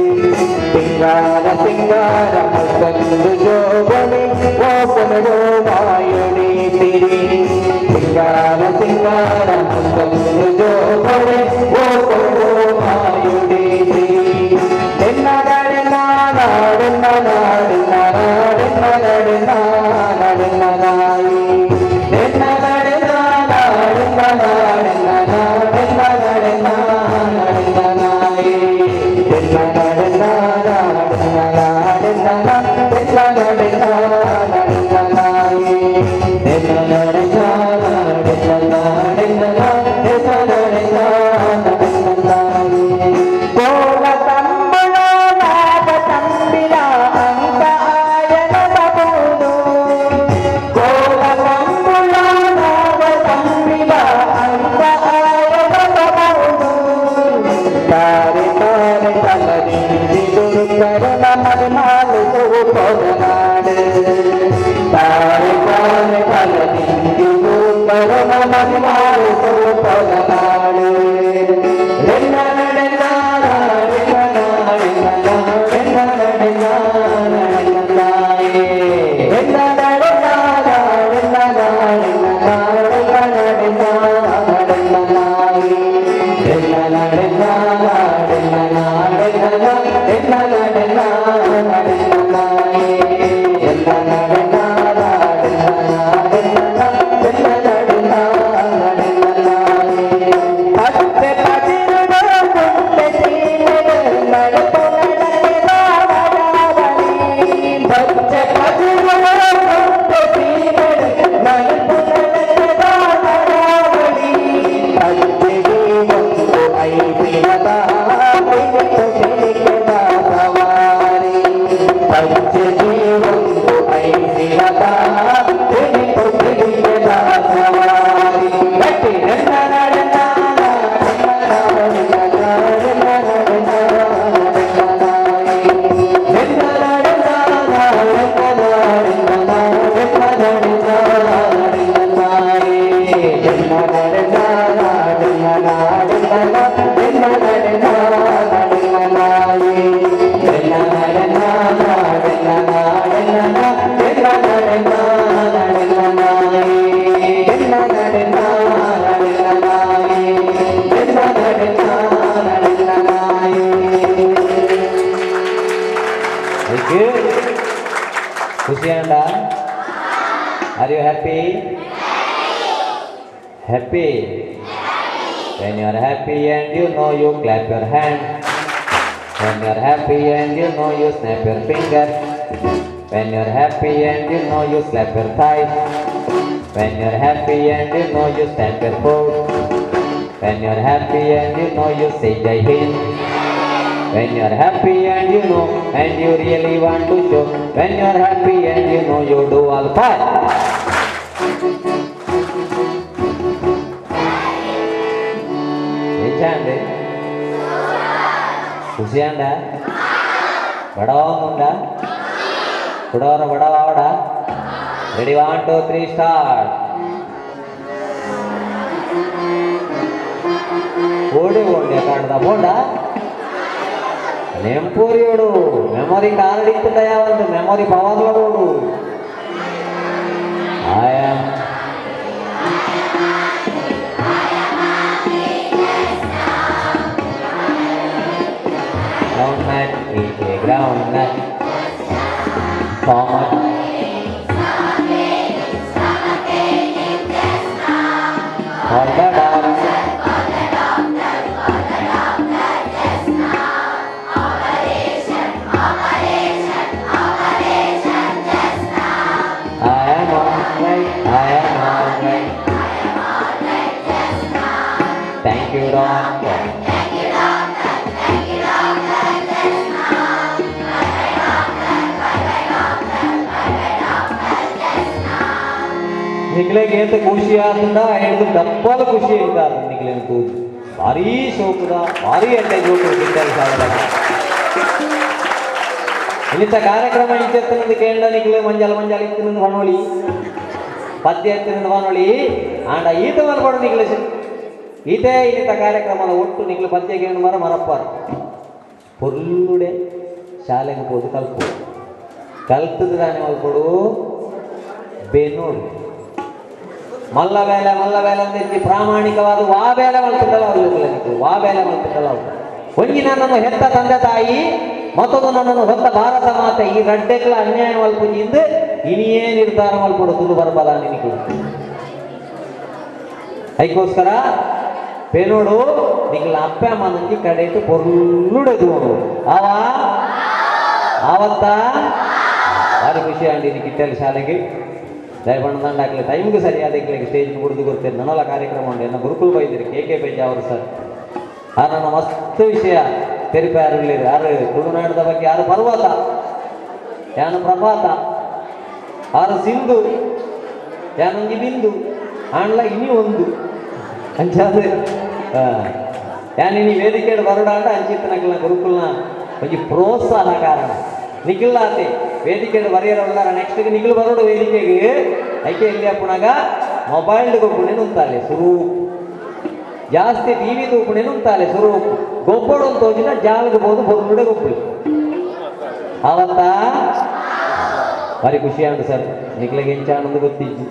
ಸಿಂಗಾರ ಸಿಂಗಾರ ಮತ್ತೊಂದು ಜೋಗನೆ ಓಪನಡೋ ವಾಯುಡಿ ತಿರಿ. ಸಿಂಗಾರ ಸಿಂಗಾರ ಮತ್ತೊಂದು ಜೋಗನೆ ಓಪನಡೋ ವಾಯುಡಿ ತಿರಿ. Happy? Happy. When you are happy and you know you clap your hand. When you are happy and you know you snap your finger. When you are happy and you know you slap your thighs. When you are happy and you know you stamp your foot. When you are happy and you know you say Jai Hind. When you are happy and you know and you really want to show. When you are happy and you know you do all five. ಎಂಚಾಂಡೆ ಖುಷಿ ಅಂಡ ಬಡವ ಉಂಡ ಕುಡವರ ಬಡವ ಆವಡ. Ready, 1 2 3 start. ಓಡಿ ಓಡಿ ಕಾಣದ bonda ನೆಂಪೂರಿಯೋಡು memory card ಇತ್ತು ಯಾವಂತ memory power ಓಡು. I am groundnut is a groundnut. Thomas for the dog. I am alright, I am alright. Thank you, doctor. ನಿಕ್ಲೆಗ್ ಏತ ಖುಷಿ ಆತಂದ ಹಿಡಿದು ಡಬ್ಬಲ್ ಖುಷಿ ಆಯ್ತು ನಿಕ್ಲೇನು ತೂದು ಭಾರೀ ಶೋಕದ ಭಾರೀ ಎಡ್ಡೆ ಜೋಕು ಗಿಟ್ಟಲ್ ಸಾಗದ ಇಲ್ಲಿಂದ ಕಾರ್ಯಕ್ರಮ ಇಂಚೆತ್ತನಂದು ಕೇಂದ್ರ ನಿಕ್ಲೆ ಮಂಜಾಲ ಮಂಜಾಲ ಇತ್ತಿನಂದು ಬಾನೋಳಿ ಪದ್ಯ ಎತ್ತಿನಂದು ಬಾನೋಳಿ ಆಂಡ ಈತ ಮಲ್ಕೊಡು ನಿಕ್ಲೆ ಈತೇ ಇನ್ನಿತ ಕಾರ್ಯಕ್ರಮದ ಒಟ್ಟು ನಿಕ್ಲೆ ಪದ್ಯ ಕೇಂದ್ರ ಮರ ಮರಪ್ಪಾರ ಪೊರ್ಲುಡೆ ಶಾಲೆಗೆ ಹೋದು ಕಲ್ಪು ಕಲ್ತದ ದಾನೆ ಮಲ್ಕೊಡು ಬೇನೋಡು ಮಲ್ಲ ಬೇಲೆ ಮಲ್ಲ ಬೇಲೆ ಅಂದಿಜ್ಜಿ ಪ್ರಾಮಾಣಿಕವಾದ ವಾ ಬೇಲೆ ಮಲ್ತಿದ್ದಲ್ಲ ಅವ್ರು ವಾ ಬೇಲೆ ಮಲ್ತಿದ್ದಲ್ಲ ಅವ್ರು. ಒಂಜಿ ನನ್ನನ್ನು ಹೆತ್ತ ತಂದೆ ತಾಯಿ ಮತ್ತೊಂದು ನನ್ನನ್ನು ಹೊತ್ತ ಭಾರತ ಮಾತೆ ಈ ರಡ್ಡೆಕ್ಲ ಅನ್ಯಾಯ ಮಲ್ಪುಜಿಂದ ಇನಿಯೇ ನಿರ್ಧಾರ ಮಲ್ಪಡು ತುಳು ಬರಬಲ್ಲ ನಿನಗೆ. ಅದಕ್ಕೋಸ್ಕರ ಪೇನೋಡು ನಿಕ್ಲ ಅಪ್ಪ ಅಮ್ಮ ನಂಜಿ ಕಡೆಯಿಟ್ಟು ಪೊರ್ಲುಡೆ ದೂಡು ಆವಾ ಆವತ್ತ ಭಾರಿ ಖುಷಿ ಆಂಡಿ ಕಿಟ್ಟಲ್ಲಿ ಶಾಲೆಗೆ ದಯಪಣ್ಣ ಹಾಕಲಿ ಟೈಮ್ಗೆ ಸರಿಯಾದ ಸ್ಟೇಜ್ ಕುಡಿದು ಕೊಡ್ತೇನೆ. ನನ್ನೆಲ್ಲ ಕಾರ್ಯಕ್ರಮ ಉಂಟು ಎನ್ನ ಗುರುಕುಲ್ ಬೈದಿರಿ ಕೆ ಕೆ ಪೇಜ ಅವರು ಸರ್. ಆ ನನ್ನ ಮಸ್ತ್ ವಿಷಯ ತೆರಿಪ ಯಾರು ಯಾರು ತುಳುನಾಡದ ಬಗ್ಗೆ ಯಾರು ಪರ್ವತ ಯಾನು ಪ್ರಪಾತ ಆರು ಸಿಂಧು ಯಾನೊಂಜಿ ಬಿಂದು ಆಂಡ್ಲ ಇನಿ ಒಂದು ಅಂಚಾದ ಯಾನಿನಿ ವೇದಿಕೆ ಬರೋಡ ಅಂಡ ಅಂಚಿತ್ತನಕಲ್ನ ಗುರುಕುಲ್ನ ಒಂಜಿ ಪ್ರೋತ್ಸಾಹ ಕಾರಣ ನಿಖಿಲ್ಲಾತೆ ವೇದಿಕೆ ಬರೆಯರಲ್ಲ ನೆಕ್ಸ್ಟ್ ನಿಖಿಲ್ ಬರೋಡು ವೇದಿಕೆಗೆ ಐಕೆ ಇಲ್ಲಿ ಅಪ್ಪಣಾಗ ಮೊಬೈಲ್ ಗೊಬ್ಬುಣೆ ಉಂತಾಲೆ ಸುರೂಪ್ ಜಾಸ್ತಿ ಟಿವಿ ತೂಪುಣೆ ಉಂತಾಲೆ ಸುರೂಪ್ ಗೊಬ್ಬಡು ಅಂತ ಹೋಗಿನ ಜಾಲಗೆ ಬೋದು ಬೊರ್ನುಡೆ ಗೊಬ್ಬು ಆವತ್ತ ಭಾರಿ ಖುಷಿ ಆಂಡು ಸರ್ ನಿಖಿಲಿಗೆ ಎಂಚಾನಂದು ಗೊತ್ತಿಜ್ಜಿ.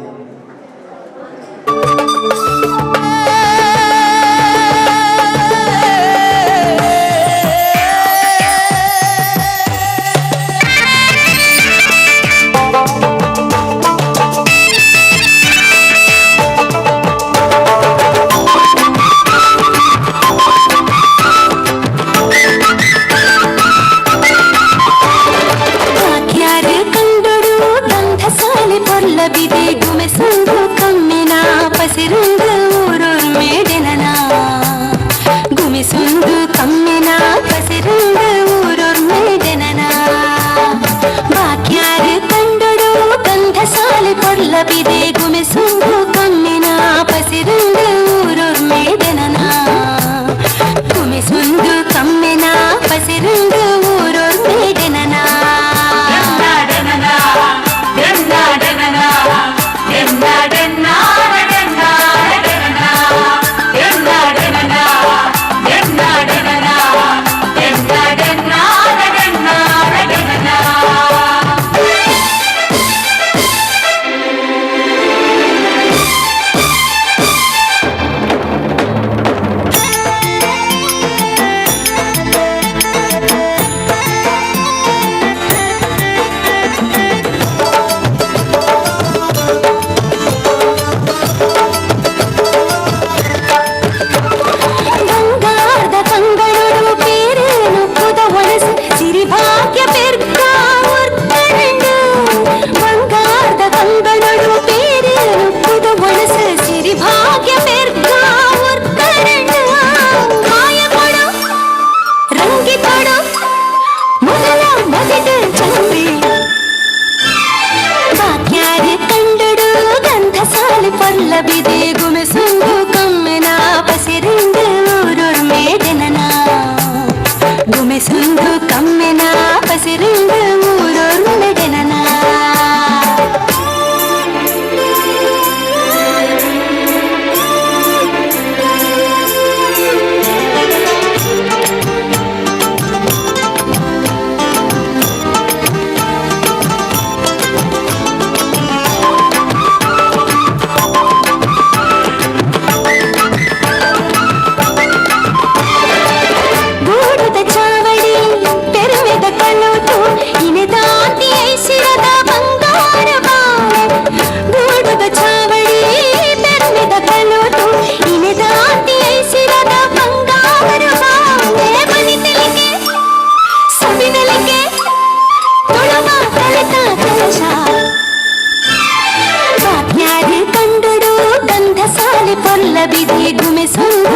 Denna, denna, denna, denna, denna. ಬಿದಿ ಗುಮೆ.